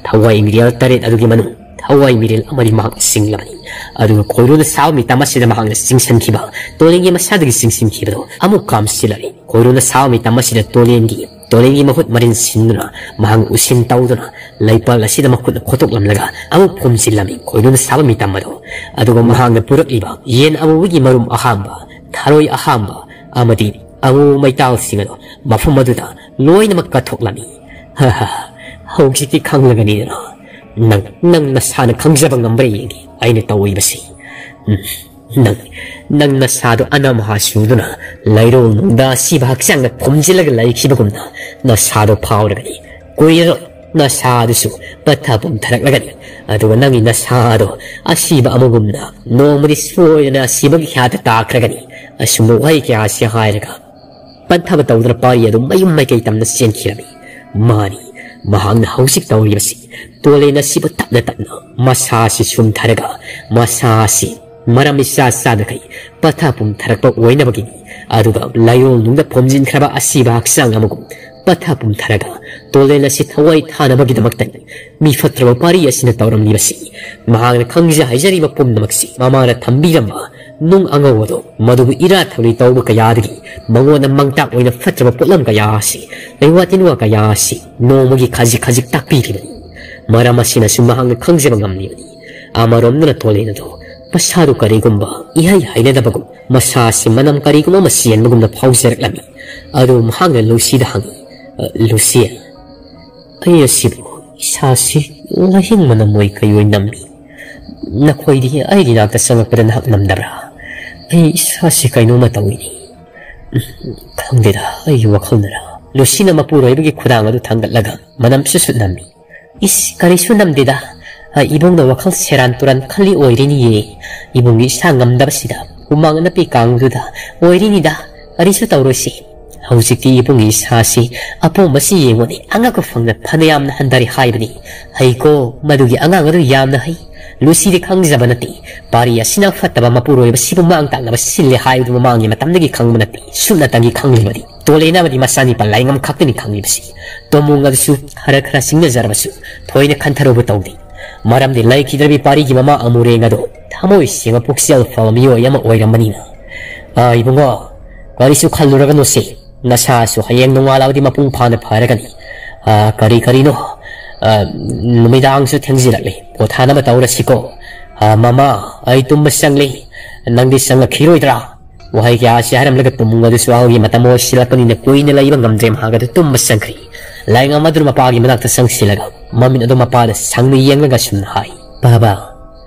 ꯊꯋꯥꯏ ꯃꯤꯔꯦꯜ ꯇꯔꯦꯠ ꯑꯗꯨꯒꯤ ꯃꯅꯨꯡ ꯊꯋꯥꯏ ꯃꯤꯔꯦꯜ ꯑꯃꯗꯤ ꯃꯍꯥꯛꯅ ꯆꯤꯡꯂꯕꯅꯤ꯫ ꯑꯗꯨꯒ ꯈꯣꯏꯔꯨꯅ ꯁꯥꯕ ꯃꯤꯇꯝ ꯑꯁꯤꯗ ꯃꯍꯥꯛꯅ ꯆꯤꯡꯁꯤꯟꯈꯤꯕ ꯇꯣꯂꯦꯟꯒꯤ ꯃꯁꯥꯗꯒꯤ ꯆꯤꯡꯁꯤꯟꯈꯤꯕꯗꯣ ꯑꯃꯨꯛ ꯀꯥꯝꯁꯤꯜꯂꯛꯏ꯫ ꯈꯣꯏꯔꯨꯅ ꯁꯥꯕ ꯃꯤꯇꯝ ꯑꯁꯤꯗ ꯇꯣꯂꯦꯟꯒꯤ ꯇꯣꯂꯦꯟꯒꯤ ꯃꯍꯨꯠ ꯃꯔꯤꯟ ꯁꯤꯟꯗꯨꯅ ꯃꯍꯥꯛ ꯎꯁꯤꯟ ꯇꯧꯗꯨꯅ ꯂꯩꯄꯥꯛ ꯑꯁꯤꯗ ꯃꯈꯨꯠꯅ ꯈꯣꯠꯇꯣꯛꯂꯝꯂꯒ ꯑꯃꯨꯛ ꯐꯨꯝꯖꯤꯜꯂꯝꯃꯤ꯫ ꯈꯣꯏꯔꯨꯅ ꯁꯥꯕ ꯃꯤꯇꯝ ꯑꯗꯣ ꯑꯗꯨꯒ ꯃꯍꯥꯛꯅ ꯄꯨꯔꯛꯂꯤꯕ ꯌꯦꯟ ꯑꯃꯨꯕꯒꯤ ꯃꯔꯨꯝ ꯑꯍꯥꯝꯕ, ꯊꯔꯣꯏ ꯑꯍꯥꯝꯕ ꯑꯃꯗꯤ ꯑꯃꯨꯕ ꯃꯩꯇꯥꯜꯁꯤꯡ ꯑꯗꯣ ꯃꯐꯝ ꯑꯗꯨꯗ ꯂꯣꯏꯅꯃꯛ ꯀꯠꯊꯣꯛꯂꯝꯃꯤ꯫ ꯍꯥ ꯍꯥ ꯍꯥ, ꯍꯧꯖꯤꯛꯇꯤ ꯈꯪꯂꯒꯅꯤꯗꯅ꯫ ꯅꯪ ꯅꯪ ꯅꯁꯥꯅ ꯈꯪꯖꯕ ꯉꯝꯕ꯭ꯔꯥ ꯌꯦꯡꯒꯦ ꯑꯩꯅ ꯇꯧꯔꯤꯕꯁꯤ꯫ ꯎꯝ, ꯅꯪ ꯅꯪ ꯅꯁꯥꯗꯣ ꯑꯅꯝꯍꯥ ꯁꯨꯗꯨꯅ ꯂꯩꯔꯣꯜ ꯅꯨꯡꯗ ꯑꯁꯤꯕ ꯍꯛꯆꯥꯡꯗ ꯐꯨꯝꯖꯤꯜꯂꯒ ꯂꯩꯈꯤꯕꯒꯨꯝꯅ ꯅꯁꯥꯗꯣ ꯐꯥꯎꯔꯒꯅꯤ꯫ ꯀꯨꯏꯔꯔꯣꯏ ꯅꯁꯥꯗꯨꯁꯨ ꯄꯠꯊ ꯄꯨꯝꯊꯔꯛꯂꯒꯅꯤ꯫ ꯑꯗꯨꯒ ꯅꯪꯒꯤ ꯅꯁꯥꯗꯣ ꯑꯁꯤꯕ ꯑꯃꯒꯨꯝꯅ ꯅꯣꯡꯃꯗꯤ ꯁꯣꯏꯗꯅ ꯑꯁꯤꯕꯒꯤ ꯈ꯭ꯌꯥꯠꯇ ꯇꯥꯈ꯭ꯔꯒꯅꯤ꯫ ꯑꯁꯨꯝꯕ ꯋꯥꯍꯩ ꯀꯌꯥ ꯑꯁꯤ ꯍꯥꯏꯔꯒ ꯄꯟꯊꯕ ꯇꯧꯗꯨꯅ ꯄꯥꯔꯤ ꯑꯗꯨ ꯃꯌꯨꯝ ꯃꯥꯏꯀꯩ ꯇꯝꯅ ꯆꯦꯟꯈꯤꯔꯝꯃꯤ꯫ ꯃꯥꯅꯤ, ꯃꯍꯥꯛꯅ ꯍꯧꯖꯤꯛ ꯇꯧꯔꯤꯕꯁꯤ ꯇꯣꯂꯦꯟ ꯑꯁꯤꯕꯨ ꯇꯞꯅ ꯇꯞꯅ ꯃꯁꯥ ꯑꯁꯤ ꯁꯨꯝꯊꯔꯒ ꯃꯁꯥ ꯑꯁꯤ ꯃꯔꯝ ꯏꯆꯥ ꯆꯥꯗꯈꯩ ꯄꯠꯊ ꯄꯨꯝꯊꯔꯛꯄ ꯑꯣꯏꯅꯕꯒꯤꯅꯤ꯫ ꯑꯗꯨꯒ ꯂꯩꯔꯣꯜ ꯅꯨꯡꯗ ꯐꯣꯝꯖꯤꯟꯈ꯭ꯔꯕ ꯑꯁꯤꯕ ꯍꯛꯆꯥꯡ ꯑꯃꯒꯨꯝ ꯄꯠꯊ ꯄꯨꯝꯊꯔꯒ ꯇꯣꯂꯦꯟ ꯑꯁꯤ ꯊꯋꯥꯏ ꯊꯥꯅꯕꯒꯤꯗꯃꯛꯇꯅꯤ ꯃꯤ ꯐꯠꯇ꯭ꯔꯕ ꯄꯥꯔꯤ ꯑꯁꯤꯅ ꯇꯧꯔꯝꯂꯤꯕꯁꯤ꯫ ꯃꯍꯥꯛꯅ ꯈꯪꯖ ꯍꯩꯖꯔꯤꯕ ꯄꯨꯝꯅꯃꯛꯁꯤ ꯃꯃꯥꯅ ꯊꯝꯕꯤꯔꯝꯕ ꯅꯨꯡ ꯑꯉꯧꯕꯗꯣ, ꯃꯗꯨꯕꯨ ꯏꯔꯥ ꯊꯧꯂꯤ ꯇꯧꯕ ꯀꯌꯥꯗꯒꯤ ꯃꯉꯣꯟꯗ ꯃꯥꯡꯇꯥꯛ ꯑꯣꯏꯅ ꯐꯠꯇ꯭ꯔꯕ ꯄꯣꯠꯂꯝ ꯀꯌꯥ ꯑꯁꯤ, ꯂꯩꯋꯥ ꯇꯤꯟꯋꯥ ꯀꯌꯥ ꯑꯁꯤ ꯅꯣꯡꯃꯒꯤ ꯈꯖꯤꯛ ꯈꯖꯤꯛ ꯇꯥꯛꯄꯤꯔꯤꯕꯅꯤ꯫ ꯃꯔꯝ ꯑꯁꯤꯅꯁꯨ ꯃꯍꯥꯛꯅ ꯈꯪꯖꯕ ꯉꯝꯂꯤꯕꯅꯤ꯫ ꯑꯃꯔꯣꯝꯗꯅ ꯇꯣꯂꯦꯟ ꯑꯗꯨ ꯃꯁꯥꯗꯨ ꯀꯔꯤꯒꯨꯝꯕ ꯏꯍꯩ ꯍꯩꯅꯗꯕꯒꯨꯝ, ꯃꯁꯥꯁꯤ ꯃꯅꯝ ꯀꯔꯤꯒꯨꯝꯕ ꯑꯃ ꯆꯦꯟꯕꯒꯨꯝꯅ ꯐꯥꯎꯖꯔꯛꯂꯝꯃꯤ꯫ ꯑꯗꯨ ꯃꯍꯥꯛꯅ ꯂꯨꯁꯤꯗ ꯍꯪꯉꯤ, "ꯑ, ꯂꯨꯁꯤ, ꯑꯩ ꯑꯁꯤꯕꯨ ꯏꯁꯥꯁꯤ ꯂꯥꯏꯍꯤꯡ ꯃꯅꯝ ꯑꯣꯏ ꯀꯩ ꯑꯣꯏ ꯅꯝꯃꯤ꯫ ꯅꯈꯣꯏꯗꯤ ꯑꯩꯒꯤ ꯅꯥꯛꯇ ꯆꯪꯂꯛꯄꯗ ꯅꯍꯥꯛ ꯅꯝꯗꯕ꯭ꯔꯥ? ꯑꯩ ꯏꯁꯥꯁꯤ ꯀꯩꯅꯣꯝꯃ ꯇꯧꯏꯅꯤ꯫ ꯎꯝ, ꯈꯪꯗꯦꯗ, ꯑꯩꯒꯤ ꯋꯥꯈꯜꯅꯔ?" ꯂꯨꯁꯤꯅ ꯃꯄꯨꯔꯣꯏꯕꯒꯤ ꯈꯨꯗꯥꯡ ꯑꯗꯨ ꯊꯥꯡꯒꯠꯂꯒ ꯃꯅꯝꯁꯨ ꯁꯨꯠ ꯅꯝꯃꯤ꯫ "ꯏꯁ, ꯀꯔꯤꯁꯨ ꯅꯝꯗꯦꯗ꯫ ꯑ, ꯏꯕꯨꯡꯅ ꯋꯥꯈꯜ ꯁꯦꯔꯥꯟ ꯇꯨꯔꯥꯟ ꯈꯜꯂꯤ ꯑꯣꯏꯔꯤꯅꯤꯌꯦ꯫ ꯏꯕꯨꯡꯒꯤ ꯏꯁꯥ ꯉꯝꯗꯕꯁꯤꯗ ꯍꯨꯃꯥꯡ ꯑꯅꯞꯄꯤ ꯀꯥꯡꯗꯨꯗ ꯑꯣꯏꯔꯤꯅꯤꯗ꯫ ꯀꯔꯤꯁꯨ ꯇꯧꯔꯣꯏꯁꯤ꯫ ꯍꯧꯖꯤꯛꯇꯤ ꯏꯕꯨꯡꯒꯤ ꯏꯁꯥꯁꯤ ꯑꯄꯣꯝꯕꯁꯤ ꯌꯦꯡꯉꯨꯅꯦ, ꯑꯉꯛꯄ ꯐꯪꯅ ꯐꯅꯌꯥꯝꯅ ꯍꯟꯊꯔꯦ ꯍꯥꯏꯕꯅꯤ꯫ ꯍꯩꯀꯣ, ꯃꯗꯨꯒꯤ ꯑꯉꯥꯡ ꯑꯗꯨ ꯌꯥꯝꯅ ꯍꯩ꯫ ꯂꯨꯁꯤꯗꯤ ꯈꯪꯖꯕ ꯅꯠꯇꯦ꯫ ꯄꯥꯔꯤ ꯑꯁꯤꯅ ꯐꯠꯇꯕ ꯃꯄꯨꯔꯣꯏꯕꯁꯤꯕꯨ ꯃꯥꯡ ꯇꯥꯛꯅꯕ ꯁꯤꯜꯂꯦ ꯍꯥꯏꯕꯗꯨ ꯃꯃꯥꯡꯒꯤ ꯃꯇꯝꯗꯒꯤ ꯈꯪꯕ ꯅꯠꯇꯦ꯫ ꯁꯨꯞꯅꯇꯪꯒꯤ ꯈꯪꯂꯤꯕꯗꯤ ꯇꯣꯂꯦꯟ ꯑꯃꯗꯤ ꯃꯆꯥꯅꯤꯄꯥ ꯂꯥꯏꯉꯝ ꯈꯛꯇꯅꯤ ꯈꯪꯂꯤꯕꯁꯤ꯫ ꯇꯣꯃꯨꯡ ꯑꯗꯨꯁꯨ ꯈꯔ ꯈꯔ ꯆꯤꯡꯅꯖꯔꯕꯁꯨ ꯊꯣꯏꯅ ꯈꯟꯊꯔꯨꯕ ꯇꯧꯗꯦ꯫ ꯃꯔꯝꯗꯤ ꯂꯩꯈꯤꯗ꯭ꯔꯕꯤ ꯄꯥꯔꯤꯒꯤ ꯃꯃꯥ ꯑꯃꯨꯔꯦꯡ ꯑꯗꯣ ꯊꯃꯣꯏ ꯁꯦꯡꯕ ꯄꯨꯛꯆꯦꯜ ꯐꯕ ꯃꯤꯑꯣꯏ ꯑꯃ ꯑꯣꯏꯔꯝꯕꯅꯤꯅ꯫ ꯑꯥ, ꯏꯕꯨꯡꯉꯣ, ꯀꯔꯤꯁꯨ ꯈꯜꯂꯨꯔꯒꯅꯨꯁꯦ꯫ ꯅꯁꯥꯁꯨ ꯍꯌꯦꯡ ꯅꯣꯡꯉꯥꯜꯂꯕꯗꯤ ꯃꯄꯨꯡ ꯐꯥꯅ ꯐꯔꯒꯅꯤ꯫ ꯑꯥ, ꯀꯔꯤ ꯀꯔꯤꯅꯣ, ꯑꯥ, ꯅꯨꯃꯤꯗꯥꯡꯁꯨ ꯊꯦꯡꯖꯤꯜꯂꯛꯂꯦ꯫ ꯄꯣꯊꯥꯅꯕ ꯇꯧꯔꯁꯤꯀꯣ꯫ ꯑꯥ, ꯃꯃꯥ, ꯑꯩ ꯇꯨꯝꯕ ꯆꯪꯂꯦ꯫ ꯅꯪꯗꯤ ꯆꯪꯂꯛꯈꯤꯔꯣꯏꯗ꯭ꯔꯥ?" ꯋꯥꯍꯩ ꯀꯌꯥ ꯑꯁꯤ ꯍꯥꯏꯔꯝꯂꯒ ꯇꯨꯃꯨꯡ ꯑꯗꯨꯁꯨ ꯑꯍꯜꯒꯤ ꯃꯇꯝ ꯑꯣꯏꯁꯤꯜꯂꯛꯄꯅꯤꯅ ꯀꯨꯏꯅ ꯂꯩꯕ ꯉꯝꯗ꯭ꯔꯦ, ꯃꯍꯥꯛ ꯑꯗꯨ ꯇꯨꯝꯕ ꯆꯪꯈ꯭ꯔꯤ꯫ ꯂꯥꯏꯉꯝ ꯑꯗꯨꯅ ꯃꯄꯥꯒꯤ ꯃꯅꯥꯛꯇ ꯆꯪꯁꯤꯜꯂꯒ ꯃꯃꯤꯠ ꯑꯗꯨ ꯃꯄꯥꯗ ꯁꯪꯅ ꯌꯦꯡꯂꯒ ꯑꯁꯨꯝꯅ ꯍꯥꯏ, "ꯄꯥꯕ,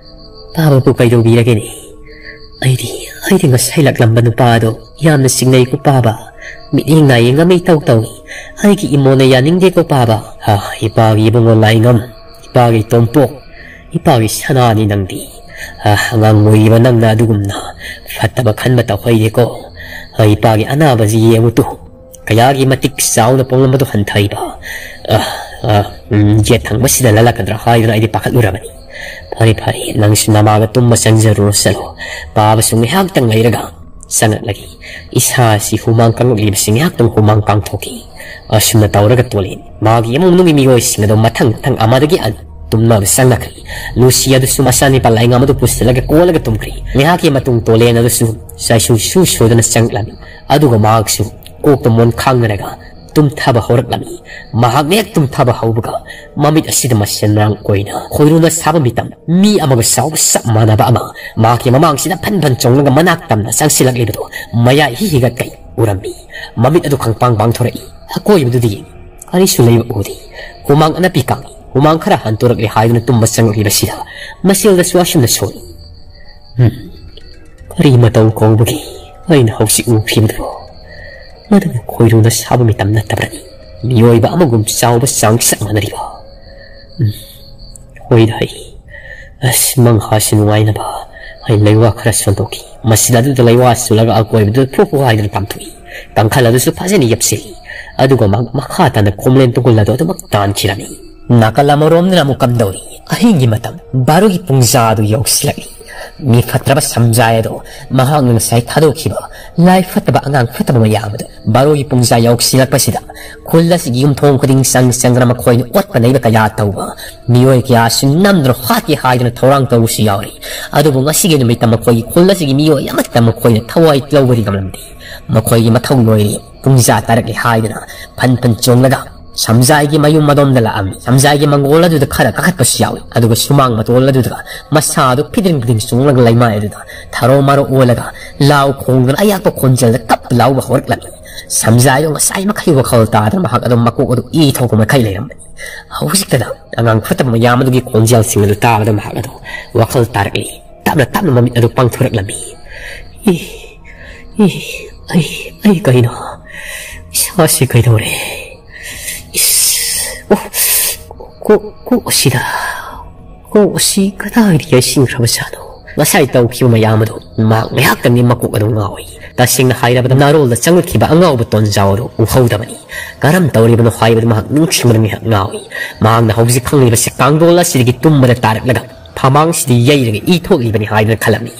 ꯄꯥꯕꯕꯨ ꯀꯩꯗꯧꯕꯤꯔꯒꯦꯅꯦ? ꯑꯩꯗꯤ, ꯑꯩꯗꯤ ꯉꯁꯥꯏ ꯂꯥꯛꯂꯝꯕ ꯅꯨꯄꯥ ꯑꯗꯣ ꯌꯥꯝꯅ ꯆꯤꯡꯅꯩꯀꯣ ꯄꯥꯕ꯫ ꯃꯤꯠꯌꯦꯡ ꯅꯥꯌꯦꯡ ꯑꯃ ꯏꯇꯧ ꯇꯧꯏ꯫ ꯑꯩꯒꯤ ꯏꯃꯣꯟꯅ ꯌꯥꯅꯤꯡꯗꯦꯀꯣ ꯄꯥꯕ꯫ ꯑꯥ, ꯏꯄꯥꯒꯤ ꯏꯕꯨꯡꯉꯣ ꯂꯥꯏꯉꯝ, ꯏꯄꯥꯒꯤ ꯇꯣꯝꯄꯣꯛ, ꯏꯄꯥꯒꯤ ꯁꯅꯥꯅꯤ ꯅꯪꯗꯤ꯫ ꯑꯥ, ꯑꯉꯥꯡ ꯑꯣꯏꯔꯤꯕ ꯅꯪꯅ ꯑꯗꯨꯒꯨꯝꯅ ꯐꯠꯇꯕ ꯈꯟꯕ ꯇꯧꯍꯩꯗꯦꯀꯣ꯫ ꯑꯥ, ꯏꯄꯥꯒꯤ ꯑꯅꯥꯕꯁꯤ ꯌꯦꯡꯉꯨ ꯇꯨ꯫ ꯀꯌꯥꯒꯤ ꯃꯇꯤꯛ ꯆꯥꯎꯅ ꯄꯣꯛꯂꯝꯕꯗꯨ ꯍꯟꯊꯩꯕ꯫ ꯑꯥ, ꯑꯥ, ꯎꯝ, ꯌꯦꯠ ꯊꯪꯕꯁꯤꯗ ꯂꯜꯂꯛꯀꯗ꯭ꯔꯥ ꯍꯥꯏꯗꯨꯅ ꯑꯩꯗꯤ ꯄꯥꯈꯠꯂꯨꯔꯕꯅꯤ꯫ ꯐꯔꯦ, ꯐꯔꯦ, ꯅꯪꯁꯨ ꯅꯃꯥꯒ ꯇꯨꯝꯕ ꯆꯪꯖꯔꯨꯔꯣ, ꯆꯠꯂꯣ꯫ ꯄꯥꯕꯁꯨ ꯉꯥꯏꯍꯥꯛꯇꯪ ꯂꯩꯔꯒ ꯆꯪꯂꯛꯂꯒꯦ꯫ ꯏꯁꯥꯁꯤ ꯍꯨꯃꯥꯡ ꯀꯥꯡꯂꯛꯂꯤꯕꯁꯤ ꯉꯥꯏꯍꯥꯛꯇꯪ ꯍꯨꯃꯥꯡ ꯀꯥꯡꯊꯣꯛꯈꯤ꯫ ꯑꯁꯨꯝꯅ ꯇꯧꯔꯒ ꯇꯣꯂꯦꯟ ꯃꯥꯒꯤ ꯏꯃꯨꯡ ꯃꯅꯨꯡꯒꯤ ꯃꯤꯑꯣꯏꯁꯤꯡ ꯑꯗꯨ ꯃꯊꯪ ꯃꯊꯪ ꯑꯃꯗꯒꯤ ꯑꯅꯤ ꯇꯨꯝꯅꯕ ꯆꯪꯅꯈ꯭ꯔꯤ꯫ ꯂꯨꯁꯤ ꯑꯗꯨꯁꯨ ꯃꯆꯥꯅꯤꯄꯥ ꯂꯥꯏꯉꯝ ꯑꯗꯨ ꯄꯨꯁꯤꯜꯂꯒ ꯀꯣꯜꯂꯒ ꯇꯨꯝꯈ꯭ꯔꯤ꯫ ꯉꯥꯏꯍꯥꯛꯀꯤ ꯃꯇꯨꯡ ꯇꯣꯂꯦꯟ ꯑꯗꯨꯁꯨ ꯆꯥꯏꯁꯨ ꯁꯨ ꯁꯣꯏꯗꯅ ꯆꯪꯂꯛꯂꯝꯃꯤ꯫ ꯑꯗꯨꯒ ꯃꯍꯥꯛꯁꯨ ꯀꯣꯛꯇ ꯃꯣꯟ ꯈꯥꯡꯅꯔꯒ ꯇꯨꯝꯊꯕ ꯍꯧꯔꯛꯂꯝꯃꯤ꯫ ꯃꯍꯥꯛꯅ ꯍꯦꯛ ꯇꯨꯝꯊꯕ ꯍꯧꯕꯒ ꯃꯃꯤꯠ ꯑꯁꯤꯗ ꯃꯁꯦꯟ ꯃꯔꯥꯡ ꯑꯣꯏꯅ ꯈꯣꯏꯔꯨꯅ ꯁꯥꯕ ꯃꯤꯇꯝ ꯃꯤ ꯑꯃꯒ ꯆꯥꯎꯕ ꯆꯞ ꯃꯥꯟꯅꯕ ꯑꯃ ꯃꯍꯥꯛꯀꯤ ꯃꯃꯥꯡꯁꯤꯗ ꯐꯟ ꯐꯟ ꯆꯣꯡꯂꯒ ꯃꯅꯥꯛ ꯇꯝꯅ ꯆꯪꯁꯤꯜꯂꯛꯂꯤꯕꯗꯨ ꯃꯌꯥꯏ ꯍꯤ ꯍꯤꯒꯠꯀꯩ ꯎꯔꯝꯃꯤ꯫ ꯃꯃꯤꯠ ꯑꯗꯨ ꯈꯪꯄꯥꯡ ꯄꯥꯡꯊꯣꯔꯛꯏ꯫ ꯑꯀꯣꯏꯕꯗꯨꯗ ꯌꯦꯡꯉꯤ꯫ ꯀꯔꯤꯁꯨ ꯂꯩꯕ ꯎꯗꯦ꯫ ꯍꯨꯃꯥꯡ ꯑꯅꯞꯄꯤ ꯀꯥꯡꯉꯤ꯫ ꯍꯨꯃꯥꯡ ꯈꯔ ꯍꯟꯗꯣꯔꯛꯂꯦ ꯍꯥꯏꯗꯨꯅ ꯇꯨꯝꯕ ꯆꯪꯂꯛꯂꯤꯕꯁꯤꯗ ꯃꯁꯦꯜꯗꯁꯨ ꯑꯁꯨꯝꯅ ꯁꯣꯜꯂꯤ꯫ ꯎꯝ, ꯀꯔꯤ ꯃꯇꯧ ꯀꯧꯕꯒꯦ ꯑꯩꯅ ꯍꯧꯖꯤꯛ ꯎꯈꯤꯕꯗꯨꯕꯨ? ꯃꯗꯨꯕꯨ ꯈꯣꯏꯔꯨꯅ ꯁꯥꯕ ꯃꯤꯇꯝ ꯅꯠꯇꯕ꯭ꯔꯅꯤ? ꯃꯤꯑꯣꯏꯕ ꯑꯃꯒꯨꯝ ꯆꯥꯎꯕ ꯆꯥꯡ ꯆꯞ ꯃꯥꯟꯅꯔꯤꯕ? ꯎꯝ, ꯍꯣꯏꯗ ꯍꯩ꯫ ꯑꯁ, ꯃꯪꯍꯥꯁꯤ ꯅꯨꯡꯉꯥꯏꯅꯕ ꯑꯩ ꯂꯩꯋꯥ ꯈꯔ ꯁꯣꯟꯗꯣꯛꯈꯤ꯫ ꯃꯁꯤꯗ ꯑꯗꯨꯗ ꯂꯩꯋꯥ ꯆꯨꯜꯂꯒ ꯑꯀꯣꯏꯕꯗꯨ ꯐꯨ ꯐꯨ ꯍꯥꯏꯗꯨꯅ ꯇꯥꯝꯊꯣꯛꯏ꯫ ꯀꯥꯡꯈꯜ ꯑꯗꯨꯁꯨ ꯐꯖꯅ ꯌꯦꯞꯁꯤꯜꯂꯤ꯫ ꯑꯗꯨꯒ ꯃꯍꯥꯛ ꯃꯈꯥ ꯇꯥꯅ ꯈꯣꯝꯂꯦꯟ ꯇꯨꯡꯒꯜ ꯑꯗꯨ ꯑꯗꯨꯃꯛ ꯇꯥꯟꯈꯤꯔꯝꯃꯤ꯫ ꯅꯥꯀꯜ ꯑꯃꯔꯣꯝꯗꯅ ꯑꯃꯨꯛ ꯀꯝꯗꯧꯔꯤ? ꯑꯍꯤꯡꯒꯤ ꯃꯇꯝ ꯕꯥꯔꯣꯒꯤ ꯄꯨꯡꯖꯥ ꯑꯗꯨ ꯌꯧꯁꯤꯜꯂꯛꯂꯤ꯫ ꯃꯤ ꯐꯠꯇ꯭ꯔꯕ ꯁꯝꯖꯥꯏ ꯑꯗꯣ ꯃꯍꯥꯛꯅ ꯉꯁꯥꯏ ꯊꯥꯗꯣꯛꯈꯤꯕ ꯂꯥꯏ ꯐꯠꯇꯕ ꯑꯉꯥꯡ ꯐꯠꯇꯕ ꯃꯌꯥꯝ ꯑꯗꯨ ꯕꯥꯔꯣꯒꯤ ꯄꯨꯡꯖꯥ ꯌꯧꯁꯤꯜꯂꯛꯄꯁꯤꯗ ꯈꯨꯜ ꯑꯁꯤꯒꯤ ꯌꯨꯝꯊꯣꯡ ꯈꯨꯗꯤꯡ ꯆꯪ ꯆꯪꯗꯨꯅ ꯃꯈꯣꯏꯅ ꯑꯣꯠꯄ ꯅꯩꯕ ꯀꯌꯥ ꯇꯧꯕ, ꯃꯤꯑꯣꯏ ꯀꯌꯥꯁꯨ ꯅꯝꯗꯨꯅ ꯍꯥꯠꯀꯦ ꯍꯥꯏꯗꯨꯅ ꯊꯧꯔꯥꯡ ꯇꯧꯕꯁꯨ ꯌꯥꯎꯔꯤ꯫ ꯑꯗꯨꯕꯨ ꯉꯁꯤꯒꯤ ꯅꯨꯃꯤꯠꯇ ꯃꯈꯣꯏꯒꯤ ꯈꯨꯜ ꯑꯁꯤꯒꯤ ꯃꯤꯑꯣꯏ ꯑꯃꯠꯇ ꯃꯈꯣꯏꯅ ꯊꯋꯥꯏ ꯂꯧꯕꯗꯤ ꯉꯝꯂꯝꯗꯦ꯫ ꯃꯈꯣꯏꯒꯤ ꯃꯊꯧ ꯂꯣꯏꯔꯦ, ꯄꯨꯡꯖꯥ ꯇꯥꯔꯛꯂꯦ ꯍꯥꯏꯗꯨꯅ ꯐꯟ ꯐꯟ ꯆꯣꯡꯂꯒ ꯁꯝꯖꯥꯏꯒꯤ ꯃꯌꯨꯝ ꯑꯗꯣꯝꯗ ꯂꯥꯛꯑꯝꯃꯤ꯫ ꯁꯝꯖꯥꯏꯒꯤ ꯃꯪꯒꯣꯜ ꯑꯗꯨꯗ ꯈꯔ ꯀꯥꯈꯠꯄꯁꯨ ꯌꯥꯎꯏ꯫ ꯑꯗꯨꯒ ꯁꯨꯃꯥꯡ ꯃꯇꯣꯜ ꯑꯗꯨꯗ ꯃꯁꯥ ꯑꯗꯨ ꯐꯤꯗꯤꯡ ꯐꯤꯗꯤꯡ ꯆꯣꯡꯂꯒ ꯂꯩꯃꯥꯏ ꯑꯗꯨꯗ ꯊꯔꯣ ꯃꯔꯣ ꯑꯣꯜꯂꯒ ꯂꯥꯎ ꯈꯣꯡꯗꯨꯅ ꯑꯌꯥꯛꯄ ꯈꯣꯟꯖꯦꯜꯗ ꯀꯞ ꯂꯥꯎꯕ ꯍꯧꯔꯛꯂꯝꯃꯤ꯫ ꯁꯝꯖꯥꯏꯗꯣ ꯉꯁꯥꯏ ꯃꯈꯩ ꯋꯥꯈꯜ ꯇꯥꯗꯅ ꯃꯍꯥꯛ ꯑꯗꯨꯝ ꯃꯀꯣꯛ ꯑꯗꯨ ꯏ ꯊꯣꯛꯄ ꯃꯈꯩ ꯂꯩꯔꯝꯕꯅꯤ꯫ ꯍꯧꯖꯤꯛꯇꯗ ꯑꯉꯥꯡ ꯐꯠꯇꯕ ꯃꯌꯥꯝ ꯑꯗꯨꯒꯤ ꯈꯣꯟꯖꯦꯜꯁꯤꯡ ꯑꯗꯨ ꯇꯥꯕꯗ ꯃꯍꯥꯛ ꯑꯗꯨ ꯋꯥꯈꯜ ꯇꯥꯔꯛꯂꯤ꯫ ꯇꯞꯅ ꯇꯞꯅ ꯃꯃꯤꯠ ꯑꯗꯨ ꯄꯥꯡꯊꯣꯔꯛꯂꯝꯃꯤ꯫ ꯏ, ꯏ, ꯑꯩ, ꯑꯩ ꯀꯩꯅꯣ? ꯏꯁꯥꯁꯤ ꯀꯩꯗꯧꯔꯦ? ꯏꯁ, ꯑꯣ, ꯀꯣꯛ, ꯀꯣꯛ ꯑꯁꯤꯗ, ꯀꯣꯛ ꯑꯁꯤ ꯀꯗꯥꯏꯗ ꯌꯩꯁꯤꯟꯈ꯭ꯔꯕꯖꯥꯠꯅꯣ? ꯉꯁꯥꯏ ꯇꯧꯈꯤꯕ ꯃꯌꯥꯝ ꯑꯗꯨ ꯃꯍꯥꯛ ꯉꯥꯏꯍꯥꯛꯇꯪꯗꯤ ꯃꯀꯣꯛ ꯑꯗꯨ ꯉꯥꯎꯏ꯫ ꯇꯁꯦꯡꯅ ꯍꯥꯏꯔꯕꯗ ꯅꯥꯔꯣꯜꯗ ꯆꯪꯂꯛꯈꯤꯕ ꯑꯉꯥꯎꯕ ꯇꯣꯟꯖꯥꯎ ꯑꯗꯨ ꯎꯍꯧꯗꯕꯅꯤ꯫ ꯀꯔꯝ ꯇꯧꯔꯤꯕꯅꯣ ꯍꯥꯏꯕꯗꯨ ꯃꯍꯥꯛ ꯅꯤꯡꯁꯤꯡꯕꯗ ꯉꯥꯏꯍꯥꯛ ꯉꯥꯎꯏ꯫ ꯃꯍꯥꯛꯅ ꯍꯧꯖꯤꯛ ꯈꯪꯂꯤꯕꯁꯤ ꯀꯥꯡꯗꯣꯜ ꯑꯁꯤꯗꯒꯤ ꯇꯨꯝꯕꯗ ꯇꯥꯔꯛꯂꯒ ꯐꯃꯥꯡꯁꯤꯗ ꯌꯩꯔꯒ ꯏ ꯊꯣꯛꯂꯤꯕꯅꯤ ꯍꯥꯏꯗꯨꯅ ꯈꯜꯂꯝꯃꯤ꯫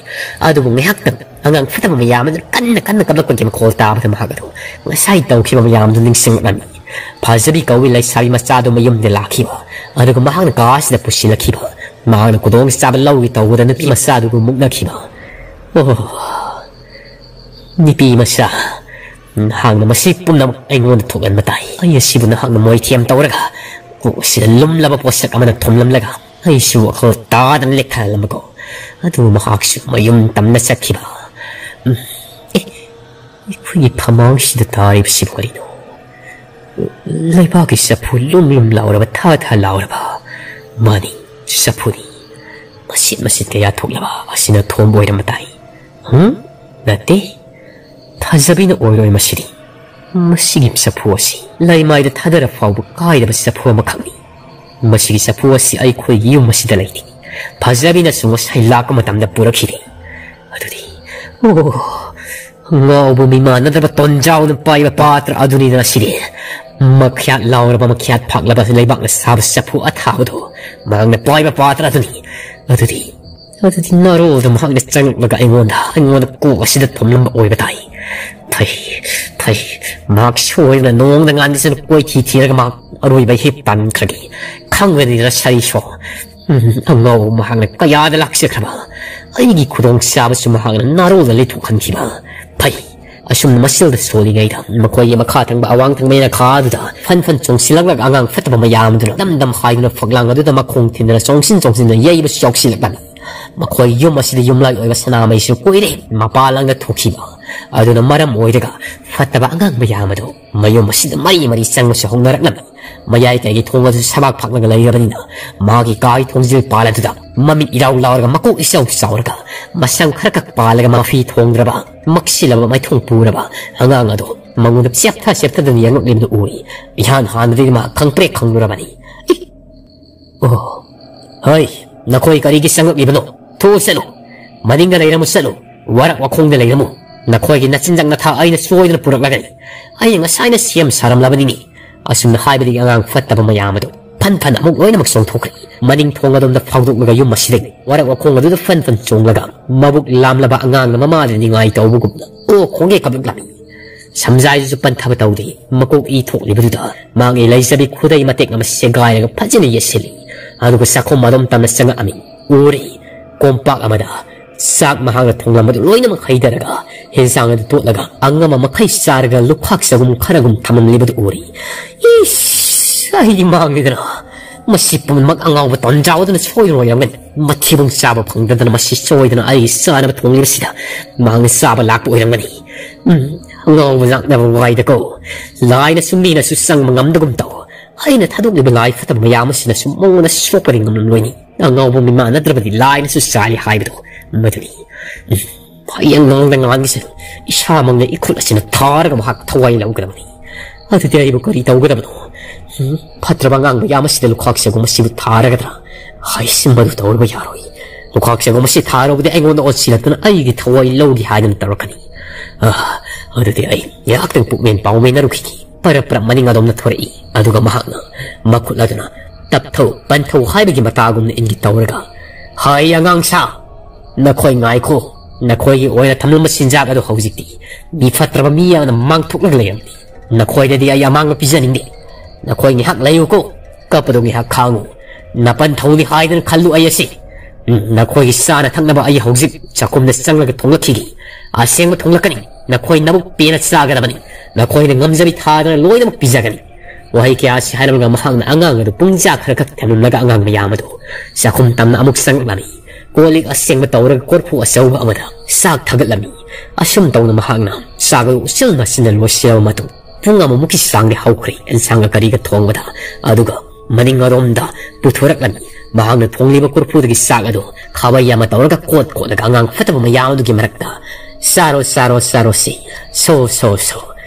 ꯑꯗꯨꯕꯨ ꯉꯥꯏꯍꯥꯛꯇꯪ ꯑꯉꯥꯡ ꯐꯠꯇꯕ ꯃꯌꯥꯝ ꯑꯗꯨꯅ ꯀꯟꯅ ꯀꯟꯅ ꯀꯞꯂꯛꯄꯒꯤ ꯃꯈꯣꯜ ꯇꯥꯕꯗ ꯃꯍꯥꯛ ꯑꯗꯨ ꯉꯁꯥꯏ ꯇꯧꯈꯤꯕ ꯃꯌꯥꯝꯗꯨ ꯅꯤꯡꯁꯤꯡꯂꯛꯂꯝꯃꯤ꯫ ꯐꯖꯕꯤ ꯀꯧꯕꯤ ꯂꯩꯁꯥꯕꯤ ꯃꯆꯥꯗꯨ ꯃꯌꯨꯝꯗ ꯂꯥꯛꯈꯤꯕ, ꯑꯗꯨꯒ ꯃꯍꯥꯛꯅ ꯀꯥ ꯑꯁꯤꯗ ꯄꯨꯁꯤꯜꯂꯛꯈꯤꯕ, ꯃꯍꯥꯛꯅ ꯈꯨꯗꯣꯡ ꯆꯥꯕ ꯂꯧꯒꯦ ꯇꯧꯕꯗ ꯅꯨꯄꯤ ꯃꯆꯥꯗꯨꯒ ꯃꯨꯛꯅꯈꯤꯕ꯫ ꯑꯣ, ꯅꯨꯄꯤ ꯃꯆꯥ, ꯅꯍꯥꯛꯅ ꯃꯁꯤ ꯄꯨꯝꯅꯃꯛ ꯑꯩꯉꯣꯟꯗ ꯊꯣꯛꯍꯟꯕ ꯇꯥꯏ꯫ ꯑꯩ ꯑꯁꯤꯕꯨ ꯅꯍꯥꯛꯅ ꯃꯣꯏꯊꯦꯝ ꯇꯧꯔꯒ ꯀꯣꯛ ꯑꯁꯤꯗ ꯂꯨꯝꯂꯕ ꯄꯣꯠꯁꯛ ꯑꯃꯅ ꯊꯣꯝꯂꯝꯂꯒ ꯑꯩꯁꯨ ꯋꯥꯈꯜ ꯇꯥꯗꯅ ꯂꯦꯛꯊꯍꯜꯂꯝꯕꯀꯣ꯫ ꯑꯗꯨ ꯃꯍꯥꯛꯁꯨ ꯃꯌꯨꯝ ꯇꯝꯅ ꯆꯠꯈꯤꯕ꯫ ꯎꯝ, ꯑꯦ, ꯑꯩꯈꯣꯏꯒꯤ ꯐꯃꯥꯡꯁꯤꯗ ꯇꯥꯔꯤꯕꯁꯤꯕꯨ ꯀꯔꯤꯅꯣ? ꯂꯩꯕꯥꯛꯀꯤ ꯆꯐꯨ ꯂꯨꯝ ꯂꯨꯝ ꯂꯥꯎꯔꯕ, ꯊꯥ ꯊꯥ ꯂꯥꯎꯔꯕ꯫ ꯃꯥꯅꯤ, ꯆꯐꯨꯅꯤ꯫ ꯃꯆꯦꯠ ꯃꯆꯦꯠ ꯀꯌꯥ ꯊꯣꯛꯂꯕ ꯑꯁꯤꯅ ꯊꯣꯝꯕ ꯑꯣꯏꯔꯝꯕ ꯇꯥꯏ꯫ ꯍꯨꯝ? ꯅꯠꯇꯦ꯫ ꯐꯖꯕꯤꯅ ꯑꯣꯏꯔꯣꯏ ꯃꯁꯤꯗꯤ꯫ ꯃꯁꯤꯒꯤ ꯆꯐꯨ ꯑꯁꯤ ꯂꯩꯃꯥꯏꯗ ꯊꯥꯗꯔ ꯐꯥꯎꯕ ꯀꯥꯏꯗꯕ ꯆꯐꯨ ꯑꯃꯈꯛꯅꯤ꯫ ꯃꯁꯤꯒꯤ ꯆꯐꯨ ꯑꯁꯤ ꯑꯩꯈꯣꯏꯒꯤ ꯌꯨꯝ ꯑꯁꯤꯗ ꯂꯩꯇꯦ꯫ ꯐꯖꯕꯤꯅꯁꯨ ꯉꯁꯥꯏ ꯂꯥꯛꯄ ꯃꯇꯝꯗ ꯄꯨꯔꯛꯈꯤꯕꯅꯤ꯫ ꯑꯗꯨꯗꯤ, ꯑꯣ, ꯉꯥꯎꯕ ꯃꯤꯃꯥꯟꯅꯗ꯭ꯔꯕ ꯇꯣꯟꯖꯥꯎꯅ ꯄꯥꯏꯕ ꯄꯥꯇ꯭ꯔ ꯑꯗꯨꯅꯤꯗꯅ ꯁꯤꯗꯤ꯫ ꯃꯈ꯭ꯌꯥꯠ ꯂꯥꯎꯔꯕ, ꯃꯈ꯭ꯌꯥꯠ ꯐꯥꯛꯂꯕ, ꯂꯩꯕꯥꯛꯅ ꯁꯥꯕ ꯆꯐꯨ ꯑꯊꯥꯕꯗꯣ ꯃꯍꯥꯛꯅ ꯄꯥꯏꯕ ꯄꯥꯇ꯭ꯔ ꯑꯗꯨꯅꯤ꯫ ꯑꯗꯨꯗꯤ, ꯑꯗꯨꯗꯤ ꯅꯥꯔꯣꯜꯗ ꯃꯍꯥꯛꯅ ꯆꯪꯂꯛꯂꯒ ꯑꯩꯉꯣꯟꯗ, ꯑꯩꯉꯣꯟꯗ ꯀꯣꯛ ꯑꯁꯤꯗ ꯊꯣꯝꯂꯝꯕ ꯑꯣꯏꯕ ꯇꯥꯏ꯫ ꯐꯩ, ꯐꯩ, ꯃꯍꯥꯛ ꯁꯣꯏꯗꯅ ꯅꯣꯡꯗ ꯉꯥꯟꯗꯁꯅ ꯀꯣꯏꯊꯤ ꯊꯤꯔꯒ ꯃꯍꯥꯛ ꯑꯔꯣꯏꯕ ꯍꯤꯞ ꯇꯥꯟꯈ꯭ꯔꯒꯦ꯫ ꯈꯪꯕꯅꯤꯗꯅ ꯁꯥꯔꯤꯁꯣ꯫ ꯎꯝ, ꯑꯉꯥꯎꯕ ꯃꯍꯥꯛꯅ ꯀꯌꯥꯗ ꯂꯥꯛꯆꯈ꯭ꯔꯕ꯫ ꯑꯩꯒꯤ ꯈꯨꯗꯣꯡꯆꯥꯕꯁꯨ ꯃꯍꯥꯛꯅ ꯅꯥꯔꯣꯜꯗ ꯂꯩꯊꯣꯛꯍꯟꯈꯤꯕ꯫ ꯐꯩ, ꯑꯁꯨꯝꯅ ꯃꯁꯤꯜꯗ ꯁꯣꯜꯂꯤꯉꯩꯗ ꯃꯈꯣꯏꯒꯤ ꯃꯈꯥ ꯊꯪꯕ ꯑꯋꯥꯡ ꯊꯪꯕ ꯌꯦꯅꯈꯥ ꯑꯗꯨꯗ ꯐꯟ ꯐꯟ ꯆꯣꯡꯁꯤꯜꯂꯛꯂꯒ ꯑꯉꯥꯡ ꯐꯠꯇꯕ ꯃꯌꯥꯝ ꯑꯗꯨꯅ ꯅꯝꯗꯝ ꯍꯥꯏꯗꯨꯅ ꯐꯛꯂꯥꯡ ꯑꯗꯨꯗ ꯃꯈꯣꯡ ꯊꯤꯟꯗꯨꯅ ꯆꯣꯡꯁꯤꯟ ꯆꯣꯡꯁꯤꯟꯗꯨꯅ ꯌꯩꯕꯁꯨ ꯌꯥꯎꯁꯤꯜꯂꯛꯂꯝꯃꯤ꯫ ꯃꯈꯣꯏ ꯌꯨꯝ ꯑꯁꯤꯗ ꯌꯨꯝꯂꯥꯏ ꯑꯣꯏꯕ ꯁꯅꯥꯃꯩꯁꯨ ꯀꯨꯏꯔꯦ ꯃꯄꯥꯟ ꯂꯝꯗ ꯊꯣꯛꯈꯤꯕ꯫ ꯑꯗꯨꯅ ꯃꯔꯝ ꯑꯣꯏꯔꯒ ꯐꯠꯇꯕ ꯑꯉꯥꯡ ꯃꯌꯥꯝ ꯑꯗꯨ ꯃꯌꯨꯝ ꯑꯁꯤꯗ ꯃꯔꯤ ꯃꯔꯤ ꯆꯪꯕꯁꯨ ꯍꯧꯅꯔꯛꯂꯝꯃꯤ꯫ ꯃꯌꯥꯏ ꯀꯩꯒꯤ ꯊꯣꯡ ꯑꯗꯨ ꯁꯕꯥꯛ ꯐꯥꯛꯂꯒ ꯂꯩꯔꯕꯅꯤꯅ ꯃꯥꯒꯤ ꯀꯥꯒꯤ ꯊꯣꯡꯖꯤꯜ ꯄꯥꯜ ꯑꯗꯨꯗ ꯃꯃꯤꯠ ꯏꯔꯥꯎ ꯂꯥꯎꯔꯒ ꯃꯀꯣꯛ ꯏꯆꯥꯎ ꯆꯥꯎꯔꯒ ꯃꯁꯝ ꯈꯔ ꯈꯛ ꯄꯥꯜꯂꯒ ꯃꯐꯤ ꯊꯣꯡꯗ꯭ꯔꯕ ꯃꯛꯁꯤꯜꯂꯕ ꯃꯥꯏꯊꯣꯡ ꯄꯨꯔꯕ ꯑꯉꯥꯡ ꯑꯗꯨ ꯃꯉꯣꯟꯗ ꯆꯦꯞꯊ ꯆꯦꯞꯊꯗꯨꯅ ꯌꯦꯡꯂꯛꯂꯤꯕꯗꯨ ꯎꯏ꯫ ꯏꯍꯥꯟ ꯍꯥꯟꯅꯗꯒꯤ ꯃꯥ ꯈꯪꯄ꯭ꯔꯦꯛ ꯈꯪꯂꯨꯔꯕꯅꯤ꯫ ꯏ! ꯑꯣ, ꯍꯩ, ꯅꯈꯣꯏ ꯀꯔꯤꯒꯤ ꯆꯪꯂꯛꯂꯤꯕꯅꯣ? ꯊꯣꯛꯎ ꯆꯠꯂꯨ꯫ ꯃꯅꯤꯡꯗ ꯂꯩꯔꯝꯃꯨ ꯆꯠꯂꯨ꯫ ꯋꯥꯔꯛ ꯋꯥꯈꯣꯡꯗ ꯂꯩꯔꯝꯃꯨ꯫ ꯅꯈꯣꯏꯒꯤ ꯅꯆꯤꯟꯖꯥꯛ ꯅꯊꯥ ꯑꯩꯅ ꯁꯣꯏꯗꯅ ꯄꯨꯔꯛꯂꯒꯅꯤ꯫ ꯑꯩ ꯉꯁꯥꯏꯅ ꯁꯦꯝ ꯁꯥꯔꯝꯂꯕꯅꯤꯅꯦ꯫ ꯑꯁꯨꯝꯅ ꯍꯥꯏꯕꯗꯒꯤ ꯑꯉꯥꯡ ꯐꯠꯇꯕ ꯃꯌꯥꯝ ꯑꯗꯨ ꯐꯟ ꯐꯟ ꯑꯃꯨꯛ ꯂꯣꯏꯅꯃꯛ ꯆꯣꯡꯊꯣꯛꯈ꯭ꯔꯦ꯫ ꯃꯅꯤꯡ ꯊꯣꯡ ꯑꯗꯣꯝꯗ ꯐꯥꯎꯗꯣꯛꯂꯒ ꯌꯨꯝ ꯑꯁꯤꯗꯒꯤ ꯋꯥꯔꯛ ꯋꯥꯈꯣꯡ ꯑꯗꯨꯗ ꯐꯟ ꯐꯟ ꯆꯣꯡꯂꯒ ꯃꯕꯨꯛ ꯂꯥꯝꯂꯕ ꯑꯉꯥꯡꯅ ꯃꯃꯥꯗ ꯅꯤꯡꯉꯥꯏ ꯇꯧꯕꯒꯨꯝꯅ ꯑꯣ ꯈꯣꯡꯒꯦ ꯀꯞꯂꯛꯂꯝꯃꯤ꯫ ꯁꯝꯖꯥꯏꯗꯨꯁꯨ ꯄꯟꯊꯕ ꯇꯧꯗꯦ꯫ ꯃꯀꯣꯛ ꯏ ꯊꯣꯛꯂꯤꯕꯗꯨꯗ ꯃꯥꯒꯤ ꯂꯩꯖꯕꯤ ꯈꯨꯗꯩ ꯃꯇꯦꯛ ꯑꯃ ꯁꯦꯒꯥꯏꯔꯒ ꯐꯖꯅ ꯌꯦꯠꯁꯤꯜꯂꯤ꯫ ꯑꯗꯨꯒ ꯆꯥꯛꯈꯨꯝ ꯑꯗꯣꯝ ꯇꯝꯅ ꯆꯪꯉꯛꯑꯝꯃꯤ꯫ ꯎꯔꯦ, ꯀꯣꯝꯄꯥꯛ ꯑꯃꯗ ꯆꯥꯛ ꯃꯍꯥꯛꯅ ꯊꯣꯡꯂꯝꯕꯗꯨ ꯂꯣꯏꯅꯃꯛ ꯍꯩꯊꯔꯒ ꯍꯦꯟꯁꯥꯡ ꯑꯗꯨ ꯇꯣꯠꯂꯒ ꯑꯉꯝ ꯑꯃꯈꯩ ꯆꯥꯔꯒ ꯂꯨꯈꯥꯛ ꯆꯒꯨꯝ ꯈꯔꯒꯨꯝ ꯊꯝꯂꯝꯂꯤꯕꯗꯨ ꯎꯔꯤ꯫ ꯏꯁ! ꯑꯩꯗꯤ ꯃꯥꯡꯂꯤꯗꯅ꯫ ꯃꯁꯤ ꯄꯨꯝꯅꯃꯛ ꯑꯉꯥꯎꯕ ꯇꯟꯖꯥꯎ ꯑꯗꯨꯅ ꯁꯣꯏꯗꯨꯅ ꯑꯣꯏꯔꯝꯒꯅꯤ꯫ ꯃꯊꯤꯕꯣꯡ ꯆꯥꯕ ꯐꯪꯗꯗꯅ ꯃꯁꯤ ꯁꯣꯏꯗꯅ ꯑꯩꯒꯤ ꯆꯥꯅꯕ ꯊꯣꯡꯂꯤꯕꯁꯤꯗ ꯃꯍꯥꯛꯅ ꯆꯥꯕ ꯂꯥꯛꯄ ꯑꯣꯏꯔꯝꯒꯅꯤ꯫ ꯎꯝ, ꯑꯉꯥꯎꯕ ꯂꯥꯛꯅꯕ ꯋꯥꯏꯗꯀꯣ꯫ ꯂꯥꯏꯅꯁꯨ ꯃꯤꯅꯁꯨ ꯆꯪꯕ ꯉꯝꯗꯒꯨꯝ ꯇꯧ꯫ ꯑꯩꯅ ꯊꯥꯗꯣꯛꯂꯤꯕ ꯂꯥꯏ ꯐꯠꯇꯕ ꯃꯌꯥꯝ ꯑꯁꯤꯅꯁꯨ ꯃꯉꯣꯟꯗ ꯁꯣꯛꯄꯗꯤ ꯉꯝꯂꯝꯂꯣꯏꯅꯤ꯫ ꯑꯉꯥꯎꯕ ꯃꯤꯃꯥꯟ ꯅꯠꯇ꯭ꯔꯕꯗꯤ ꯂꯥꯏꯅꯁꯨ ꯆꯥꯜꯂꯤ ꯍꯥꯏꯕꯗꯣ ꯃꯗꯨꯅꯤ꯫ ꯎꯝ, ꯑꯩ ꯑꯉꯥꯡꯗ ꯉꯥꯡꯒꯤꯁꯅꯨ꯫ ꯏꯁꯥꯃꯛꯅ ꯏꯈꯨꯠ ꯑꯁꯤꯅ ꯊꯥꯔꯒ ꯃꯍꯥꯛ ꯊꯋꯥꯏ ꯂꯧꯒꯗꯕꯅꯤ꯫ ꯑꯗꯨꯗꯤ ꯑꯩꯕꯨ ꯀꯔꯤ ꯇꯧꯒꯗꯕꯅꯣ? ꯎꯝ, ꯐꯠꯇ꯭ꯔꯕ ꯑꯉꯥꯡ ꯃꯌꯥꯝ ꯑꯁꯤꯗ ꯂꯨꯈꯥꯛ ꯆꯒꯨꯝ ꯑꯁꯤꯕꯨ ꯊꯥꯔꯒꯗ꯭ꯔꯥ? ꯍꯥꯏꯁꯤ, ꯃꯗꯨ ꯇꯧꯔꯕ ꯌꯥꯔꯣꯏ꯫ ꯂꯨꯈꯥꯛ ꯆꯒꯨꯝ ꯑꯁꯤ ꯊꯥꯔꯨꯕꯗꯤ ꯑꯩꯉꯣꯟꯗ ꯑꯣꯠꯁꯤꯜꯂꯛꯇꯨꯅ ꯑꯩꯒꯤ ꯊꯋꯥꯏ ꯂꯧꯒꯦ ꯍꯥꯏꯗꯨꯅ ꯇꯧꯔꯛꯀꯅꯤ꯫ ꯑꯥ, ꯑꯗꯨꯗꯤ ꯑꯩ ꯉꯥꯏꯍꯥꯛꯇꯪ ꯄꯨꯛꯃꯦꯟ ꯄꯥꯎꯃꯦꯟꯅꯔꯨꯈꯤꯒꯦ꯫ ꯄꯔꯞ ꯄꯔꯞ ꯃꯅꯤꯡ ꯑꯗꯣꯝꯅ ꯊꯣꯔꯛꯏ꯫ ꯑꯗꯨꯒ ꯃꯍꯥꯛꯅ ꯃꯈꯨꯠ ꯑꯗꯨꯅ ꯇꯞꯊꯧ ꯄꯟꯊꯧ ꯍꯥꯏꯕꯒꯤ ꯃꯇꯥꯒꯨꯝꯅ ꯏꯟꯒꯤ ꯇꯧꯔꯒ, "ꯍꯥꯏ ꯑꯉꯥꯡ ꯁꯥ, ꯅꯈꯣꯏ ꯉꯥꯏꯈꯣ꯫ ꯅꯈꯣꯏꯒꯤ ꯑꯣꯏꯅ ꯊꯝꯂꯝꯕ ꯆꯤꯟꯖꯥꯛ ꯑꯗꯨ ꯍꯧꯖꯤꯛꯇꯤ ꯃꯤ ꯐꯠꯇ꯭ꯔꯕ ꯃꯤ ꯑꯃꯅ ꯃꯥꯡꯊꯣꯛꯂꯒ ꯂꯩꯔꯝꯂꯤ꯫ ꯅꯈꯣꯏꯗꯗꯤ ꯑꯩ ꯑꯃꯥꯡꯕ ꯄꯤꯖꯅꯤꯡꯗꯦ꯫ ꯅꯈꯣꯏ ꯉꯥꯏꯍꯥꯛ ꯂꯩꯌꯨꯀꯣ꯫ ꯀꯞꯄꯗꯨ ꯉꯥꯏꯍꯥꯛ ꯈꯥꯡꯉꯨ꯫ ꯅꯥꯄꯟ ꯊꯧꯅꯤ ꯍꯥꯏꯗꯅ ꯈꯜꯂꯨ ꯑꯩ ꯑꯁꯤ꯫ ꯎꯝ, ꯅꯈꯣꯏꯒꯤ ꯆꯥꯅ ꯊꯛꯅꯕ ꯑꯩ ꯍꯧꯖꯤꯛ ꯆꯥꯛꯈꯨꯝꯗ ꯆꯪꯂꯒ ꯊꯣꯡꯂꯛꯈꯤꯒꯦ꯫ ꯑꯁꯦꯡꯕ ꯊꯣꯡꯂꯛꯀꯅꯤ꯫ ꯅꯈꯣꯏ ꯅꯕꯨꯛ ꯄꯦꯟꯅ ꯆꯥꯒꯗꯕꯅꯤ꯫ ꯅꯈꯣꯏꯅ ꯉꯝꯖꯕꯤ ꯊꯥꯗꯅ ꯂꯣꯏꯅꯃꯛ ꯄꯤꯖꯒꯅꯤ꯫" ꯋꯥꯍꯩ ꯀꯌꯥ ꯑꯁꯤ ꯍꯥꯏꯔꯝꯂꯒ ꯃꯍꯥꯛꯅ ꯑꯉꯥꯡ ꯑꯗꯨ ꯄꯨꯡꯖꯥ ꯈꯔ ꯈꯛ ꯊꯝꯂꯝꯂꯒ ꯑꯉꯥꯡ ꯃꯌꯥꯝ ꯑꯗꯨ ꯆꯥꯛꯈꯨꯝ ꯇꯝꯅ ꯑꯃꯨꯛ ꯆꯪꯂꯛꯂꯝꯃꯤ꯫ ꯀꯣꯜ ꯂꯤꯛ ꯑꯁꯦꯡꯕ ꯇꯧꯔꯒ ꯀꯣꯔꯐꯨ ꯑꯆꯧꯕ ꯑꯃꯗ ꯆꯥꯛ ꯊꯥꯒꯠꯂꯝꯃꯤ꯫ ꯑꯁꯨꯝ ꯇꯧꯅ ꯃꯍꯥꯛꯅ ꯆꯥꯛ ꯑꯗꯨ ꯎꯆꯤꯜ ꯅꯥꯆꯤꯟꯅ ꯂꯣꯏꯁꯤꯜꯂꯕ ꯃꯇꯨꯡ ꯄꯨꯡ ꯑꯃꯃꯨꯛꯀꯤ ꯆꯥꯡꯗꯤ ꯍꯧꯈ꯭ꯔꯦ ꯑꯦꯟꯁꯥꯡꯒ ꯀꯔꯤꯒ ꯊꯣꯡꯕꯗ꯫ ꯑꯗꯨꯒ ꯃꯅꯤꯡ ꯑꯔꯣꯝꯗ ꯄꯨꯊꯣꯔꯛꯂꯝꯃꯤ꯫ ꯃꯍꯥꯛꯅ ꯊꯣꯡꯂꯤꯕ ꯀꯣꯔꯐꯨꯗꯒꯤ ꯆꯥꯛ ꯑꯗꯨ ꯈꯥꯕꯩ ꯑꯃ ꯇꯧꯔꯒ ꯀꯣꯠ ꯀꯣꯠꯂꯒ ꯑꯉꯥꯡ ꯐꯠꯇꯕ ꯃꯌꯥꯝ ꯑꯗꯨꯒꯤ ꯃꯔꯛꯇ, "ꯆꯥꯔꯣ, ꯆꯥꯔꯣ, ꯆꯥꯔꯣ ꯁꯤ꯫ ꯁꯣ, ꯁꯣ, ꯁꯣ꯫"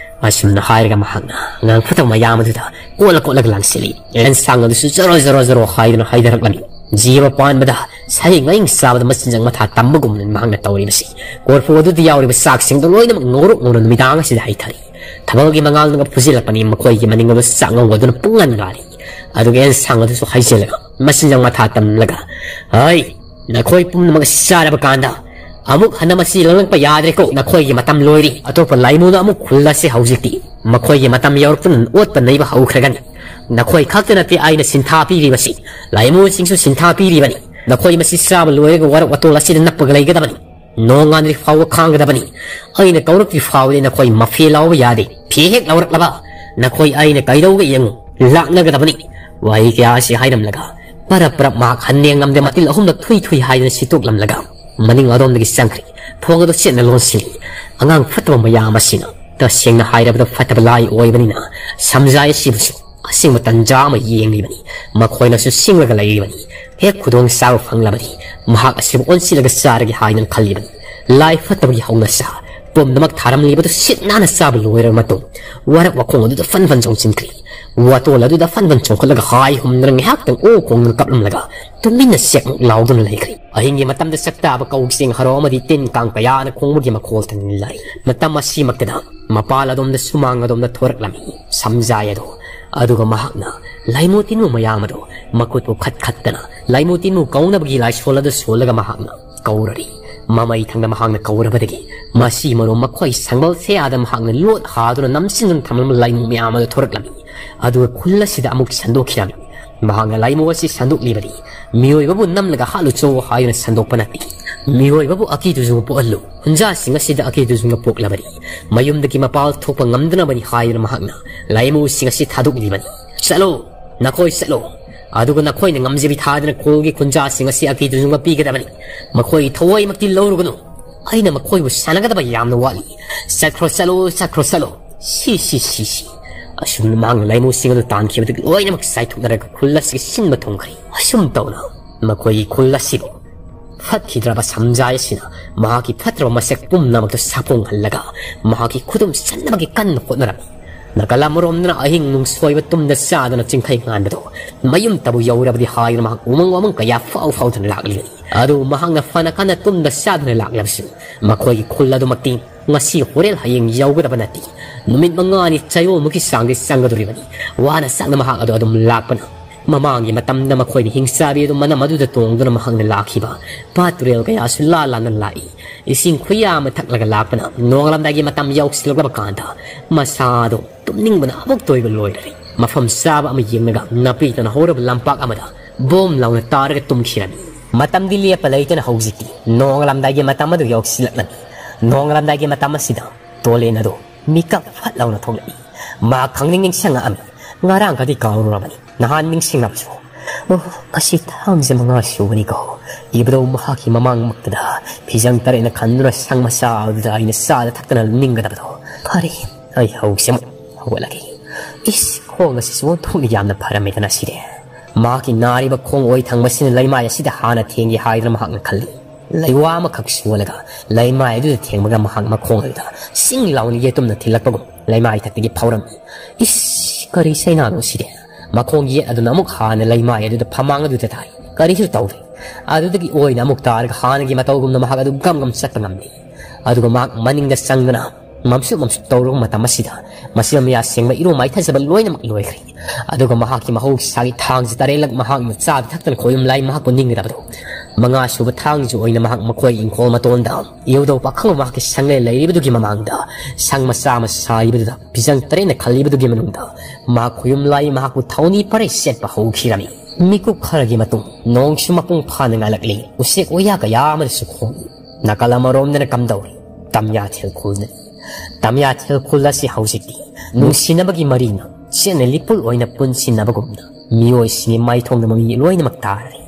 ꯑꯁꯨꯝꯅ ꯍꯥꯏꯔꯒ ꯃꯍꯥꯛꯅ ꯑꯉꯥꯡ ꯐꯠꯇꯕ ꯃꯌꯥꯝ ꯑꯗꯨꯗ ꯀꯣꯠꯂ ꯀꯣꯠꯂꯒ ꯂꯪꯁꯤꯜꯂꯤ꯫ ꯑꯦꯟꯁꯥꯡ ꯑꯗꯨꯁꯨ ꯖꯔꯣ ꯖꯔꯣ ꯖꯔꯣ ꯍꯥꯏꯗꯨꯅ ꯍꯩꯊꯔꯛꯂꯝꯃꯤ꯫ ꯖꯤꯕ ꯄꯥꯟꯕꯗ ꯁꯥꯍꯤꯡ ꯉꯥꯍꯤꯡ ꯆꯥꯕꯗ ꯃꯆꯤꯟꯖꯥꯛ ꯃꯊꯥ ꯇꯝꯕꯒꯨꯝꯅ ꯃꯍꯥꯛꯅ ꯇꯧꯔꯤꯕꯁꯤ꯫ ꯀꯣꯔꯐꯨ ꯑꯗꯨꯗ ꯌꯥꯎꯔꯤꯕ ꯆꯥꯛꯁꯤꯡꯗꯨ ꯂꯣꯏꯅꯃꯛ ꯉꯧꯔꯣꯛ ꯉꯧꯅ ꯅꯨꯃꯤꯗꯥꯡ ꯑꯁꯤꯗ ꯍꯩꯊꯔꯤ꯫ ꯊꯕꯜꯒꯤ ꯃꯉꯥꯜꯅꯒ ꯐꯨꯖꯤꯜꯂꯛꯄꯅꯤ꯫ ꯃꯈꯣꯏꯒꯤ ꯃꯅꯤꯡ ꯑꯗꯨ ꯆꯥꯛ ꯉꯧꯕ ꯑꯗꯨꯅ ꯄꯨꯡꯉꯥꯟ ꯉꯥꯜꯂꯤ꯫ ꯑꯗꯨꯒ ꯑꯦꯟꯁꯥꯡ ꯑꯗꯨꯁꯨ ꯍꯩꯖꯤꯜꯂꯒ ꯃꯆꯤꯟꯖꯥꯛ ꯃꯊꯥ ꯇꯝꯂꯒ, "ꯍꯩ, ꯅꯈꯣꯏ ꯄꯨꯝꯅꯃꯛ ꯆꯥꯔꯕ ꯀꯥꯟꯗ ꯑꯃꯨꯛ ꯍꯟꯅ ꯃꯁꯤ ꯂꯪꯂꯛꯄ ꯌꯥꯗ꯭ꯔꯦꯀꯣ꯫ ꯅꯈꯣꯏꯒꯤ ꯃꯇꯝ ꯂꯣꯏꯔꯤ꯫ ꯑꯇꯣꯞꯄ ꯂꯥꯏꯃꯨꯗ ꯑꯃꯨꯛ ꯈꯨꯜꯂꯁꯤ ꯍꯧꯖꯤꯛꯇꯤ꯫ ꯃꯈꯣꯏꯒꯤ ꯃꯇꯝ ꯌꯧꯔꯛꯄꯅ ꯑꯣꯠꯄ ꯅꯩꯕ ꯍꯧꯈ꯭ꯔꯒꯅꯤ꯫ ꯅꯈꯣꯏ ꯈꯛꯇ ꯅꯠꯇꯦ ꯑꯩꯅ ꯁꯤꯟꯊꯥ ꯄꯤꯔꯤꯕꯁꯤ, ꯂꯥꯏꯃꯨꯁꯤꯡꯁꯨ ꯁꯤꯟꯊꯥ ꯄꯤꯔꯤꯕꯅꯤ꯫ "ꯅꯈꯣꯏ ꯃꯁꯤ ꯆꯥꯕ ꯂꯣꯏꯔꯒ ꯋꯥꯔꯛ ꯋꯥꯇꯣꯜ ꯑꯁꯤꯗ ꯅꯞꯄꯒ ꯂꯩꯒꯗꯕꯅꯤ꯫ ꯅꯣꯡꯉꯥꯟꯗ꯭ꯔꯤ ꯐꯥꯎꯕ ꯈꯥꯡꯒꯗꯕꯅꯤ꯫ ꯑꯩꯅ ꯀꯧꯔꯛꯇ꯭ꯔꯤ ꯐꯥꯎꯕꯗꯤ ꯅꯈꯣꯏ ꯃꯐꯦ ꯂꯥꯎꯕ ꯌꯥꯗꯦ꯫ ꯐꯤ ꯍꯦꯛ ꯂꯧꯔꯛꯂꯕ ꯅꯈꯣꯏ ꯑꯩꯅ ꯀꯩꯗꯧꯒꯦ ꯌꯦꯡꯉꯨ, ꯂꯥꯛꯅꯒꯗꯕꯅꯤ"꯫ ꯋꯥꯍꯩ ꯀꯌꯥ ꯑꯁꯤ ꯍꯥꯏꯔꯝꯂꯒ ꯄꯔꯞ ꯄꯔꯞ ꯃꯍꯥꯛ ꯍꯟꯅ ꯌꯦꯡꯂꯝꯗꯦ, ꯃꯇꯤꯜ ꯑꯍꯨꯝꯂꯛ ꯊꯨꯏ ꯊꯨꯏ ꯍꯥꯏꯗꯨꯅ ꯁꯤꯠꯇꯣꯛꯂꯝꯂꯒ ꯃꯅꯤꯡ ꯑꯗꯣꯝꯗꯒꯤ ꯆꯪꯈ꯭ꯔꯦ꯫ ꯊꯣꯡ ꯑꯗꯨ ꯆꯦꯠꯅ ꯂꯣꯟꯁꯤꯜꯂꯤ꯫ ꯑꯉꯥꯡ ꯐꯠꯇꯕ ꯃꯌꯥꯝ ꯑꯁꯤꯅ, ꯇꯁꯦꯡꯅ ꯍꯥꯏꯔꯕꯗ, ꯐꯠꯇꯕ ꯂꯥꯏ ꯑꯣꯏꯕꯅꯤꯅ ꯁꯝꯖꯥꯏ ꯑꯁꯤꯕꯨꯁꯨ ꯑꯁꯦꯡꯕ ꯇꯟꯖꯥ ꯑꯃ ꯌꯦꯡꯂꯤꯕꯅꯤ꯫ ꯃꯈꯣꯏꯅꯁꯨ ꯁꯤꯡꯂꯒ ꯂꯩꯔꯤꯕꯅꯤ꯫ ꯍꯦꯛ ꯈꯨꯗꯣꯡ ꯆꯥꯕ ꯐꯪꯂꯕꯗꯤ ꯃꯍꯥꯛ ꯑꯁꯤꯕꯨ ꯑꯣꯟꯁꯤꯜꯂꯒ ꯆꯥꯔꯒꯦ ꯍꯥꯏꯗꯨꯅ ꯈꯜꯂꯤꯕꯅꯤ꯫ ꯂꯥꯏ ꯐꯠꯇꯕꯒꯤ ꯍꯧꯅꯁꯥ ꯄꯨꯝꯅꯃꯛ ꯊꯥꯔꯝꯂꯤꯕꯗꯨ ꯁꯤꯠ ꯅꯥꯟꯅ ꯆꯥꯕ ꯂꯣꯏꯔꯕ ꯃꯇꯨꯡ, ꯋꯥꯔꯛ ꯋꯥꯈꯣꯡ ꯑꯗꯨꯗ ꯐꯟ ꯐꯟ ꯆꯣꯡꯁꯤꯟꯈ꯭ꯔꯤ꯫ ꯋꯥꯇꯣꯜ ꯑꯗꯨꯗ ꯐꯟ ꯐꯟ ꯆꯣꯡꯈꯠꯂꯒ ꯍꯥꯏ ꯍꯨꯝꯗꯅ ꯉꯥꯏꯍꯥꯛꯇꯪ ꯑꯣ ꯈꯣꯡꯗꯨꯅ ꯀꯞꯂꯝꯂꯒ ꯇꯨꯃꯤꯟꯅ ꯆꯦꯛꯃꯨꯛ ꯂꯥꯎꯗꯨꯅ ꯂꯩꯈ꯭ꯔꯤ꯫ ꯑꯍꯤꯡꯒꯤ ꯃꯇꯝꯗ ꯆꯥꯛ ꯇꯥꯕ ꯀꯧ ꯆꯦꯡ ꯍꯔꯥꯎ ꯑꯃꯗꯤ ꯇꯤꯟ ꯀꯥꯡ ꯀꯌꯥꯅ ꯈꯣꯡꯕꯒꯤ ꯃꯈꯣꯜ ꯇꯥꯅꯤꯡꯂꯛꯏ꯫ ꯃꯇꯝ ꯑꯁꯤꯃꯛꯇꯗ ꯃꯄꯥꯜ ꯑꯗꯣꯝꯗ ꯁꯨꯃꯥꯡ ꯑꯗꯣꯝꯗ ꯊꯣꯔꯛꯂꯝꯃꯤ ꯁꯝꯖꯥꯏ ꯑꯗꯣ꯫ ꯑꯗꯨꯒ ꯃꯍꯥꯛꯅ ꯂꯥꯏꯃꯨ ꯇꯤꯟꯃꯨ ꯃꯌꯥꯝ ꯑꯗꯣ ꯃꯈꯨꯠꯄꯨ ꯈꯠ ꯈꯠꯇꯅ ꯂꯥꯏꯃꯨ ꯇꯤꯟꯃꯨ ꯀꯧꯅꯕꯒꯤ ꯂꯥꯏꯁꯣꯜ ꯑꯗꯨ ꯁꯣꯜꯂꯒ ꯃꯍꯥꯛꯅ ꯀꯧꯔꯔꯤ꯫ ꯃꯃꯩ ꯊꯪꯅ ꯃꯍꯥꯛꯅ ꯀꯧꯔꯕꯗꯒꯤ ꯃꯁꯤ ꯃꯔꯨꯝ ꯃꯈꯣꯏ ꯁꯪꯕꯜ ꯁꯦꯌꯥꯗ ꯃꯍꯥꯛꯅ ꯂꯣꯠ ꯍꯥꯗꯨꯅ ꯅꯝꯁꯤꯟꯗꯨꯅ ꯊꯝꯂꯝꯕ ꯂꯥꯏꯃꯨ ꯃꯌꯥꯝ ꯑꯗꯨ ꯊꯣꯔꯛꯂꯝꯃꯤ꯫ ꯑꯗꯨꯒ ꯈꯨꯜ ꯑꯁꯤꯗ ꯑꯃꯨꯛ ꯁꯟꯗꯣꯛꯈꯤꯔꯝꯃꯤ꯫ ꯃꯍꯥꯛꯅ ꯂꯥꯏꯃꯨ ꯑꯁꯤ ꯁꯟꯗꯣꯛꯂꯤꯕꯗꯤ ꯃꯤꯑꯣꯏꯕꯕꯨ ꯅꯝꯂꯒ ꯍꯥꯠꯂꯨꯆꯣ ꯍꯥꯏꯗꯨꯅ ꯁꯟꯗꯣꯛꯄ ꯅꯠꯇꯦ꯫ ꯃꯤꯑꯣꯏꯕꯕꯨ ꯑꯀꯤꯗꯨꯁꯨ ꯄꯣꯛꯍꯜꯂꯨ, ꯈꯨꯟꯖꯥꯁꯤꯡ ꯑꯁꯤꯗ ꯑꯀꯤꯗꯨꯁꯨ ꯄꯣꯛꯂꯕꯗꯤ ꯃꯌꯨꯝꯗꯒꯤ ꯃꯄꯥꯜ ꯊꯣꯛꯄ ꯉꯝꯗꯅꯕꯅꯤ ꯍꯥꯏꯗꯨꯅ ꯃꯍꯥꯛꯅ ꯂꯥꯏꯃꯨꯁꯤꯡ ꯑꯁꯤ ꯊꯥꯗꯣꯛꯂꯤꯕꯅꯤ꯫ "ꯆꯠꯂꯣ, ꯅꯈꯣꯏ ꯆꯠꯂꯣ꯫ ꯑꯗꯨꯒ ꯅꯈꯣꯏꯅ ꯉꯝꯖꯕꯤ ꯊꯥꯗꯅ ꯈꯨꯜꯒꯤ ꯈꯨꯟꯖꯥꯁꯤꯡ ꯑꯁꯤ ꯑꯀꯤꯗꯨꯁꯨ ꯄꯤꯒꯗꯕꯅꯤ꯫ ꯃꯈꯣꯏꯒꯤ ꯊꯋꯥꯏꯃꯛꯇꯤ ꯂꯧꯔꯨꯒꯅꯨ꯫ ꯑꯩꯅ ꯃꯈꯣꯏꯕꯨ ꯁꯥꯟꯅꯒꯗꯕ ꯌꯥꯝꯅ ꯋꯥꯠꯂꯤ꯫ ꯆꯠꯈ꯭ꯔꯣ, ꯆꯠꯂꯣ, ꯆꯠꯈ꯭ꯔꯣ, ꯆꯠꯂꯣ꯫ ꯁꯤ, ꯁꯤ, ꯁꯤ, ꯁꯤ"꯫ ꯑꯁꯨꯝꯅ ꯃꯍꯥꯛꯅ ꯂꯥꯏꯃꯨꯁꯤꯡ ꯑꯗꯨ ꯇꯥꯟꯈꯤꯕꯗꯒꯤ ꯂꯣꯏꯅꯃꯛ ꯆꯥꯏꯊꯣꯛꯅꯔꯒ ꯈꯨꯜ ꯑꯁꯤꯒꯤ ꯁꯤꯟꯕ ꯊꯨꯡꯈ꯭ꯔꯦ꯫ ꯑꯁꯨꯝ ꯇꯧꯅ ꯃꯈꯣꯏꯒꯤ ꯈꯨꯜ ꯑꯁꯤꯕꯨ ꯐꯠꯈꯤꯗ꯭ꯔꯕ ꯁꯝꯖꯥꯏ ꯑꯁꯤꯅ ꯃꯍꯥꯛꯀꯤ ꯐꯠꯇ꯭ꯔꯕ ꯃꯁꯛ ꯄꯨꯝꯅꯃꯛꯇ ꯁꯥꯐꯣꯡꯍꯜꯂꯒ ꯃꯍꯥꯛꯀꯤ ꯈꯨꯗꯨꯝ ꯆꯟꯅꯕꯒꯤ ꯀꯟꯅ ꯍꯣꯠꯅꯔꯝꯃꯤ꯫ ꯅꯥꯀꯜ ꯑꯃꯔꯣꯝꯗꯅ ꯑꯍꯤꯡ ꯅꯨꯡꯁꯣꯏꯕ ꯇꯨꯝꯗ ꯆꯥꯗꯅ ꯆꯤꯡꯈꯩ ꯉꯥꯟꯕꯗꯣ ꯃꯌꯨꯝꯇꯕꯨ ꯌꯧꯔꯕꯗꯤ ꯍꯥꯏꯗꯨꯅ ꯃꯍꯥꯛ ꯎꯃꯪ ꯋꯥꯃꯪ ꯀꯌꯥ ꯐꯥꯎ ꯐꯥꯎꯗꯨꯅ ꯂꯥꯛꯂꯤꯕꯅꯤ꯫ ꯑꯗꯨꯕꯨ ꯃꯍꯥꯛꯅ ꯐꯅ ꯀꯟꯅ ꯇꯨꯝꯗ ꯆꯥꯗꯨꯅ ꯂꯥꯛꯂꯕꯁꯨ ꯃꯈꯣꯏꯒꯤ ꯈꯨꯜ ꯑꯗꯨꯃꯛꯇꯤ ꯉꯁꯤ ꯍꯣꯔꯦꯟ ꯍꯌꯦꯡ ꯌꯧꯒꯗꯕ ꯅꯠꯇꯦ꯫ ꯅꯨꯃꯤꯠ ꯃꯉꯥꯅꯤ ꯆꯌꯣꯜꯃꯨꯛꯀꯤ ꯆꯥꯡꯗꯤ ꯆꯪꯒꯗꯧꯔꯤꯕꯅꯤ꯫ ꯋꯥꯅ ꯆꯥꯛꯅ ꯃꯍꯥꯛ ꯑꯗꯨ ꯑꯗꯨꯝ ꯂꯥꯛꯄꯅ ꯃꯃꯥꯡꯒꯤ ꯃꯇꯝꯗ ꯃꯈꯣꯏꯅ ꯍꯤꯡꯆꯥꯕꯤ ꯑꯗꯨ ꯃꯅꯝ ꯑꯗꯨꯗ ꯇꯣꯡꯗꯨꯅ ꯃꯍꯥꯛꯅ ꯂꯥꯛꯈꯤꯕ ꯄꯥꯠ ꯇꯨꯔꯦꯜ ꯀꯌꯥꯁꯨ ꯂꯥ ꯂꯥꯟꯅ ꯂꯥꯛꯏ꯫ ꯏꯁꯤꯡ ꯈꯨꯌꯥ ꯑꯃ ꯊꯛꯂꯒ ꯂꯥꯛꯄꯅ ꯅꯣꯡꯉꯥꯜꯂꯝꯗꯥꯏꯒꯤ ꯃꯇꯝ ꯌꯧꯁꯤꯜꯂꯛꯂꯕ ꯀꯥꯟꯗ ꯃꯁꯥꯗꯣ ꯇꯨꯝꯅꯤꯡꯕꯅ ꯑꯃꯨꯛꯇ ꯑꯣꯏꯕ ꯂꯣꯏꯔꯔꯦ꯫ ꯃꯐꯝ ꯆꯥꯕ ꯑꯃ ꯌꯦꯡꯂꯒ ꯅꯥꯄꯤ ꯇꯅ ꯍꯧꯔꯕ ꯂꯝꯄꯥꯛ ꯑꯃꯗ ꯕꯣꯝ ꯂꯥꯎꯅ ꯇꯥꯔꯒ ꯇꯨꯝꯈꯤꯔꯝꯃꯤ꯫ ꯃꯇꯝꯗꯤ ꯂꯦꯞꯄ ꯂꯩꯇꯅ ꯍꯧꯖꯤꯛꯇꯤ ꯅꯣꯡꯉꯥꯜꯂꯝꯗꯥꯏꯒꯤ ꯃꯇꯝ ꯑꯗꯨ ꯌꯧꯁꯤꯜꯂꯛꯂꯝꯃꯤ꯫ ꯅꯣꯡꯉꯥꯜꯂꯝꯗꯥꯏꯒꯤ ꯃꯇꯝ ꯑꯁꯤꯗ ꯇꯣꯂꯦꯟ ꯑꯗꯨ ꯃꯤꯀꯞ ꯐꯠ ꯂꯥꯎꯅ ꯊꯣꯛꯂꯛꯏ꯫ ꯃꯍꯥꯛ ꯈꯪꯅꯤꯡ ꯅꯤꯡꯁꯤꯡꯉꯛꯑꯝꯃꯤ꯫ ꯉꯔꯥꯡꯒꯗꯤ ꯀꯥꯎꯔꯨꯔꯕꯅꯤ꯫ ꯅꯍꯥꯟ ꯅꯤꯡꯁꯤꯡꯂꯕꯁꯨ꯫ ꯑꯣ, ꯉꯁꯤ ꯊꯥꯡꯖ ꯃꯉꯥ ꯁꯨꯕꯅꯤꯀꯣ꯫ ꯏꯕꯨꯙꯧ ꯃꯍꯥꯛꯀꯤ ꯃꯃꯥꯡꯃꯛꯇꯗ ꯐꯤꯖꯪ ꯇꯔꯦꯠꯅ ꯈꯟꯗꯨꯅ ꯁꯪ ꯃꯆꯥ ꯑꯗꯨꯗ ꯑꯩꯅ ꯆꯥꯗ ꯊꯛꯇꯅ ꯅꯤꯡꯒꯗꯕꯗꯣ꯫ ꯐꯔꯦ, ꯑꯩ ꯍꯧꯖꯤꯛꯃꯛ ꯍꯧꯒꯠꯂꯒꯦ꯫ ꯏꯁ, ꯈꯣꯡ ꯑꯁꯤꯁꯨ ꯑꯣꯟꯊꯣꯛꯅ ꯌꯥꯝꯅ ꯐꯔꯝꯃꯦꯗꯅ ꯁꯤꯗꯤ꯫ ꯃꯍꯥꯛꯀꯤ ꯅꯥꯔꯤꯕ ꯈꯣꯡ ꯑꯣꯏ ꯊꯪꯕꯁꯤꯅ ꯂꯩꯃꯥꯏ ꯑꯁꯤꯗ ꯍꯥꯟꯅ ꯊꯦꯡꯒꯦ ꯍꯥꯏꯗꯨꯅ ꯃꯍꯥꯛꯅ ꯈꯜꯂꯤ꯫ ꯂꯩꯋꯥ ꯑꯃꯈꯛ ꯁꯣꯜꯂꯒ ꯂꯩꯃꯥꯏ ꯑꯗꯨꯗ ꯊꯦꯡꯕꯒ ꯃꯍꯥꯛ ꯃꯈꯣꯡ ꯑꯗꯨꯗ ꯁꯤꯡ ꯂꯥꯎꯅ ꯌꯦꯇꯨꯝꯅ ꯊꯤꯜꯂꯛꯄꯒꯨꯝ ꯂꯩꯃꯥꯏ ꯊꯛꯇꯒꯤ ꯐꯥꯎꯔꯝꯃꯤ꯫ ꯏꯁ, ꯀꯔꯤ ꯆꯩꯅꯥꯅꯣ ꯁꯤꯗꯤ? ꯃꯈꯣꯡ ꯌꯦꯠ ꯑꯗꯨꯅ ꯑꯃꯨꯛ ꯍꯥꯟꯅ ꯂꯩꯃꯥꯏ ꯑꯗꯨꯗ ꯐꯃꯥꯡ ꯑꯗꯨꯗ ꯇꯥꯏ꯫ ꯀꯔꯤꯁꯨ ꯇꯧꯗꯦ꯫ ꯑꯗꯨꯗꯒꯤ ꯑꯣꯏꯅ ꯑꯃꯨꯛ ꯇꯥꯔꯒ ꯍꯥꯟꯅꯒꯤ ꯃꯇꯧꯒꯨꯝꯅ ꯃꯍꯥꯛ ꯑꯗꯨ ꯒꯝ ꯒꯝ ꯆꯠꯄ ꯉꯝꯂꯤ꯫ ꯑꯗꯨꯒ ꯃꯍꯥꯛ ꯃꯅꯤꯡꯗ ꯆꯪꯗꯨꯅ ꯃꯝꯁꯨ ꯃꯝꯁꯨ ꯇꯧꯔꯨꯕ ꯃꯇꯝ ꯑꯁꯤꯗ ꯃꯆꯤꯟ ꯃꯌꯥ ꯁꯦꯡꯕ, ꯏꯔꯨ ꯃꯥꯏꯊꯖꯕ ꯂꯣꯏꯅꯃꯛ ꯂꯣꯏꯈ꯭ꯔꯦ꯫ ꯑꯗꯨꯒ ꯃꯍꯥꯛꯀꯤ ꯃꯍꯧꯁꯥꯒꯤ ꯊꯥꯡꯁꯤ ꯇꯔꯦꯠꯂꯛ ꯃꯍꯥꯛꯅ ꯆꯥꯗ ꯊꯛꯇꯅ ꯈꯣꯏꯔꯨꯝ ꯂꯥꯏ ꯃꯍꯥꯛꯄꯨ ꯅꯤꯡꯒꯗꯕꯗꯣ꯫ ꯃꯉꯥ ꯁꯨꯕ ꯊꯥꯡꯁꯤ ꯑꯣꯏꯅ ꯃꯍꯥꯛ ꯃꯈꯣꯏ ꯏꯪꯈꯣꯜ ꯃꯇꯣꯟꯗ ꯏꯕꯨꯙꯧ ꯄꯥꯈꯪꯕ ꯃꯍꯥꯛꯀꯤ ꯁꯪꯂꯦꯟ ꯂꯩꯔꯤꯕꯗꯨꯒꯤ ꯃꯃꯥꯡꯗ ꯁꯪ ꯃꯆꯥ ꯑꯃ ꯁꯥꯔꯤꯕꯗꯨꯗ ꯐꯤꯖꯪ ꯇꯔꯦꯠꯅ ꯈꯜꯂꯤꯕꯗꯨꯒꯤ ꯃꯅꯨꯡꯗ ꯃꯍꯥꯛ ꯈꯣꯏꯌꯨꯝ ꯂꯥꯏ ꯃꯍꯥꯛꯄꯨ ꯊꯧꯅꯤ ꯄꯔꯩ ꯁꯦꯠꯄ ꯍꯧꯈꯤꯔꯝꯃꯤ꯫ ꯃꯤꯀꯨꯞ ꯈꯔꯒꯤ ꯃꯇꯨꯡ ꯅꯣꯡꯁꯨ ꯃꯄꯨꯡ ꯐꯥꯅ ꯉꯥꯜꯂꯛꯂꯤ꯫ ꯎꯆꯦꯛ ꯋꯥꯌꯥ ꯀꯌꯥ ꯑꯃꯅꯁꯨ ꯈꯣꯡꯏ꯫ ꯅꯥꯀꯜ ꯑꯃꯔꯣꯝꯗꯅ ꯀꯝꯗꯧꯔꯤ? ꯇꯝꯌꯥꯊꯦꯜ ꯈꯨꯜꯅꯤ꯫ ꯇꯝꯌꯥꯊꯦꯜ ꯈꯨꯜ ꯑꯁꯤ ꯍꯧꯖꯤꯛꯇꯤ ꯅꯨꯡꯁꯤꯅꯕꯒꯤ ꯃꯔꯤꯅ ꯆꯦꯠꯅ ꯂꯤꯄꯨꯜ ꯑꯣꯏꯅ ꯄꯨꯟꯁꯤꯟꯅꯕꯒꯨꯝꯅ ꯃꯤꯑꯣꯏꯁꯤꯡꯒꯤ ꯃꯥꯏꯊꯣꯡꯗ ꯃꯃꯤ ꯂꯣꯏꯅꯃꯛ ꯇꯥꯔꯔꯦ꯫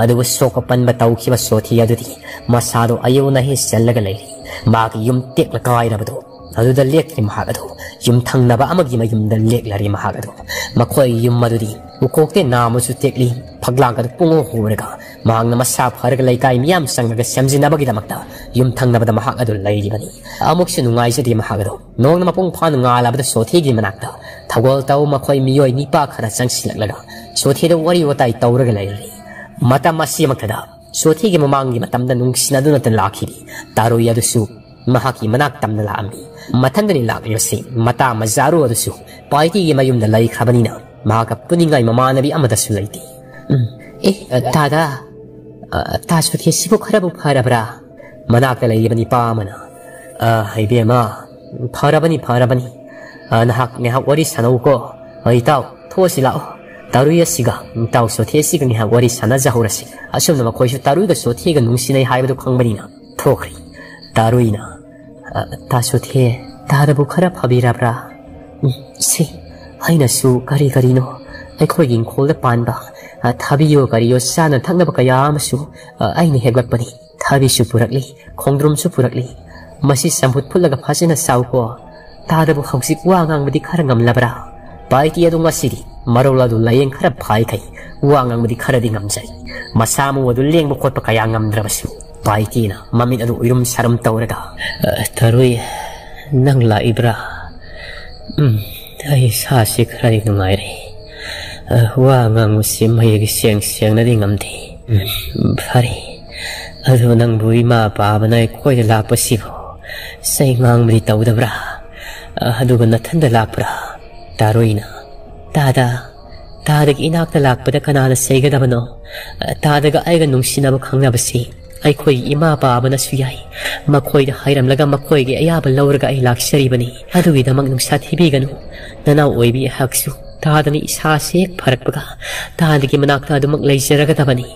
ꯑꯗꯨꯕꯨ ꯁꯣꯛꯄ ꯄꯟꯕ ꯇꯧꯈꯤꯕ ꯁꯣꯊꯤ ꯑꯗꯨꯗꯤ ꯃꯁꯥꯗꯣ ꯑꯌꯨ ꯅꯥꯍꯦ ꯆꯜꯂꯒ ꯂꯩꯔꯤ꯫ ꯃꯍꯥꯛꯀꯤ ꯌꯨꯝ ꯇꯦꯛꯂ ꯀꯥꯏꯔꯕꯗꯣ ꯑꯗꯨꯗ ꯂꯦꯛꯂꯤ ꯃꯍꯥꯛ ꯑꯗꯨ꯫ ꯌꯨꯝꯊꯪꯅꯕ ꯑꯃꯒꯤ ꯃꯌꯨꯝꯗ ꯂꯦꯛꯂꯔꯤ ꯃꯍꯥꯛ ꯑꯗꯨ꯫ ꯃꯈꯣꯏꯒꯤ ꯌꯨꯝ ꯑꯗꯨꯗꯤ ꯎꯀꯣꯛꯇꯩ ꯅꯥꯝꯃꯁꯨ ꯇꯦꯛꯂꯤ꯫ ꯐꯛꯂꯥꯡ ꯑꯗꯨ ꯄꯨꯡꯍꯣ ꯍꯣꯔꯒ ꯃꯍꯥꯛꯅ ꯃꯁꯥ ꯐꯔꯒ ꯂꯩꯀꯥꯏ ꯃꯤꯌꯥꯝ ꯆꯪꯂꯒ ꯁꯦꯝꯖꯤꯟꯅꯕꯒꯤꯗꯃꯛꯇ ꯌꯨꯝꯊꯪꯅꯕꯗ ꯃꯍꯥꯛ ꯑꯗꯨ ꯂꯩꯔꯤꯕꯅꯤ꯫ ꯑꯃꯨꯛꯁꯨ ꯅꯨꯡꯉꯥꯏꯖꯗꯦ ꯃꯍꯥꯛ ꯑꯗꯨ꯫ ꯅꯣꯡꯅ ꯃꯄꯨꯡ ꯐꯥꯅ ꯉꯥꯜꯂꯕꯗ ꯁꯣꯊꯤꯒꯤ ꯃꯅꯥꯛꯇ ꯊꯧꯒꯜ ꯇꯧ ꯃꯈꯣꯏ ꯃꯤꯑꯣꯏ ꯅꯤꯄꯥ ꯈꯔ ꯆꯪꯁꯤꯜꯂꯛꯂꯒ ꯁꯣꯊꯤꯗ ꯋꯥꯔꯤ ꯋꯥꯇꯥꯏ ꯇꯧꯔꯒ ꯂꯩꯔꯤ꯫ ꯃꯇꯝ ꯑꯁꯤꯃꯛꯇꯗ ꯁꯣꯊꯤꯒꯤ ꯃꯃꯥꯡꯒꯤ ꯃꯇꯝꯗ ꯅꯨꯡꯁꯤꯅꯗꯨꯅꯇ ꯂꯥꯛꯈꯤꯕꯤ ꯇꯥꯔꯨꯏ ꯑꯗꯨꯁꯨ ꯃꯍꯥꯛꯀꯤ ꯃꯅꯥꯛ ꯇꯝꯅ ꯂꯥꯛꯑꯝꯃꯤ꯫ ꯃꯊꯟꯗꯅꯤ ꯂꯥꯛꯂꯤꯕꯁꯤ꯫ ꯃꯇꯥ ꯃꯖꯥꯔꯨ ꯑꯗꯨꯁꯨ ꯄꯥꯏꯇꯤꯒꯤ ꯃꯌꯨꯝꯗ ꯂꯩꯈ꯭ꯔꯕꯅꯤꯅ ꯃꯍꯥꯛꯀ ꯄꯨꯅꯤꯡꯉꯥꯏ ꯃꯃꯥꯟꯅꯕꯤ ꯑꯃꯗꯁꯨ ꯂꯩꯇꯦ꯫ ꯎꯝ, ꯑꯦ, ꯇꯥꯗꯥ, ꯑ, ꯇꯥ ꯁꯣꯊꯤꯁꯤꯕꯨ ꯈꯔꯕꯨ ꯐꯔꯕ꯭ꯔꯥ? ꯃꯅꯥꯛꯇ ꯂꯩꯔꯤꯕ ꯅꯤꯄꯥ ꯑꯃꯅ, "ꯑ, ꯏꯕꯦꯝꯃ, ꯐꯔꯕꯅꯤ, ꯐꯔꯕꯅꯤ꯫ ꯑ, ꯅꯍꯥꯛ ꯉꯥꯏꯍꯥꯛ ꯋꯥꯔꯤ ꯁꯥꯟꯅꯧꯀꯣ꯫ ꯑ, ꯏꯇꯥꯎ, ꯊꯣꯛꯑꯁꯤ ꯂꯥꯛꯑꯣ꯫ ꯇꯥꯔꯨꯏ ꯑꯁꯤꯒ ꯇꯥꯎ ꯁꯣꯊꯦ ꯑꯁꯤꯒ ꯉꯥꯏꯍꯥꯛ ꯋꯥꯔꯤ ꯁꯥꯟꯅꯖꯍꯧꯔꯁꯤ꯫ ꯑꯁꯨꯝꯅ ꯃꯈꯣꯏꯁꯨ ꯇꯥꯔꯨꯏꯒ ꯁꯣꯊꯦꯒ ꯅꯨꯡꯁꯤꯅꯩ ꯍꯥꯏꯕꯗꯨ ꯈꯪꯕꯅꯤꯅ ꯊꯣꯛꯈ꯭ꯔꯤ꯫ ꯇꯥꯔꯨꯏꯅ, "ꯑ, ꯇꯥ ꯁꯣꯊꯦ, ꯇꯥꯗꯕꯨ ꯈꯔ ꯐꯕꯤꯔꯕ꯭ꯔꯥ?" "ꯎꯝ, ꯁꯤ, ꯑꯩꯅꯁꯨ ꯀꯔꯤ ꯀꯔꯤꯅꯣ ꯑꯩꯈꯣꯏꯒꯤ ꯏꯪꯈꯣꯜꯗ ꯄꯥꯟꯕ, ꯑ, ꯊꯥꯕꯤꯌꯣ ꯀꯔꯤꯌꯣ ꯆꯥꯅ ꯊꯛꯅꯕ ꯀꯌꯥ ꯑꯃꯁꯨ, ꯑ, ꯑꯩꯅ ꯍꯦꯛꯂꯛꯄꯅꯤ꯫ ꯊꯥꯕꯤꯁꯨ ꯄꯨꯔꯛꯂꯤ, ꯈꯣꯡꯗ꯭ꯔꯨꯝꯁꯨ ꯄꯨꯔꯛꯂꯤ꯫ ꯃꯁꯤ ꯆꯝꯐꯨꯠ ꯐꯨꯠꯂꯒ ꯐꯖꯅ ꯆꯥꯎꯀꯣ꯫ ꯇꯥꯗꯕꯨ ꯍꯧꯖꯤꯛ ꯋꯥ ꯉꯥꯡꯕꯗꯤ ꯈꯔ ꯉꯝꯂꯕ꯭ꯔꯥ?" ꯄꯥꯏꯇꯤ ꯑꯗꯨ ꯉꯁꯤꯗꯤ ꯃꯔꯣꯜ ꯑꯗꯨ ꯂꯥꯏꯌꯦꯡ ꯈꯔ ꯐꯥꯏꯈꯩ ꯋꯥ ꯉꯥꯡꯕꯗꯤ ꯈꯔꯗꯤ ꯉꯝꯖꯔꯤ꯫ ꯃꯁꯥ ꯃꯎ ꯑꯗꯨ ꯂꯦꯡꯕ ꯈꯣꯠꯄ ꯀꯌꯥ ꯉꯝꯗ꯭ꯔꯕꯁꯨ ꯄꯥꯏꯇꯤꯅ ꯃꯃꯤꯠ ꯑꯗꯨ ꯎꯏꯔꯨꯝ ꯁꯥꯔꯨꯝ ꯇꯧꯔꯒ, "ꯑ, ꯇꯔꯨꯏ, ꯅꯪ ꯂꯥꯛꯏꯕ꯭ꯔꯥ? ꯎꯝ, ꯑꯩ ꯏꯁꯥꯁꯤ ꯈꯔꯗꯤ ꯅꯨꯡꯉꯥꯏꯔꯦ꯫ ꯑ, ꯋꯥ ꯉꯥꯡꯕꯁꯤ ꯃꯌꯦꯛ ꯁꯦꯡ ꯁꯦꯡꯅꯗꯤ ꯉꯝꯗꯦ꯫ ꯎꯝ, ꯐꯔꯦ꯫ ꯑꯗꯨ ꯅꯪꯕꯨ ꯏꯃꯥ ꯄꯥꯕꯅ ꯑꯩꯈꯣꯏꯗ ꯂꯥꯛꯄꯁꯤꯕꯨ ꯆꯩ ꯉꯥꯡꯕꯗꯤ ꯇꯧꯗꯕ꯭ꯔꯥ? ꯑ, ꯑꯗꯨꯒ ꯅꯊꯟꯗ ꯂꯥꯛꯄ꯭ꯔꯥ?" ꯇꯥꯔꯨꯏꯅ, "ꯇꯥꯗ, ꯇꯥꯗꯒꯤ ꯏꯅꯥꯛꯇ ꯂꯥꯛꯄꯗ ꯀꯅꯥꯅ ꯆꯩꯒꯗꯕꯅꯣ? ꯇꯥꯗꯒ ꯑꯩꯒ ꯅꯨꯡꯁꯤꯅꯕ ꯈꯪꯅꯕꯁꯤ ꯑꯩꯈꯣꯏꯒꯤ ꯏꯃꯥ ꯄꯥꯕꯅꯁꯨ ꯌꯥꯏ꯫ ꯃꯈꯣꯏꯗ ꯍꯥꯏꯔꯝꯂꯒ ꯃꯈꯣꯏꯒꯤ ꯑꯌꯥꯕ ꯂꯧꯔꯒ ꯑꯩ ꯂꯥꯛꯆꯔꯤꯕꯅꯤ꯫ ꯑꯗꯨꯒꯤꯗꯃꯛ ꯅꯨꯡꯁꯥ ꯊꯤꯕꯤꯒꯅꯨ꯫ ꯅꯅꯥꯎ ꯑꯣꯏꯕꯤ ꯑꯩꯍꯥꯛꯁꯨ ꯇꯥꯗꯅ ꯏꯁꯥꯁꯦ ꯍꯦꯛ ꯐꯔꯛꯄꯒ ꯇꯥꯗꯒꯤ ꯃꯅꯥꯛꯇ ꯑꯗꯨꯃꯛ ꯂꯩꯖꯔꯒꯗꯕꯅꯤ꯫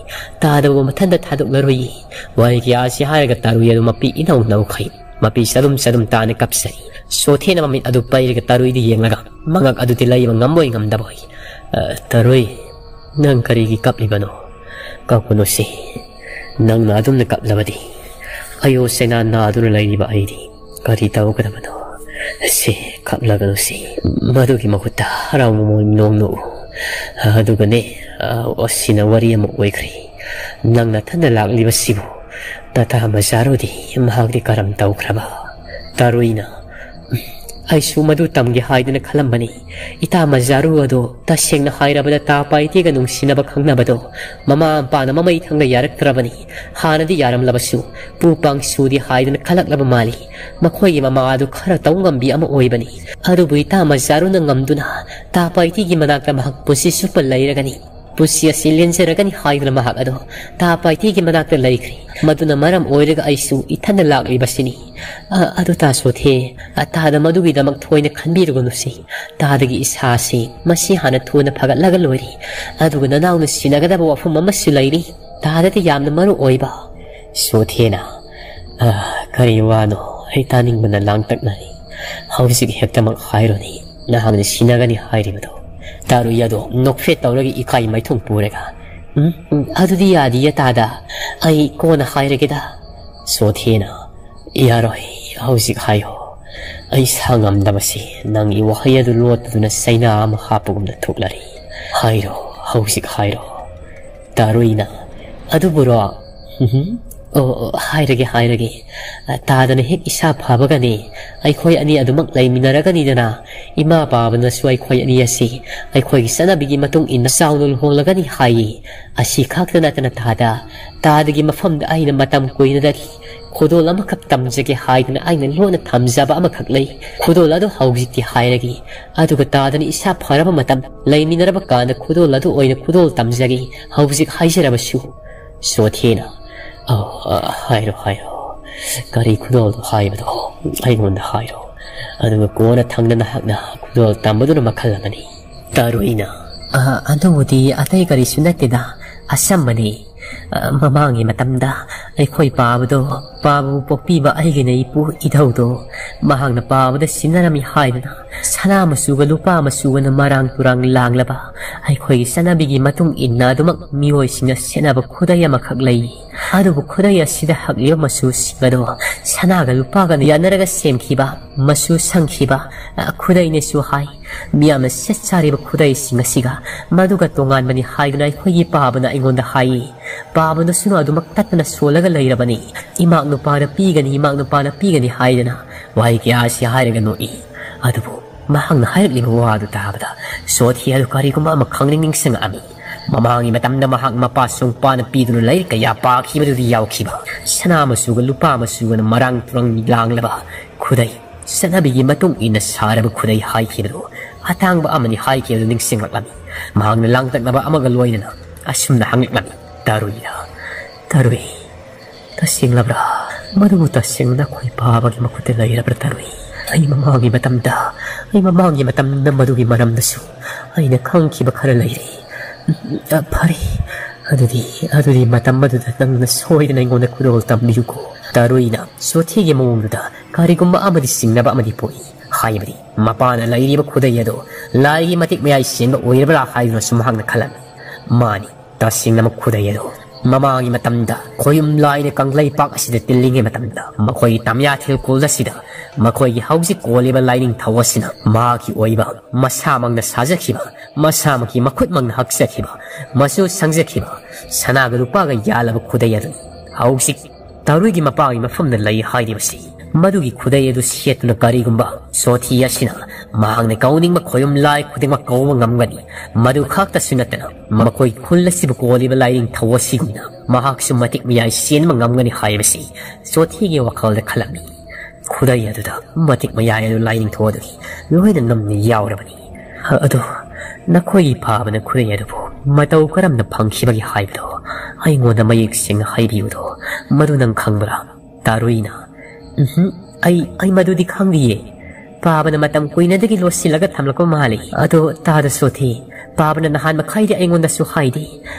ꯇꯥꯗꯕꯨ ꯃꯊꯟꯇ ꯊꯥꯗꯣꯛꯂꯔꯣꯏꯌꯦ꯫" ꯋꯥꯔꯤ ꯀꯌꯥ ꯑꯁꯤ ꯍꯥꯏꯔꯒ ꯇꯥꯔꯨꯏ ꯑꯗꯨ ꯃꯄꯤ ꯏꯅꯧ ꯅꯧꯈꯩ꯫ ꯃꯄꯤ ꯆꯗꯨꯝ ꯆꯗꯨꯝ ꯇꯥꯅ ꯀꯞꯆꯔꯤ꯫ ꯁꯣꯊꯦꯅ ꯃꯃꯤꯠ ꯑꯗꯨ ꯄꯩꯔꯒ ꯇꯔꯨꯏꯗ ꯌꯦꯡꯂꯒ ꯃꯉꯛ ꯑꯗꯨꯗꯤ ꯂꯩꯕ ꯉꯝꯕꯣꯏ ꯉꯝꯗꯕꯣꯏ꯫ "ꯑ, ꯇꯔꯨꯏ, ꯅꯪ ꯀꯔꯤꯒꯤ ꯀꯞꯂꯤꯕꯅꯣ? ꯀꯞꯀꯅꯨꯁꯤ꯫ ꯅꯪꯅ ꯑꯗꯨꯝꯅ ꯀꯞꯂꯕꯗꯤ ꯑꯌꯣ ꯆꯩꯅꯥ ꯅꯥꯗꯨꯅ ꯂꯩꯔꯤꯕ ꯑꯩꯗꯤ ꯀꯔꯤ ꯇꯧꯒꯗꯕꯅꯣ? ꯁꯤ, ꯀꯞꯂꯒꯅꯨꯁꯤ꯫ ꯃꯗꯨꯒꯤ ꯃꯍꯨꯠꯇ ꯍꯔꯥꯎ ꯃꯃꯣꯟ ꯅꯣꯡ ꯅꯣꯛꯎ꯫ ꯑꯗꯨꯒꯅꯦ, ꯑ, ꯑꯁꯤꯅ ꯋꯥꯔꯤ ꯑꯃ ꯑꯣꯏꯈ꯭ꯔꯦ꯫ ꯅꯪ ꯅꯊꯟꯗ ꯂꯥꯛꯂꯤꯕꯁꯤꯕꯨ ꯇꯥꯇꯥ ꯃꯖꯥꯔꯨꯗꯤ ꯃꯍꯥꯛꯇꯤ ꯀꯔꯝ ꯇꯧꯈ꯭ꯔꯕ?" ꯇꯥꯔꯨꯏꯅ, "ꯑꯩꯁꯨ ꯃꯗꯨ ꯇꯝꯒꯦ ꯍꯥꯏꯗꯨꯅ ꯈꯜꯂꯝꯕꯅꯤ꯫ ꯏꯇꯥ ꯃꯖꯥꯔꯨ ꯑꯗꯣ ꯇꯁꯦꯡꯅ ꯍꯥꯏꯔꯕꯗ ꯇꯥ ꯄꯥꯏꯇꯦꯒ ꯅꯨꯡꯁꯤꯅꯕ ꯈꯪꯅꯕꯗꯣ ꯃꯃꯥ ꯃꯄꯥꯅ ꯃꯃꯩ ꯊꯪꯒ ꯌꯥꯔꯛꯇ꯭ꯔꯕꯅꯤ꯫ ꯍꯥꯟꯅꯗꯤ ꯌꯥꯔꯝꯂꯕꯁꯨ ꯄꯨ ꯄꯥꯡꯁꯨꯗꯤ ꯍꯥꯏꯗꯨꯅ ꯈꯜꯂꯛꯂꯕ ꯃꯥꯜꯂꯤ꯫ ꯃꯈꯣꯏꯒꯤ ꯃꯃꯥ ꯑꯗꯨ ꯈꯔ ꯇꯧ ꯉꯝꯕꯤ ꯑꯃ ꯑꯣꯏꯕꯅꯤ꯫ ꯑꯗꯨꯕꯨ ꯏꯇꯥ ꯃꯖꯥꯔꯨꯅ ꯉꯝꯗꯨꯅ ꯇꯥ ꯄꯥꯏꯇꯦꯒꯤ ꯃꯅꯥꯛꯇ ꯃꯍꯥꯛ ꯄꯨꯟꯁꯤ ꯆꯨꯞꯄ ꯂꯩꯔꯒꯅꯤ꯫ ꯄꯨꯟꯁꯤ ꯑꯁꯤ ꯂꯦꯟꯖꯔꯒꯅꯤ ꯍꯥꯏꯗꯨꯅ ꯃꯍꯥꯛ ꯑꯗꯣ ꯇꯥ ꯄꯥꯏꯊꯤꯒꯤ ꯃꯅꯥꯛꯇ ꯂꯩꯈ꯭ꯔꯦ꯫ ꯃꯗꯨꯅ ꯃꯔꯝ ꯑꯣꯏꯔꯒ ꯑꯩꯁꯨ ꯏꯊꯟꯗ ꯂꯥꯛꯂꯤꯕꯁꯤꯅꯤ꯫ ꯑ, ꯑꯗꯨ ꯇꯥ ꯁꯣꯊꯦ, ꯑ, ꯇꯥꯗ ꯃꯗꯨꯒꯤꯗꯃꯛ ꯊꯣꯏꯅ ꯈꯟꯕꯤꯔꯨꯒꯅꯨꯁꯤ꯫ ꯇꯥꯗꯒꯤ ꯏꯁꯥꯁꯤ ꯃꯁꯤ ꯍꯥꯟꯅ ꯊꯨꯅ ꯐꯒꯠꯂꯒ ꯂꯣꯏꯔꯦ꯫ ꯑꯗꯨꯒ ꯅꯅꯥꯎꯅ ꯁꯤꯟꯅꯒꯗꯕ ꯋꯥꯐꯝ ꯑꯃꯁꯨ ꯂꯩꯔꯤ꯫ ꯇꯥꯗꯗꯤ ꯌꯥꯝꯅ ꯃꯔꯨ ꯑꯣꯏꯕ꯫ ꯁꯣꯊꯦꯅ, "ꯑ, ꯀꯔꯤ ꯋꯥꯅꯣ? ꯑꯩ ꯇꯥꯅꯤꯡꯕꯅ ꯂꯥꯡꯇꯛꯅꯔꯤ꯫ ꯍꯧꯖꯤꯛ ꯍꯦꯛꯇꯃꯛ ꯍꯥꯏꯔꯣꯅꯦ, ꯅꯍꯥꯛꯅ ꯁꯤꯟꯅꯒꯅꯤ ꯍꯥꯏꯔꯤꯕꯗꯣ?" ꯇꯥꯔꯨꯏ ꯑꯗꯣ ꯅꯣꯛꯐꯦꯠ ꯇꯧꯔꯒ ꯏꯀꯥꯏ ꯃꯥꯏꯊꯣꯡ ꯄꯨꯔꯒ, "ꯎꯝ, ꯎꯝ, ꯑꯗꯨꯗꯤ ꯌꯥꯗꯤꯌꯦ ꯇꯥꯗ, ꯑꯩ ꯀꯣꯟꯅ ꯍꯥꯏꯔꯒꯦꯗ꯫" ꯁꯣꯊꯦꯅ, "ꯌꯥꯔꯣꯏ, ꯍꯧꯖꯤꯛ ꯍꯥꯏꯌꯣ꯫ ꯑꯩ ꯁꯥ ꯉꯝꯗꯕꯁꯤ ꯅꯪꯒꯤ ꯋꯥꯍꯩ ꯑꯗꯨ ꯂꯣꯠꯄꯗꯨꯅ ꯆꯩꯅꯥ ꯑꯃ ꯍꯥꯞꯄꯒꯨꯝꯅ ꯊꯣꯛꯂꯔꯤ꯫ ꯍꯥꯏꯔꯣ, ꯍꯧꯖꯤꯛ ꯍꯥꯏꯔꯣ꯫" ꯇꯥꯔꯨꯏꯅ, "ꯑꯗꯨꯕꯨꯔꯣ?" "ꯎꯝꯍꯨꯝ꯫ ꯑꯣ, ꯑꯣ, ꯍꯥꯏꯔꯒꯦ, ꯍꯥꯏꯔꯒꯦ꯫ ꯇꯥꯗꯅ ꯍꯦꯛ ꯏꯁꯥ ꯐꯕꯒꯅꯤ, ꯑꯩꯈꯣꯏ ꯑꯅꯤ ꯑꯗꯨꯃꯛ ꯂꯩꯃꯤꯟꯅꯔꯒꯅꯤꯗꯅ꯫ ꯏꯃꯥ ꯄꯥꯕꯅꯁꯨ ꯑꯩꯈꯣꯏ ꯑꯅꯤ ꯑꯁꯤ ꯑꯩꯈꯣꯏꯒꯤ ꯆꯠꯅꯕꯤꯒꯤ ꯃꯇꯨꯡ ꯏꯟꯅ ꯆꯥꯎꯅ ꯂꯨꯍꯣꯡꯂꯒꯅꯤ ꯍꯥꯏꯌꯦ꯫ ꯑꯁꯤ ꯈꯛꯇ ꯅꯠꯇꯅ ꯇꯥꯗ, ꯇꯥꯗꯒꯤ ꯃꯐꯝꯗ ꯑꯩꯅ ꯃꯇꯝ ꯀꯨꯏꯅꯗꯒꯤ ꯈꯨꯗꯣꯜ ꯑꯃꯈꯛ ꯇꯝꯖꯒꯦ ꯍꯥꯏꯗꯨꯅ ꯑꯩꯅ ꯂꯣꯟꯅ ꯊꯝꯖꯕ ꯑꯃꯈꯛ ꯂꯩ꯫ ꯈꯨꯗꯣꯜ ꯑꯗꯨ ꯍꯧꯖꯤꯛꯇꯤ ꯍꯥꯏꯔꯒꯦ꯫ ꯑꯗꯨꯒ ꯇꯥꯗꯅ ꯏꯁꯥ ꯐꯔꯕ ꯃꯇꯝ, ꯂꯩꯃꯤꯟꯅꯔꯕ ꯀꯥꯟꯗ ꯈꯨꯗꯣꯜ ꯑꯗꯨ ꯑꯣꯏꯅ ꯈꯨꯗꯣꯜ ꯇꯝꯖꯒꯦ, ꯍꯧꯖꯤꯛ ꯍꯥꯏꯖꯔꯕꯁꯨ꯫" ꯁꯣꯊꯦꯅ, "ꯑꯧ, ꯑ, ꯍꯥꯏꯔꯣ, ꯍꯥꯏꯔꯣ꯫ ꯀꯔꯤ ꯈꯨꯗꯣꯜꯅꯣ ꯍꯥꯏꯕꯗꯣ ꯑꯩꯉꯣꯟꯗ ꯍꯥꯏꯔꯣ꯫ ꯑꯗꯨꯒ ꯀꯣꯟꯅ ꯊꯪꯅ ꯅꯍꯥꯛꯅ ꯈꯨꯗꯣꯜ ꯇꯝꯕꯗꯨꯅ ꯃꯈꯜ ꯑꯃꯅꯤ꯫" ꯇꯥꯔꯨꯏꯅ, "ꯑ, ꯑꯗꯨꯕꯨꯗꯤ ꯑꯇꯩ ꯀꯔꯤꯁꯨ ꯅꯠꯇꯦꯗ, ꯑꯆꯝꯕꯅꯤ꯫ ꯑ, ꯃꯃꯥꯡꯒꯤ ꯃꯇꯝꯗ ꯑꯩꯈꯣꯏ ꯄꯥꯕꯗꯣ, ꯄꯥꯕꯕꯨ ꯄꯣꯛꯄꯤꯕ ꯑꯩꯒꯤꯅ ꯏꯄꯨ ꯏꯙꯧꯗꯣ, ꯃꯍꯥꯛꯅ ꯄꯥꯕꯗ ꯁꯤꯟꯅꯔꯝꯃꯤ ꯍꯥꯏꯗꯨꯅ ꯁꯅꯥ ꯃꯆꯨꯒ ꯂꯨꯄꯥ ꯃꯆꯨꯒꯅ ꯃꯔꯥꯡ ꯇꯨꯔꯥꯡ ꯂꯥꯡꯂꯕ ꯑꯩꯈꯣꯏꯒꯤ ꯆꯠꯅꯕꯤꯒꯤ ꯃꯇꯨꯡ ꯏꯟꯅ ꯑꯗꯨꯃꯛ ꯃꯤꯑꯣꯏꯁꯤꯡꯅ ꯁꯦꯠꯅꯕ ꯈꯨꯗꯩ ꯑꯃꯈꯛ ꯂꯩ꯫ ꯑꯗꯨꯕꯨ ꯈꯨꯗꯩ ꯑꯁꯤꯗ ꯍꯛꯂꯤꯕ ꯃꯆꯨꯁꯤꯡ ꯑꯗꯣ ꯁꯅꯥꯒ ꯂꯨꯄꯥꯒꯅ ꯌꯥꯅꯔꯒ ꯁꯦꯝꯈꯤꯕ, ꯃꯆꯨ ꯁꯪꯈꯤꯕ, ꯑ, ꯈꯨꯗꯩꯅꯦꯁꯨ ꯍꯥꯏ꯫ ꯃꯤꯌꯥꯝꯅ ꯁꯦꯠ ꯆꯥꯔꯤꯕ ꯈꯨꯗꯩꯁꯤꯡ ꯑꯁꯤꯒ ꯃꯗꯨꯒ ꯇꯣꯉꯥꯟꯕꯅꯤ ꯍꯥꯏꯗꯨꯅ ꯑꯩꯈꯣꯏꯒꯤ ꯄꯥꯕꯅ ꯑꯩꯉꯣꯟꯗ ꯍꯥꯏꯌꯦ꯫ ꯄꯥꯕꯅꯁꯨ ꯑꯗꯨꯃꯛ ꯇꯠꯇꯅ ꯁꯣꯜꯂꯒ ꯂꯩꯔꯕꯅꯤ꯫ ꯏꯃꯥꯛ ꯅꯨꯄꯥꯅ ꯄꯤꯒꯅꯤ, ꯏꯃꯥꯛ ꯅꯨꯄꯥꯅ ꯄꯤꯒꯅꯤ ꯍꯥꯏꯗꯅ ꯋꯥꯍꯩ ꯀꯌꯥ ꯑꯁꯤ ꯍꯥꯏꯔꯒ ꯅꯣꯛꯏ꯫ ꯑꯗꯨꯕꯨ ꯃꯍꯥꯛꯅ ꯍꯥꯏꯔꯛꯂꯤꯕ ꯋꯥꯗꯨ ꯇꯥꯕꯗ ꯁꯣꯊꯤ ꯑꯗꯨ ꯀꯔꯤꯒꯨꯝꯕ ꯑꯃ ꯈꯪꯅꯤꯡ ꯅꯤꯡꯁꯤꯡꯉꯛꯑꯝꯃꯤ꯫ ꯃꯃꯥꯡꯒꯤ ꯃꯇꯝꯗ ꯃꯍꯥꯛ ꯃꯄꯥ ꯁꯨꯡꯄꯥꯅ ꯄꯤꯗꯨꯅ ꯂꯥꯏꯔꯤꯛ ꯀꯌꯥ ꯄꯥꯈꯤꯕꯗꯨꯗꯤ ꯌꯥꯎꯈꯤꯕ꯫ ꯁꯅꯥ ꯃꯆꯨꯒ ꯂꯨꯄꯥ ꯃꯆꯨꯒꯅ ꯃꯔꯥꯡ ꯇꯨꯔꯥꯡ ꯂꯥꯡꯂꯕ ꯈꯨꯗꯩ, ꯆꯠꯅꯕꯤꯒꯤ ꯃꯇꯨꯡ ꯏꯟꯅ ꯁꯥꯔꯕ ꯈꯨꯗꯩ ꯍꯥꯏꯈꯤꯕꯗꯨ ꯑꯇꯥꯡꯕ ꯑꯃꯅꯤ ꯍꯥꯏꯈꯤꯕꯗꯨ ꯅꯤꯡꯁꯤꯡꯂꯛꯂꯝꯃꯤ꯫ ꯃꯍꯥꯛꯅ ꯂꯥꯡꯇꯛꯅꯕ ꯑꯃꯒ ꯂꯣꯏꯅꯅ ꯑꯁꯨꯝꯅ ꯍꯪꯂꯛꯂꯝꯃꯤ, "ꯇꯔꯨꯏꯗ, ꯇꯔꯨꯏ, ꯇꯁꯦꯡꯂꯕ꯭ꯔꯥ? ꯃꯗꯨꯕꯨ ꯇꯁꯦꯡꯅ ꯅꯈꯣꯏ ꯄꯥꯕꯒꯤ ꯃꯈꯨꯠꯇ ꯂꯩꯔꯕ꯭ꯔꯥ, ꯇꯔꯨꯏ? ꯑꯩ ꯃꯃꯥꯡꯒꯤ ꯃꯇꯝꯗ, ꯑꯩ ꯃꯃꯥꯡꯒꯤ ꯃꯇꯝꯗ ꯃꯗꯨꯒꯤ ꯃꯔꯝꯗꯁꯨ ꯑꯩꯅ ꯈꯪꯈꯤꯕ ꯈꯔ ꯂꯩꯔꯦ꯫ ꯎꯝ, ꯑ, ꯐꯔꯦ꯫ ꯑꯗꯨꯗꯤ, ꯑꯗꯨꯗꯤ ꯃꯇꯝ ꯑꯗꯨꯗ ꯅꯪꯅ ꯁꯣꯏꯗꯅ ꯑꯩꯉꯣꯟꯗ ꯈꯨꯗꯣꯜ ꯇꯝꯕꯤꯌꯨꯀꯣ꯫" ꯇꯔꯨꯏꯅ ꯁꯣꯊꯤꯒꯤ ꯃꯑꯣꯡꯗꯨꯗ ꯀꯔꯤꯒꯨꯝꯕ ꯑꯃꯗꯤ ꯆꯤꯡꯅꯕ ꯑꯃꯗꯤ ꯄꯣꯛꯏ꯫ ꯍꯥꯏꯕꯗꯤ ꯃꯄꯥꯅ ꯂꯩꯔꯤꯕ ꯈꯨꯗꯩ ꯑꯗꯨ ꯂꯥꯏꯒꯤ ꯃꯇꯤꯛ ꯃꯌꯥꯏ ꯆꯦꯟꯕ ꯑꯣꯏꯔꯕ꯭ꯔꯥ ꯍꯥꯏꯗꯨꯅꯁꯨ ꯃꯍꯥꯛꯅ ꯈꯜꯂꯝꯃꯤ꯫ ꯃꯥꯅꯤ, ꯇꯁꯦꯡꯅꯃꯛ ꯈꯨꯗꯩ ꯑꯗꯨ ꯃꯃꯥꯡꯒꯤ ꯃꯇꯝꯗ ꯈꯣꯌꯨꯝ ꯂꯥꯏꯅ ꯀꯪꯂꯩꯄꯥꯛ ꯑꯁꯤꯗ ꯇꯤꯜꯂꯤꯉꯩ ꯃꯇꯝꯗ ꯃꯈꯣꯏꯒꯤ ꯇꯝꯌꯥꯊꯦꯜ ꯀꯣꯜ ꯑꯁꯤꯗ ꯃꯈꯣꯏꯒꯤ ꯍꯧꯖꯤꯛ ꯀꯣꯜꯂꯤꯕ ꯂꯥꯏꯅꯤꯡꯊꯧ ꯑꯁꯤꯅ ꯃꯍꯥꯛꯀꯤ ꯑꯣꯏꯕ ꯃꯁꯥꯃꯛꯅ ꯁꯥꯖꯈꯤꯕ, ꯃꯁꯥꯃꯛꯀꯤ ꯃꯈꯨꯠꯃꯛꯅ ꯍꯛꯆꯈꯤꯕ, ꯃꯆꯨ ꯁꯪꯖꯈꯤꯕ, ꯁꯅꯥꯒ ꯂꯨꯄꯥꯒ ꯌꯥꯜꯂꯕ ꯈꯨꯗꯩ ꯑꯗꯨꯅꯤ꯫ ꯍꯧꯖꯤꯛ ꯇꯔꯨꯏꯒꯤ ꯃꯄꯥꯒꯤ ꯃꯐꯝꯗ ꯂꯩ ꯍꯥꯏꯔꯤꯕꯁꯤ꯫ ꯃꯗꯨꯒꯤ ꯈꯨꯗꯩ ꯑꯗꯨ ꯁꯦꯠꯇꯨꯅ ꯀꯔꯤꯒꯨꯝꯕ ꯁꯣꯊꯤ ꯑꯁꯤꯅ ꯃꯍꯥꯛꯅ ꯀꯧꯅꯤꯡꯕ ꯈꯣꯌꯨꯝ ꯂꯥꯏ ꯈꯨꯗꯤꯡꯃꯛ ꯀꯧꯕ ꯉꯝꯒꯅꯤ꯫ ꯃꯗꯨ ꯈꯛꯇꯁꯨ ꯅꯠꯇꯅ ꯃꯈꯣꯏ ꯈꯨꯜ ꯑꯁꯤꯕꯨ ꯀꯣꯜꯂꯤꯕ ꯂꯥꯏꯅꯤꯡꯊꯧ ꯑꯁꯤꯒꯨꯝꯅ ꯃꯍꯥꯛꯁꯨ ꯃꯇꯤꯛ ꯃꯌꯥꯏ ꯆꯦꯟꯕ ꯉꯝꯒꯅꯤ ꯍꯥꯏꯕꯁꯤ ꯁꯣꯊꯤꯒꯤ ꯋꯥꯈꯜꯗ ꯈꯜꯂꯝꯃꯤ꯫ ꯈꯨꯗꯩ ꯑꯗꯨꯗ ꯃꯇꯤꯛ ꯃꯌꯥꯏ ꯑꯗꯨ ꯂꯥꯏꯅꯤꯡꯊꯧ ꯑꯗꯨꯒꯤ ꯂꯣꯏꯅ ꯅꯝꯅ ꯌꯥꯎꯔꯕꯅꯤ꯫ ꯑꯗꯣ ꯅꯈꯣꯏꯒꯤ ꯄꯥꯕꯅ ꯈꯨꯗꯩ ꯑꯗꯨꯕꯨ ꯃꯇꯧ ꯀꯔꯝꯅ ꯐꯪꯈꯤꯕꯒꯦ ꯍꯥꯏꯕꯗꯣ ꯑꯩꯉꯣꯟꯗ ꯃꯌꯦꯛ ꯁꯦꯡꯅ ꯍꯥꯏꯕꯤꯌꯨꯗꯣ꯫ ꯃꯗꯨ ꯅꯪ ꯈꯪꯕ꯭ꯔꯥ? ꯇꯥꯔꯨꯏꯅ, "ꯎꯝꯍꯨꯝ, ꯑꯩ, ꯑꯩ ꯃꯗꯨꯗꯤ ꯈꯪꯗꯤꯌꯦ꯫ ꯄꯥꯕꯅ ꯃꯇꯝ ꯀꯨꯏꯅꯗꯒꯤ ꯂꯣꯠꯁꯤꯜꯂꯒ ꯊꯝꯂꯛꯄ ꯃꯥꯜꯂꯤ꯫ ꯑꯗꯣ ꯇꯥꯗ ꯁꯣꯊꯤ, ꯄꯥꯕꯅ ꯅꯍꯥꯟ ꯃꯈꯥꯏꯗꯤ ꯑꯩꯉꯣꯟꯗꯁꯨ ꯍꯥꯏꯗꯦ꯫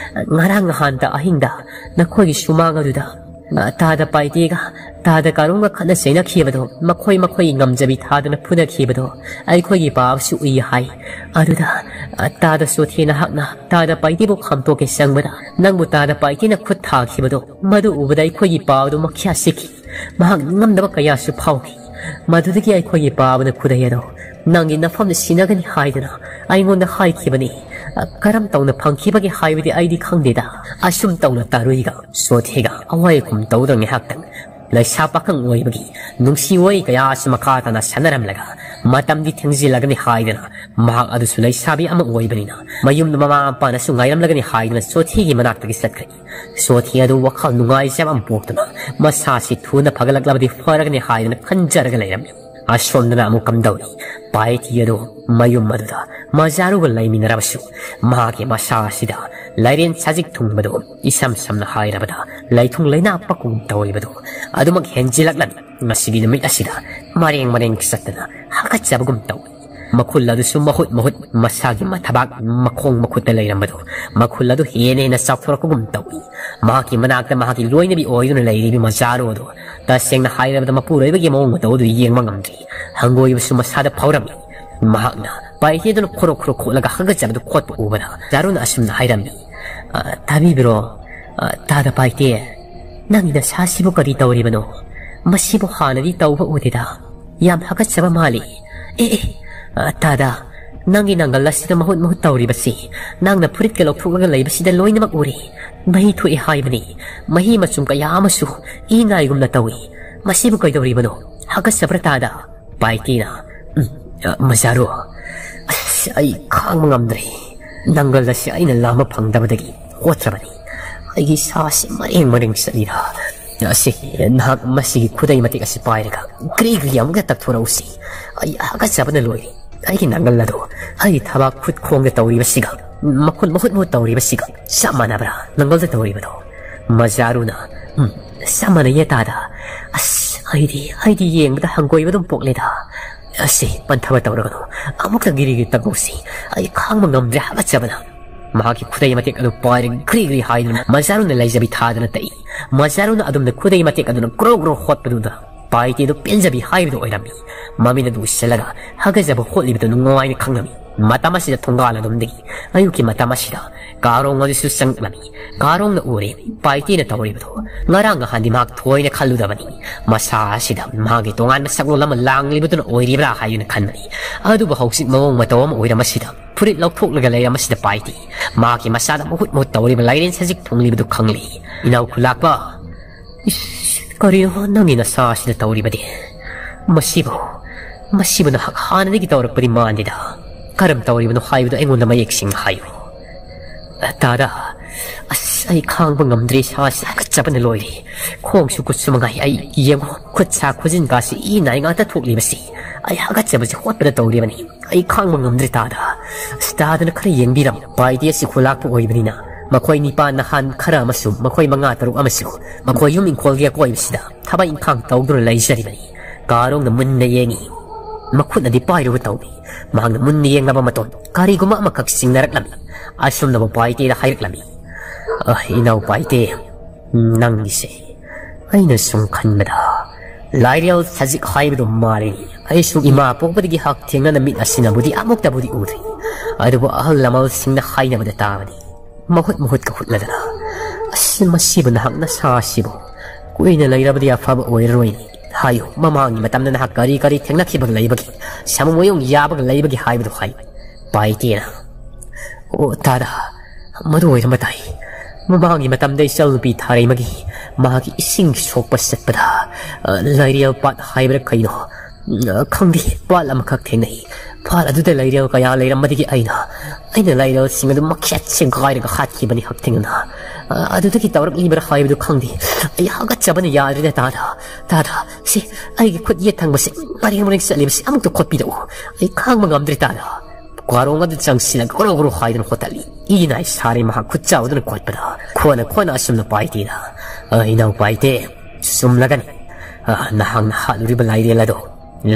ꯉꯔꯥꯡ ꯅꯍꯥꯟꯗ ꯑꯍꯤꯡꯗ ꯅꯈꯣꯏꯒꯤ ꯁꯨꯃꯥꯡ ꯑꯗꯨꯗ ꯇꯥꯗ ꯄꯥꯏꯇꯦꯒ ꯇꯥꯗ ꯀꯥꯔꯨꯝꯒ ꯈꯠꯅ ꯆꯩꯅꯈꯤꯕꯗꯣ, ꯃꯈꯣꯏ ꯃꯈꯣꯏꯒꯤ ꯉꯝꯖꯕꯤ ꯊꯥꯗꯨꯅ ꯐꯨꯅꯈꯤꯕꯗꯣ ꯑꯩꯈꯣꯏꯒꯤ ꯄꯥꯕꯁꯨ ꯎꯏ ꯍꯥꯏ꯫ ꯑꯗꯨꯗ ꯇꯥꯗ ꯁꯣꯊꯤ ꯅꯍꯥꯛꯅ ꯇꯥꯗ ꯄꯥꯏꯇꯦꯕꯨ ꯈꯥꯝꯇꯣꯛꯀꯦ ꯆꯪꯕꯗ ꯅꯪꯕꯨ ꯇꯥꯗ ꯄꯥꯏꯇꯦꯅ ꯈꯨꯠ ꯊꯥꯈꯤꯕꯗꯣ, ꯃꯗꯨ ꯎꯕꯗ ꯑꯩꯈꯣꯏꯒꯤ ꯄꯥꯕꯗꯨ ꯃꯈ꯭ꯌꯥ ꯁꯤꯛꯈꯤ꯫ ꯃꯍꯥꯛ ꯅꯤꯡꯉꯝꯗꯕ ꯀꯌꯥꯁꯨ ꯐꯥꯎꯈꯤ꯫ ꯃꯗꯨꯗꯒꯤ ꯑꯩꯈꯣꯏꯒꯤ ꯄꯥꯕꯅ ꯈꯨꯗꯩ ꯑꯗꯣ ꯅꯪꯒꯤ ꯅꯐꯝꯗ ꯁꯤꯟꯅꯒꯅꯤ ꯍꯥꯏꯗꯨꯅ ꯑꯩꯉꯣꯟꯗ ꯍꯥꯏꯈꯤꯕꯅꯤ꯫ ꯀꯔꯝ ꯇꯧꯅ ꯐꯪꯈꯤꯕꯒꯦ ꯍꯥꯏꯕꯗꯤ ꯑꯩꯗꯤ ꯈꯪꯗꯦꯗ꯫" ꯑꯁꯨꯝ ꯇꯧꯅ ꯇꯥꯔꯨꯏꯒ ꯁꯣꯊꯤꯒ ꯑꯋꯥꯏ ꯑꯈꯨꯝ ꯇꯧꯗꯨꯅ ꯉꯥꯏꯍꯥꯛꯇꯪ ꯂꯩꯁꯥ ꯄꯥꯈꯪ ꯑꯣꯏꯕꯒꯤ ꯅꯨꯡꯁꯤ ꯋꯥꯔꯤ ꯀꯌꯥꯁꯨ ꯃꯈꯥ ꯇꯥꯅ ꯁꯥꯟꯅꯔꯝꯂꯒ, ꯃꯇꯝꯗꯤ ꯊꯦꯡꯖꯤꯜꯂꯒꯅꯤ ꯍꯥꯏꯗꯅ ꯃꯍꯥꯛ ꯑꯗꯨꯁꯨ ꯂꯩꯁꯥꯕꯤ ꯑꯃ ꯑꯣꯏꯕꯅꯤꯅ ꯃꯌꯨꯝꯗ ꯃꯃꯥ ꯃꯄꯥꯅꯁꯨ ꯉꯥꯏꯔꯝꯂꯒꯅꯤ ꯍꯥꯏꯗꯨꯅ ꯁꯣꯊꯤꯒꯤ ꯃꯅꯥꯛꯇꯒꯤ ꯆꯠꯈ꯭ꯔꯦ꯫ ꯁꯣꯊꯤ ꯑꯗꯨ ꯋꯥꯈꯜ ꯅꯨꯡꯉꯥꯏꯖꯕ ꯑꯃ ꯄꯣꯛꯇꯨꯅ ꯃꯁꯥꯁꯤ ꯊꯨꯅ ꯐꯒꯠꯂꯛꯂꯕꯗꯤ ꯐꯔꯒꯅꯤ ꯍꯥꯏꯗꯨꯅ ꯈꯟꯖꯔꯒ ꯂꯩꯔꯝꯃꯤ꯫ ꯑꯁꯣꯝꯗꯅ ꯑꯃꯨꯛ ꯀꯝꯗꯧꯏ? ꯄꯥꯏꯇꯤ ꯑꯗꯨ ꯃꯌꯨꯝ ꯑꯗꯨꯗ ꯃꯖꯥꯔꯨꯒ ꯂꯩꯃꯤꯟꯅꯔꯕꯁꯨ, ꯃꯍꯥꯛꯀꯤ ꯃꯁꯥ ꯑꯁꯤꯗ ꯂꯥꯏꯔꯦꯟ ꯁꯖꯤꯛ ꯊꯨꯡꯕꯗꯨ, ꯏꯁꯝ ꯁꯝꯅ ꯍꯥꯏꯔꯕꯗ ꯂꯩꯊꯨꯡ ꯂꯩꯅꯥ ꯄꯛꯄꯒꯨꯝ ꯇꯧꯔꯤꯕꯗꯨ ꯑꯗꯨꯃꯛ ꯍꯦꯟꯖꯤꯜꯂꯛꯂꯝꯃꯤ꯫ ꯉꯁꯤꯒꯤ ꯅꯨꯃꯤꯠ ꯑꯁꯤꯗ ꯃꯔꯦꯡ ꯃꯔꯦꯡ ꯆꯠꯇꯅ ꯍꯥꯀꯠꯆꯕꯒꯨꯝ ꯇꯧꯏ꯫ ꯃꯈꯨꯜ ꯑꯗꯨꯁꯨ ꯃꯍꯨꯠ ꯃꯍꯨꯠ ꯃꯁꯥꯒꯤ ꯃꯊꯕꯥꯛ ꯃꯈꯣꯡ ꯃꯈꯨꯠꯇ ꯂꯩꯔꯝꯕꯗꯨ, ꯃꯈꯨꯜ ꯑꯗꯨ ꯍꯦꯟꯅ ꯍꯦꯟꯅ ꯆꯥꯎꯊꯣꯔꯛꯄꯒꯨꯝ ꯇꯧꯏ꯫ ꯃꯍꯥꯛꯀꯤ ꯃꯅꯥꯛꯇ ꯃꯍꯥꯛꯀꯤ ꯂꯣꯏꯅꯕꯤ ꯑꯣꯏꯗꯨꯅ ꯂꯩꯔꯤꯕꯤ ꯃꯖꯥꯔꯨ ꯑꯗꯨ, ꯇꯁꯦꯡꯅ ꯍꯥꯏꯔꯕꯗ, ꯃꯄꯨꯔꯣꯏꯕꯒꯤ ꯃꯑꯣꯡ ꯃꯇꯧ ꯑꯗꯨ ꯌꯦꯡꯕ ꯉꯝꯗ꯭ꯔꯤ꯫ ꯍꯪꯒꯣꯏꯕꯁꯨ ꯃꯁꯥꯗ ꯐꯥꯎꯔꯝꯃꯤ꯫ ꯃꯍꯥꯛꯅ ꯄꯥꯏꯇꯦꯗꯨꯅ ꯈꯣꯔꯣ ꯈꯣꯔꯣ ꯈꯣꯠꯂꯒ ꯍꯥꯒꯠꯆꯕꯗꯨ ꯈꯣꯠꯄ ꯎꯕꯗ ꯖꯥꯔꯨꯅ ꯑꯁꯨꯝꯅ ꯍꯥꯏꯔꯝꯃꯤ, "ꯑ, ꯇꯥꯕꯤꯕ꯭ꯔꯣ? ꯑ, ꯇꯥꯗ ꯄꯥꯏꯇꯦ, ꯅꯪꯒꯤ ꯅꯁꯥꯁꯤꯕꯨ ꯀꯔꯤ ꯇꯧꯔꯤꯕꯅꯣ? ꯃꯁꯤꯕꯨ ꯍꯥꯟꯅꯗꯤ ꯇꯧꯕ ꯎꯗꯦꯗ꯫ ꯌꯥꯝ ꯍꯥꯒꯠꯆꯕ ꯃꯥꯜꯂꯤ꯫ ꯑꯦ, ꯑꯦ, ꯑ, ꯇꯥꯗ, ꯅꯪꯒꯤ ꯅꯪꯒꯜ ꯑꯁꯤꯗ ꯃꯍꯨꯠ ꯃꯍꯨꯠ ꯇꯧꯔꯤꯕꯁꯤ, ꯅꯪꯅ ꯐꯨꯔꯤꯠꯀ ꯂꯧꯊꯣꯛꯂꯒ ꯂꯩꯕꯁꯤꯗ ꯂꯣꯏꯅꯃꯛ ꯎꯔꯦ꯫ ꯃꯍꯤ ꯊꯣꯛꯏ ꯍꯥꯏꯕꯅꯤ꯫ ꯃꯍꯤ ꯃꯆꯨꯝ ꯀꯌꯥ ꯑꯃꯁꯨ ꯏ ꯅꯥꯏꯒꯨꯝꯅ ꯇꯧꯏ꯫ ꯃꯁꯤꯕꯨ ꯀꯩꯗꯧꯔꯤꯕꯅꯣ? ꯍꯥꯒꯠꯆꯕ꯭ꯔꯥ ꯇꯥꯗ?" ꯄꯥꯏꯇꯤꯅ, "ꯎꯝ, ꯑ, ꯃꯖꯥꯔꯨ, ꯑꯁ, ꯑꯩ ꯈꯥꯡꯕ ꯉꯝꯗ꯭ꯔꯦ꯫ ꯅꯪꯒꯜ ꯑꯁꯤ ꯑꯩꯅ ꯂꯥꯝꯕ ꯐꯪꯗꯕꯗꯒꯤ ꯍꯣꯠꯇ꯭ꯔꯕꯅꯤ꯫ ꯑꯩꯒꯤ ꯁꯥꯁꯤ ꯃꯔꯦꯡ ꯃꯔꯦꯡ ꯆꯠꯂꯤꯗ꯫ ꯑꯁꯤ, ꯅꯍꯥꯛ ꯃꯁꯤꯒꯤ ꯈꯨꯗꯩ ꯃꯇꯦꯛ ꯑꯁꯤ ꯄꯥꯏꯔꯒ ꯒ꯭ꯔꯤ ꯒ꯭ꯔꯤ ꯑꯃꯨꯛꯇ ꯇꯛꯊꯣꯔꯛꯎꯁꯤ꯫ ꯑꯩ ꯍꯥꯒꯠꯆꯕꯅ ꯂꯣꯏꯔꯦ꯫ ꯑꯩꯒꯤ ꯅꯪꯒꯜ ꯑꯗꯨ ꯑꯩꯒꯤ ꯊꯕꯥꯛ ꯈꯨꯠ ꯈꯣꯡꯗ ꯇꯧꯔꯤꯕꯁꯤꯒ, ꯃꯈꯨꯠ ꯃꯍꯨꯠ ꯃꯍꯨꯠ ꯇꯧꯔꯤꯕꯁꯤꯒ ꯆꯞ ꯃꯥꯟꯅꯕ꯭ꯔꯥ ꯅꯪꯒꯜꯗ ꯇꯧꯔꯤꯕꯗꯣ?" ꯃꯖꯥꯔꯨꯅ, "ꯎꯝ, ꯆꯞ ꯃꯥꯟꯅꯩꯌꯦ ꯇꯥꯗ꯫ ꯑꯁ, ꯑꯩꯗꯤ, ꯑꯩꯗꯤ ꯌꯦꯡꯕꯗ ꯍꯪꯒꯣꯏꯕ ꯑꯗꯨꯝ ꯄꯣꯛꯂꯦꯗ꯫ ꯑꯁꯤ, ꯄꯟꯊꯕ ꯇꯧꯔꯒꯅꯨ꯫ ꯑꯃꯨꯛꯇ ꯒꯤꯔꯤꯒꯤ ꯇꯛꯎꯁꯤ꯫ ꯑꯩ ꯈꯥꯡꯕ ꯉꯝꯗ꯭ꯔꯦ ꯍꯥꯒꯠꯆꯕꯅ꯫" ꯃꯍꯥꯛꯀꯤ ꯈꯨꯗꯩ ꯃꯇꯦꯛ ꯑꯗꯨ ꯄꯥꯏꯔꯒ ꯒ꯭ꯔꯤ ꯒ꯭ꯔꯤ ꯍꯥꯏꯗꯨꯅ ꯃꯖꯥꯔꯨꯅ ꯂꯩꯖꯕꯤ ꯊꯥꯗꯅ ꯇꯛꯏ꯫ ꯃꯖꯥꯔꯨꯅ ꯑꯗꯨꯝꯅ ꯈꯨꯗꯩ ꯃꯇꯦꯛ ꯑꯗꯨꯅ ꯒ꯭ꯔꯣ ꯒ꯭ꯔꯣ ꯍꯣꯠꯄꯗꯨꯗ ꯄꯥꯏꯇꯦꯗꯨ ꯄꯦꯟꯖꯕꯤ ꯍꯥꯏꯕꯗꯨ ꯑꯣꯏꯔꯝꯃꯤ꯫ ꯃꯃꯤꯠ ꯑꯗꯨ ꯎꯏꯁꯤꯜꯂꯒ ꯍꯥꯒꯠꯆꯕ ꯍꯣꯠꯂꯤꯕꯗꯨ ꯅꯨꯡꯉꯥꯏꯅ ꯈꯪꯂꯝꯃꯤ꯫ ꯃꯇꯝ ꯑꯁꯤꯗ ꯊꯣꯡꯒꯥꯜ ꯑꯗꯨꯝꯗꯒꯤ ꯑꯌꯨꯛꯀꯤ ꯃꯇꯝ ꯑꯁꯤꯗ ꯀꯥꯔꯣꯡ ꯑꯗꯨꯁꯨ ꯆꯪꯂꯝꯃꯤ꯫ ꯀꯥꯔꯣꯡꯅ ꯎꯔꯦ ꯄꯥꯏꯇꯦꯅ ꯇꯧꯔꯤꯕꯗꯨ꯫ ꯉꯔꯥꯡ ꯅꯍꯥꯟꯗꯤ ꯃꯍꯥꯛ ꯊꯣꯏꯅ ꯈꯜꯂꯨꯗꯕꯅꯤ꯫ ꯃꯁꯥ ꯑꯁꯤꯗ ꯃꯍꯥꯛꯀꯤ ꯇꯣꯉꯥꯟꯕ ꯁꯛꯂꯣꯟ ꯑꯃ ꯂꯥꯡꯂꯤꯕꯗꯨꯅ ꯑꯣꯏꯔꯤꯕ꯭ꯔꯥ ꯍꯥꯏꯗꯨꯅ ꯈꯟꯕꯅꯤ꯫ ꯑꯗꯨꯕꯨ ꯍꯧꯖꯤꯛ ꯃꯑꯣꯡ ꯃꯇꯧ ꯑꯃ ꯑꯣꯏꯔꯝ ꯑꯁꯤꯗ ꯐꯨꯔꯤꯠ ꯂꯧꯊꯣꯛꯂꯒ ꯂꯩꯔꯝ ꯑꯁꯤꯗ ꯄꯥꯏꯇꯦ ꯃꯍꯥꯛꯀꯤ ꯃꯁꯥꯗ ꯃꯍꯨꯠ ꯃꯍꯨꯠ ꯇꯧꯔꯤꯕ ꯂꯥꯏꯔꯦꯟ ꯁꯖꯤꯛ ꯊꯨꯡꯂꯤꯕꯗꯨ ꯈꯪꯂꯤ꯫ "ꯏꯅꯥꯎ ꯈꯨꯂꯥꯛꯄ, ꯏꯁ, ꯀꯔꯤꯅꯣ ꯅꯪꯒꯤ ꯅꯁꯥ ꯑꯁꯤꯗ ꯇꯧꯔꯤꯕꯗꯤ? ꯃꯁꯤꯕꯨ, ꯃꯁꯤꯕꯨ ꯅꯍꯥꯛ ꯍꯥꯟꯅꯗꯒꯤ ꯇꯧꯔꯛꯄꯗꯤ ꯃꯥꯟꯗꯦꯗ꯫ ꯀꯔꯝ ꯇꯧꯔꯤꯕꯅꯣ ꯍꯥꯏꯕꯗꯨ ꯑꯩꯉꯣꯟꯗ ꯃꯌꯦꯛ ꯁꯦꯡꯅ ꯍꯥꯏꯌꯨ꯫" "ꯇꯥꯗ, ꯑꯁ, ꯑꯩ ꯈꯥꯡꯕ ꯉꯝꯗ꯭ꯔꯦ, ꯏꯁꯥꯁꯤ ꯍꯥꯒꯠꯆꯕꯅ ꯂꯣꯏꯔꯦ꯫ ꯈꯣꯡꯁꯨ ꯈꯨꯠꯁꯨ ꯃꯉꯥꯏ, ꯑꯩ ꯌꯦꯡꯉꯣ, ꯈꯨꯠ ꯁꯥ ꯈꯨꯖꯤꯟ ꯀꯥꯁꯤ ꯏ ꯅꯥꯏ ꯉꯥꯛꯇ ꯊꯣꯛꯂꯤꯕꯁꯤ꯫ ꯑꯩ ꯍꯥꯒꯠꯆꯕꯁꯤ ꯍꯣꯠꯄꯗ ꯇꯧꯔꯤꯕꯅꯤ꯫ ꯑꯩ ꯈꯥꯡꯕ ꯉꯝꯗ꯭ꯔꯦ ꯇꯥꯗ꯫ ꯑꯁ, ꯇꯥꯗꯅ ꯈꯔ ꯌꯦꯡꯕꯤꯔꯝꯃꯨ꯫ ꯄꯥꯏꯗꯦ ꯑꯁꯤ ꯈꯨꯂꯥꯛꯄ ꯑꯣꯏꯕꯅꯤꯅ ꯃꯈꯣꯏ ꯅꯤꯄꯥꯟ ꯅꯍꯥꯟ ꯈꯔ ꯑꯃꯁꯨ ꯃꯈꯣꯏ ꯃꯉꯥ ꯇꯔꯨꯛ ꯑꯃꯁꯨ ꯃꯈꯣꯏ ꯌꯨꯝ ꯏꯪꯈꯣꯜꯒꯤ ꯑꯀꯣꯏꯕꯁꯤꯗ ꯊꯕꯛ ꯏꯪꯈꯥꯡ ꯇꯧꯗꯨꯅ ꯂꯩꯖꯔꯤꯕꯅꯤ꯫ ꯀꯥꯔꯣꯡꯅ ꯃꯨꯟꯅ ꯌꯦꯡꯉꯤ꯫ ꯃꯈꯨꯠꯅꯗꯤ ꯄꯥꯏꯔꯨꯕ ꯇꯧꯏ꯫ ꯃꯍꯥꯛꯅ ꯃꯨꯟꯅ ꯌꯦꯡꯂꯕ ꯃꯇꯨꯡ ꯀꯔꯤꯒꯨꯝꯕ ꯑꯃꯈꯛ ꯆꯤꯡꯅꯔꯛꯂꯝꯃꯤ꯫ ꯑꯁꯨꯝꯅꯕꯨ ꯄꯥꯏꯇꯦꯗ ꯍꯥꯏꯔꯛꯂꯝꯃꯤ꯫ "ꯑ, ꯏꯅꯥꯎ ꯄꯥꯏꯇꯦ, ꯅꯪꯒꯤꯁꯦ ꯑꯩꯅ ꯁꯨꯝ ꯈꯟꯕꯗ ꯂꯥꯏꯔꯦꯜ ꯁꯖꯤꯛ ꯍꯥꯏꯕꯗꯨ ꯃꯥꯜꯂꯤ꯫ ꯑꯩꯁꯨ ꯏꯃꯥ ꯄꯣꯛꯄꯗꯒꯤ ꯍꯛꯊꯦꯡꯅꯅ ꯃꯤꯠ ꯑꯁꯤꯅꯕꯨꯗꯤ ꯑꯃꯨꯛꯇꯕꯨꯗꯤ ꯎꯗ꯭ꯔꯤ, ꯑꯗꯨꯕꯨ ꯑꯍꯜ ꯂꯃꯟꯁꯤꯡꯅ ꯍꯥꯏꯅꯕꯗ ꯇꯥꯕꯗꯤ ꯃꯍꯨꯠ ꯃꯍꯨꯠꯀ ꯍꯨꯠꯂꯗꯅ, ꯑꯁ, ꯃꯁꯤꯕꯨ ꯅꯍꯥꯛ ꯅꯁꯥꯁꯤꯕꯨ ꯀꯨꯏꯅ ꯂꯩꯔꯕꯗꯤ ꯑꯐꯕ ꯑꯣꯏꯔꯔꯣꯏ ꯍꯥꯏꯌꯨ꯫ ꯃꯃꯥꯡꯒꯤ ꯃꯇꯝꯗ ꯅꯍꯥꯛ ꯀꯔꯤ ꯀꯔꯤ ꯊꯦꯡꯅꯈꯤꯕꯒ ꯂꯩꯕꯒꯦ, ꯁꯥꯃꯨ ꯃꯌꯨꯡ ꯌꯥꯕꯒ ꯂꯩꯕꯒꯦ ꯍꯥꯏꯕꯗꯨ ꯍꯥꯏꯌꯨ꯫" ꯄꯥꯏꯇꯦꯅ, "ꯑꯣ ꯇꯥꯗ, ꯃꯗꯨ ꯑꯣꯏꯔꯝꯕ ꯇꯥꯏ꯫ ꯃꯃꯥꯡꯒꯤ ꯃꯇꯝꯗ ꯏꯆꯜꯅꯨꯄꯤ ꯊꯥꯔꯩꯃꯒꯤ ꯃꯥꯒꯤ ꯏꯁꯤꯡ ꯁꯣꯛꯄ ꯆꯠꯄꯗ, ꯑ, ꯂꯥꯏꯔꯦꯜ ꯄꯥꯠ ꯍꯥꯏꯕ꯭ꯔꯥ ꯀꯩꯅꯣ, ꯑ, ꯈꯪꯗꯦ, ꯄꯥꯠ ꯑꯃꯈꯛ ꯊꯦꯡꯅꯩ꯫ ꯄꯥꯠ ꯑꯗꯨꯗ ꯂꯥꯏꯔꯦꯜ ꯀꯌꯥ ꯂꯩꯔꯝꯕꯗꯒꯤ ꯑꯩꯅ, ꯑꯩꯅ ꯂꯥꯏꯔꯦꯜꯁꯤꯡ ꯑꯗꯨ ꯃꯈꯦꯠ ꯁꯦꯒꯥꯏꯔꯒ ꯍꯥꯠꯈꯤꯕꯅꯤ ꯍꯛꯊꯦꯡꯅꯅ꯫ ꯑ, ꯑꯗꯨꯗꯒꯤ ꯇꯧꯔꯛꯂꯤꯕ꯭ꯔꯥ ꯍꯥꯏꯕꯗꯨ ꯈꯪꯗꯦ꯫ ꯑꯩ ꯍꯥꯒꯠꯆꯕꯅ ꯌꯥꯗ꯭ꯔꯦꯗ ꯇꯥꯗ, ꯇꯥꯗ꯫ ꯁꯤ ꯑꯩꯒꯤ ꯈꯨꯠ ꯌꯦꯠ ꯊꯪꯕꯁꯤ ꯃꯔꯦꯡ ꯃꯔꯦꯡ ꯆꯠꯂꯤꯕꯁꯤ ꯑꯃꯨꯛꯇ ꯈꯣꯠꯄꯤꯔꯛꯎ꯫ ꯑꯩ ꯈꯥꯡꯕ ꯉꯝꯗ꯭ꯔꯦ ꯇꯥꯗ꯫" ꯀꯥꯔꯣꯡ ꯑꯗꯨ ꯆꯪꯁꯤꯜꯂꯒ ꯒ꯭ꯔꯣ ꯒ꯭ꯔꯣ ꯍꯥꯏꯗꯨꯅ ꯍꯣꯠꯇꯠꯂꯤ꯫ ꯏ ꯅꯥꯏ ꯁꯥꯔꯦ ꯃꯍꯥꯛ ꯈꯨꯠ ꯆꯥꯎꯗꯨꯅ ꯈꯣꯠꯄꯗ꯫ ꯈꯣꯟꯅ ꯈꯣꯟꯅ ꯑꯁꯨꯝꯅ ꯄꯥꯏꯇꯦꯗ, "ꯑ, ꯏꯅꯥꯎ ꯄꯥꯏꯇꯦ, ꯆꯨꯝꯂꯒꯅꯤ꯫ ꯑ, ꯅꯍꯥꯛꯅ ꯍꯥꯠꯂꯨꯔꯤꯕ ꯂꯥꯏꯔꯦꯜ ꯑꯗꯣ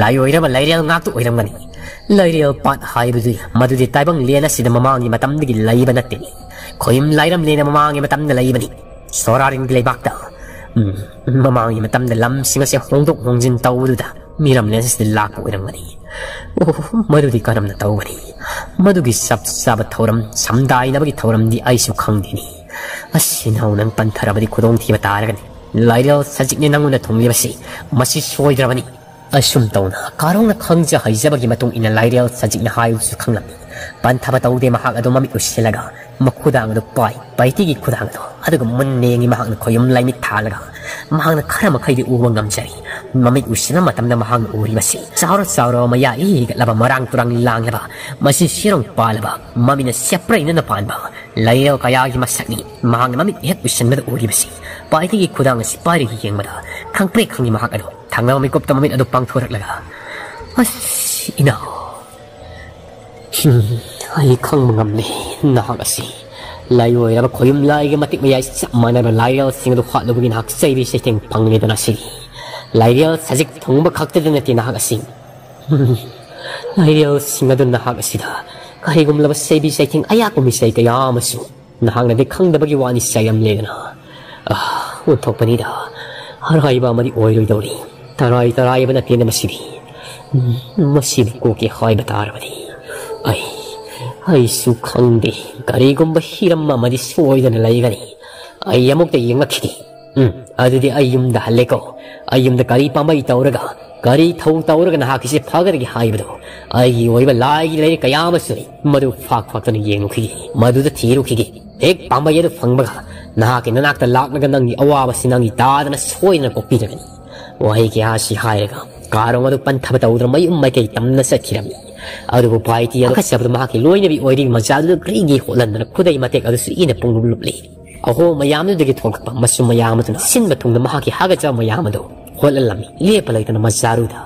ꯂꯥꯏ ꯑꯣꯏꯔꯕ ꯂꯥꯏꯔꯦꯜ ꯉꯥꯛꯇ ꯑꯣꯏꯔꯝꯒꯅꯤ꯫ ꯂꯥꯏꯔꯦꯜ ꯄꯥꯠ ꯍꯥꯏꯕꯗꯨꯗꯤ ꯃꯗꯨꯗꯤ ꯇꯥꯏꯕꯪ ꯂꯦꯟ ꯑꯁꯤꯗ ꯃꯃꯥꯡꯒꯤ ꯃꯇꯝꯗꯒꯤ ꯂꯩꯕ ꯅꯠꯇꯦ꯫ ꯈꯣꯌꯨꯝ ꯂꯥꯏꯔꯝꯂꯦꯟꯅ ꯃꯃꯥꯡꯒꯤ ꯃꯇꯝꯗ ꯂꯩꯕꯅꯤ꯫ ꯁꯣꯔꯥꯔꯤꯡꯒꯤ ꯂꯩꯕꯥꯛꯇ, ꯎꯝ, ꯃꯃꯥꯡꯒꯤ ꯃꯇꯝꯗ ꯂꯝꯁꯤꯡ ꯑꯁꯦ ꯍꯣꯡꯗꯣꯛ ꯍꯣꯡꯖꯤꯟ ꯇꯧꯕꯗꯨꯗ ꯃꯤꯔꯝꯂꯦꯟ ꯑꯁꯤꯗ ꯂꯥꯛꯄ ꯑꯣꯏꯔꯝꯒꯅꯤ꯫ ꯑꯣ, ꯃꯗꯨꯗꯤ ꯀꯔꯝꯅ ꯇꯧꯒꯅꯤ? ꯃꯗꯨꯒꯤ ꯆꯞ ꯆꯥꯕ ꯊꯧꯔꯝ, ꯁꯝꯗꯥꯏꯅꯕꯒꯤ ꯊꯧꯔꯝꯗꯤ ꯑꯩꯁꯨ ꯈꯪꯗꯦꯅꯤ꯫ ꯑꯁ, ꯏꯅꯥꯎ, ꯅꯪ ꯄꯟꯊꯔꯕꯗꯤ ꯈꯨꯗꯣꯡꯊꯤꯕ ꯇꯥꯔꯒꯅꯤ꯫ ꯂꯥꯏꯔꯦꯜ ꯁꯖꯤꯛꯅ ꯅꯪꯉꯣꯟꯗ ꯊꯨꯡꯂꯤꯕꯁꯤ, ꯃꯁꯤ ꯁꯣꯏꯗ꯭ꯔꯕꯅꯤ꯫" ꯑꯁꯨꯝ ꯇꯧꯅ ꯀꯥꯔꯣꯡꯅ ꯈꯪꯖ ꯍꯩꯖꯕꯒꯤ ꯃꯇꯨꯡ ꯏꯟꯅ ꯂꯥꯏꯔꯦꯜ ꯁꯖꯤꯛꯅ ꯍꯥꯏꯕꯁꯨ ꯈꯪꯂꯝꯃꯤ꯫ ꯄꯟꯊꯕ ꯇꯧꯗꯦ, ꯃꯍꯥꯛ ꯑꯗꯨ ꯃꯃꯤꯠ ꯎꯏꯁꯤꯜꯂꯒ ꯃꯈꯨꯗꯥꯡ ꯑꯗꯨ ꯄꯥꯏ, ꯄꯥꯏꯇꯤꯒꯤ ꯈꯨꯗꯥꯡ ꯑꯗꯨ꯫ ꯑꯗꯨꯒ ꯃꯨꯟꯅ ꯌꯦꯡꯉꯤ, ꯃꯍꯥꯛꯅ ꯈꯣꯌꯨꯝ ꯂꯥꯏꯃꯤꯠ ꯊꯥꯜꯂꯒ꯫ ꯃꯍꯥꯛꯅ ꯈꯔ ꯃꯈꯩꯗꯤ ꯎꯕ ꯉꯝꯖꯔꯤ꯫ ꯃꯃꯤꯠ ꯎꯁꯤꯟꯕ ꯃꯇꯝꯗ ꯃꯍꯥꯛꯅ ꯎꯔꯤꯕꯁꯤ ꯆꯥꯎꯔ ꯆꯥꯎꯔꯕ, ꯃꯌꯥ ꯏ ꯍꯤꯒꯠꯂꯕ, ꯃꯔꯥꯡ ꯇꯨꯔꯥꯡ ꯂꯥꯡꯂꯕ, ꯃꯁꯤ ꯁꯤꯔꯣꯡ ꯄꯥꯜꯂꯕ, ꯃꯃꯤꯠꯅ ꯁꯦꯞꯄ꯭ꯔꯩꯅꯅ ꯄꯥꯟꯕ ꯂꯩꯔꯦꯜ ꯀꯌꯥꯒꯤ ꯃꯁꯛꯅꯤ꯫ ꯃꯍꯥꯛꯅ ꯃꯃꯤꯠ ꯍꯦꯛ ꯎꯁꯤꯟꯕꯗ ꯎꯔꯤꯕꯁꯤ ꯄꯥꯏꯇꯤꯒꯤ ꯈꯨꯗꯥꯡ ꯑꯁꯤ ꯄꯥꯏꯔꯒ ꯌꯦꯡꯕꯗ ꯈꯪꯄ꯭ꯔꯦꯛ ꯈꯪꯉꯤ꯫ ꯃꯍꯥꯛ ꯑꯗꯨ ꯊꯪꯅꯕ ꯃꯤꯀꯨꯞꯇ ꯃꯃꯤꯠ ꯑꯗꯨ ꯄꯥꯡꯊꯣꯔꯛꯂꯒ, "ꯑꯁ, ꯏꯅꯥꯎ, ꯍꯝ, ꯑꯩ ꯈꯪꯕ ꯉꯝꯂꯦ꯫ ꯅꯍꯥꯛ ꯑꯁꯤ ꯂꯥꯏꯑꯣꯏꯔꯕ ꯈꯣꯌꯨꯝ ꯂꯥꯏꯒꯤ ꯃꯇꯤꯛ ꯃꯌꯥꯏ ꯆꯞ ꯃꯥꯟꯅꯕ ꯂꯥꯏꯔꯦꯜꯁꯤꯡ ꯑꯗꯨ ꯍꯥꯠꯂꯨꯕꯒꯤ ꯅꯍꯥꯛ ꯆꯩꯕꯤ ꯆꯩꯊꯦꯡ ꯐꯪꯂꯦꯗꯅ꯫ ꯁꯤꯗꯤ ꯂꯥꯏꯔꯦꯜ ꯁꯖꯤꯛ ꯊꯨꯡꯕ ꯈꯛꯇꯗ ꯅꯠꯇꯦ ꯅꯍꯥꯛ ꯑꯁꯤ꯫ ꯂꯥꯏꯔꯦꯜꯁꯤꯡ ꯑꯗꯨ ꯅꯍꯥꯛ ꯑꯁꯤꯗ ꯀꯔꯤꯒꯨꯝꯂꯕ ꯆꯩꯕꯤ ꯆꯩꯊꯦꯡ ꯑꯌꯥꯛꯄ ꯃꯤꯆꯩ ꯀꯌꯥ ꯑꯃꯁꯨ ꯅꯍꯥꯛꯅꯗꯤ ꯈꯪꯗꯕꯒꯤ ꯋꯥꯅꯤ ꯆꯩꯔꯝꯂꯦꯗꯅ꯫ ꯑꯥ, ꯑꯣꯟꯊꯣꯛꯄꯅꯤꯗ꯫ ꯑꯔꯥꯏꯕ ꯑꯃꯗꯤ ꯑꯣꯏꯔꯣꯏꯗꯧꯔꯤ꯫ ꯇꯔꯥꯏ ꯇꯔꯥꯏꯕ ꯅꯠꯇꯦꯅ ꯃꯁꯤꯗꯤ꯫ ꯎꯝ, ꯃꯁꯤꯕꯨ ꯀꯣꯛꯀꯦ ꯍꯥꯏꯕ ꯇꯥꯔꯕꯗꯤ ꯑꯩ, ꯑꯩꯁꯨ ꯈꯪꯗꯦ꯫ ꯀꯔꯤꯒꯨꯝꯕ ꯍꯤꯔꯝ ꯑꯃꯗꯤ ꯁꯣꯏꯗꯅ ꯂꯩꯒꯅꯤ꯫ ꯑꯩ ꯑꯃꯨꯛꯇ ꯌꯦꯡꯂꯛꯈꯤꯒꯦ꯫ ꯎꯝ, ꯑꯗꯨꯗꯤ ꯑꯩ ꯌꯨꯝꯗ ꯍꯜꯂꯦꯀꯣ꯫ ꯑꯩ ꯌꯨꯝꯗ ꯀꯔꯤ ꯄꯥꯝꯕꯩ ꯇꯧꯔꯒ, ꯀꯔꯤ ꯊꯧ ꯇꯧꯔꯒ ꯅꯍꯥꯛꯀꯤꯁꯦ ꯐꯒꯗꯒꯦ ꯍꯥꯏꯕꯗꯣ ꯑꯩꯒꯤ ꯑꯣꯏꯕ ꯂꯥꯏꯒꯤ ꯂꯥꯏꯔꯤꯛ ꯀꯌꯥ ꯑꯃꯁꯨ ꯂꯩ꯫ ꯃꯗꯨ ꯐꯥꯛ ꯐꯥꯛꯇꯨꯅ ꯌꯦꯡꯂꯨꯈꯤꯒꯦ, ꯃꯗꯨꯗ ꯊꯤꯔꯨꯈꯤꯒꯦ꯫ ꯍꯦꯛ ꯄꯥꯝꯕꯩ ꯑꯗꯨ ꯐꯪꯕꯒ ꯅꯍꯥꯛꯀꯤ ꯅꯅꯥꯛꯇ ꯂꯥꯛꯂꯒ ꯅꯪꯒꯤ ꯑꯋꯥꯕꯁꯤ ꯅꯪꯒꯤ ꯇꯥꯗꯅ ꯁꯣꯏꯗꯅ ꯀꯣꯛꯄꯤꯔꯒꯅꯤ꯫" ꯋꯥꯍꯩ ꯀꯌꯥ ꯑꯁꯤ ꯍꯥꯏꯔꯒ ꯀꯥꯔꯣꯡ ꯑꯗꯨ ꯄꯟꯊꯕ ꯇꯧꯗꯨꯅ ꯃꯌꯨꯝ ꯃꯥꯏꯀꯩ ꯇꯝꯅ ꯆꯠꯈꯤꯔꯝꯃꯤ꯫ ꯑꯗꯨꯕꯨ ꯄꯥꯏꯇꯤ ꯑꯗꯨ ꯈꯠꯆꯕꯗꯨ ꯃꯍꯥꯛꯀꯤ ꯂꯣꯏꯅꯕꯤ ꯑꯣꯏꯔꯤꯕ ꯃꯆꯥꯗꯨꯗ ꯀꯔꯤꯒꯤ ꯍꯣꯠꯍꯟꯗꯅ ꯈꯨꯗꯩ ꯃꯇꯦꯛ ꯑꯗꯨꯁꯨ ꯏꯅ ꯄꯨꯡꯂꯨꯞ ꯂꯨꯞꯂꯤ꯫ ꯑꯍꯣ ꯃꯌꯥꯝꯗꯨꯗꯒꯤ ꯊꯣꯛꯂꯛꯄ ꯃꯆꯨꯝ ꯃꯌꯥꯝ ꯑꯗꯨꯅ ꯁꯤꯟꯕ ꯊꯨꯡꯅ ꯃꯍꯥꯛꯀꯤ ꯍꯥꯒꯠꯆꯕ ꯃꯌꯥꯝ ꯑꯗꯨ ꯍꯣꯠꯍꯜꯂꯝꯃꯤ꯫ ꯂꯦꯞꯄ ꯂꯩꯇꯅ ꯃꯆꯥꯔꯨꯗ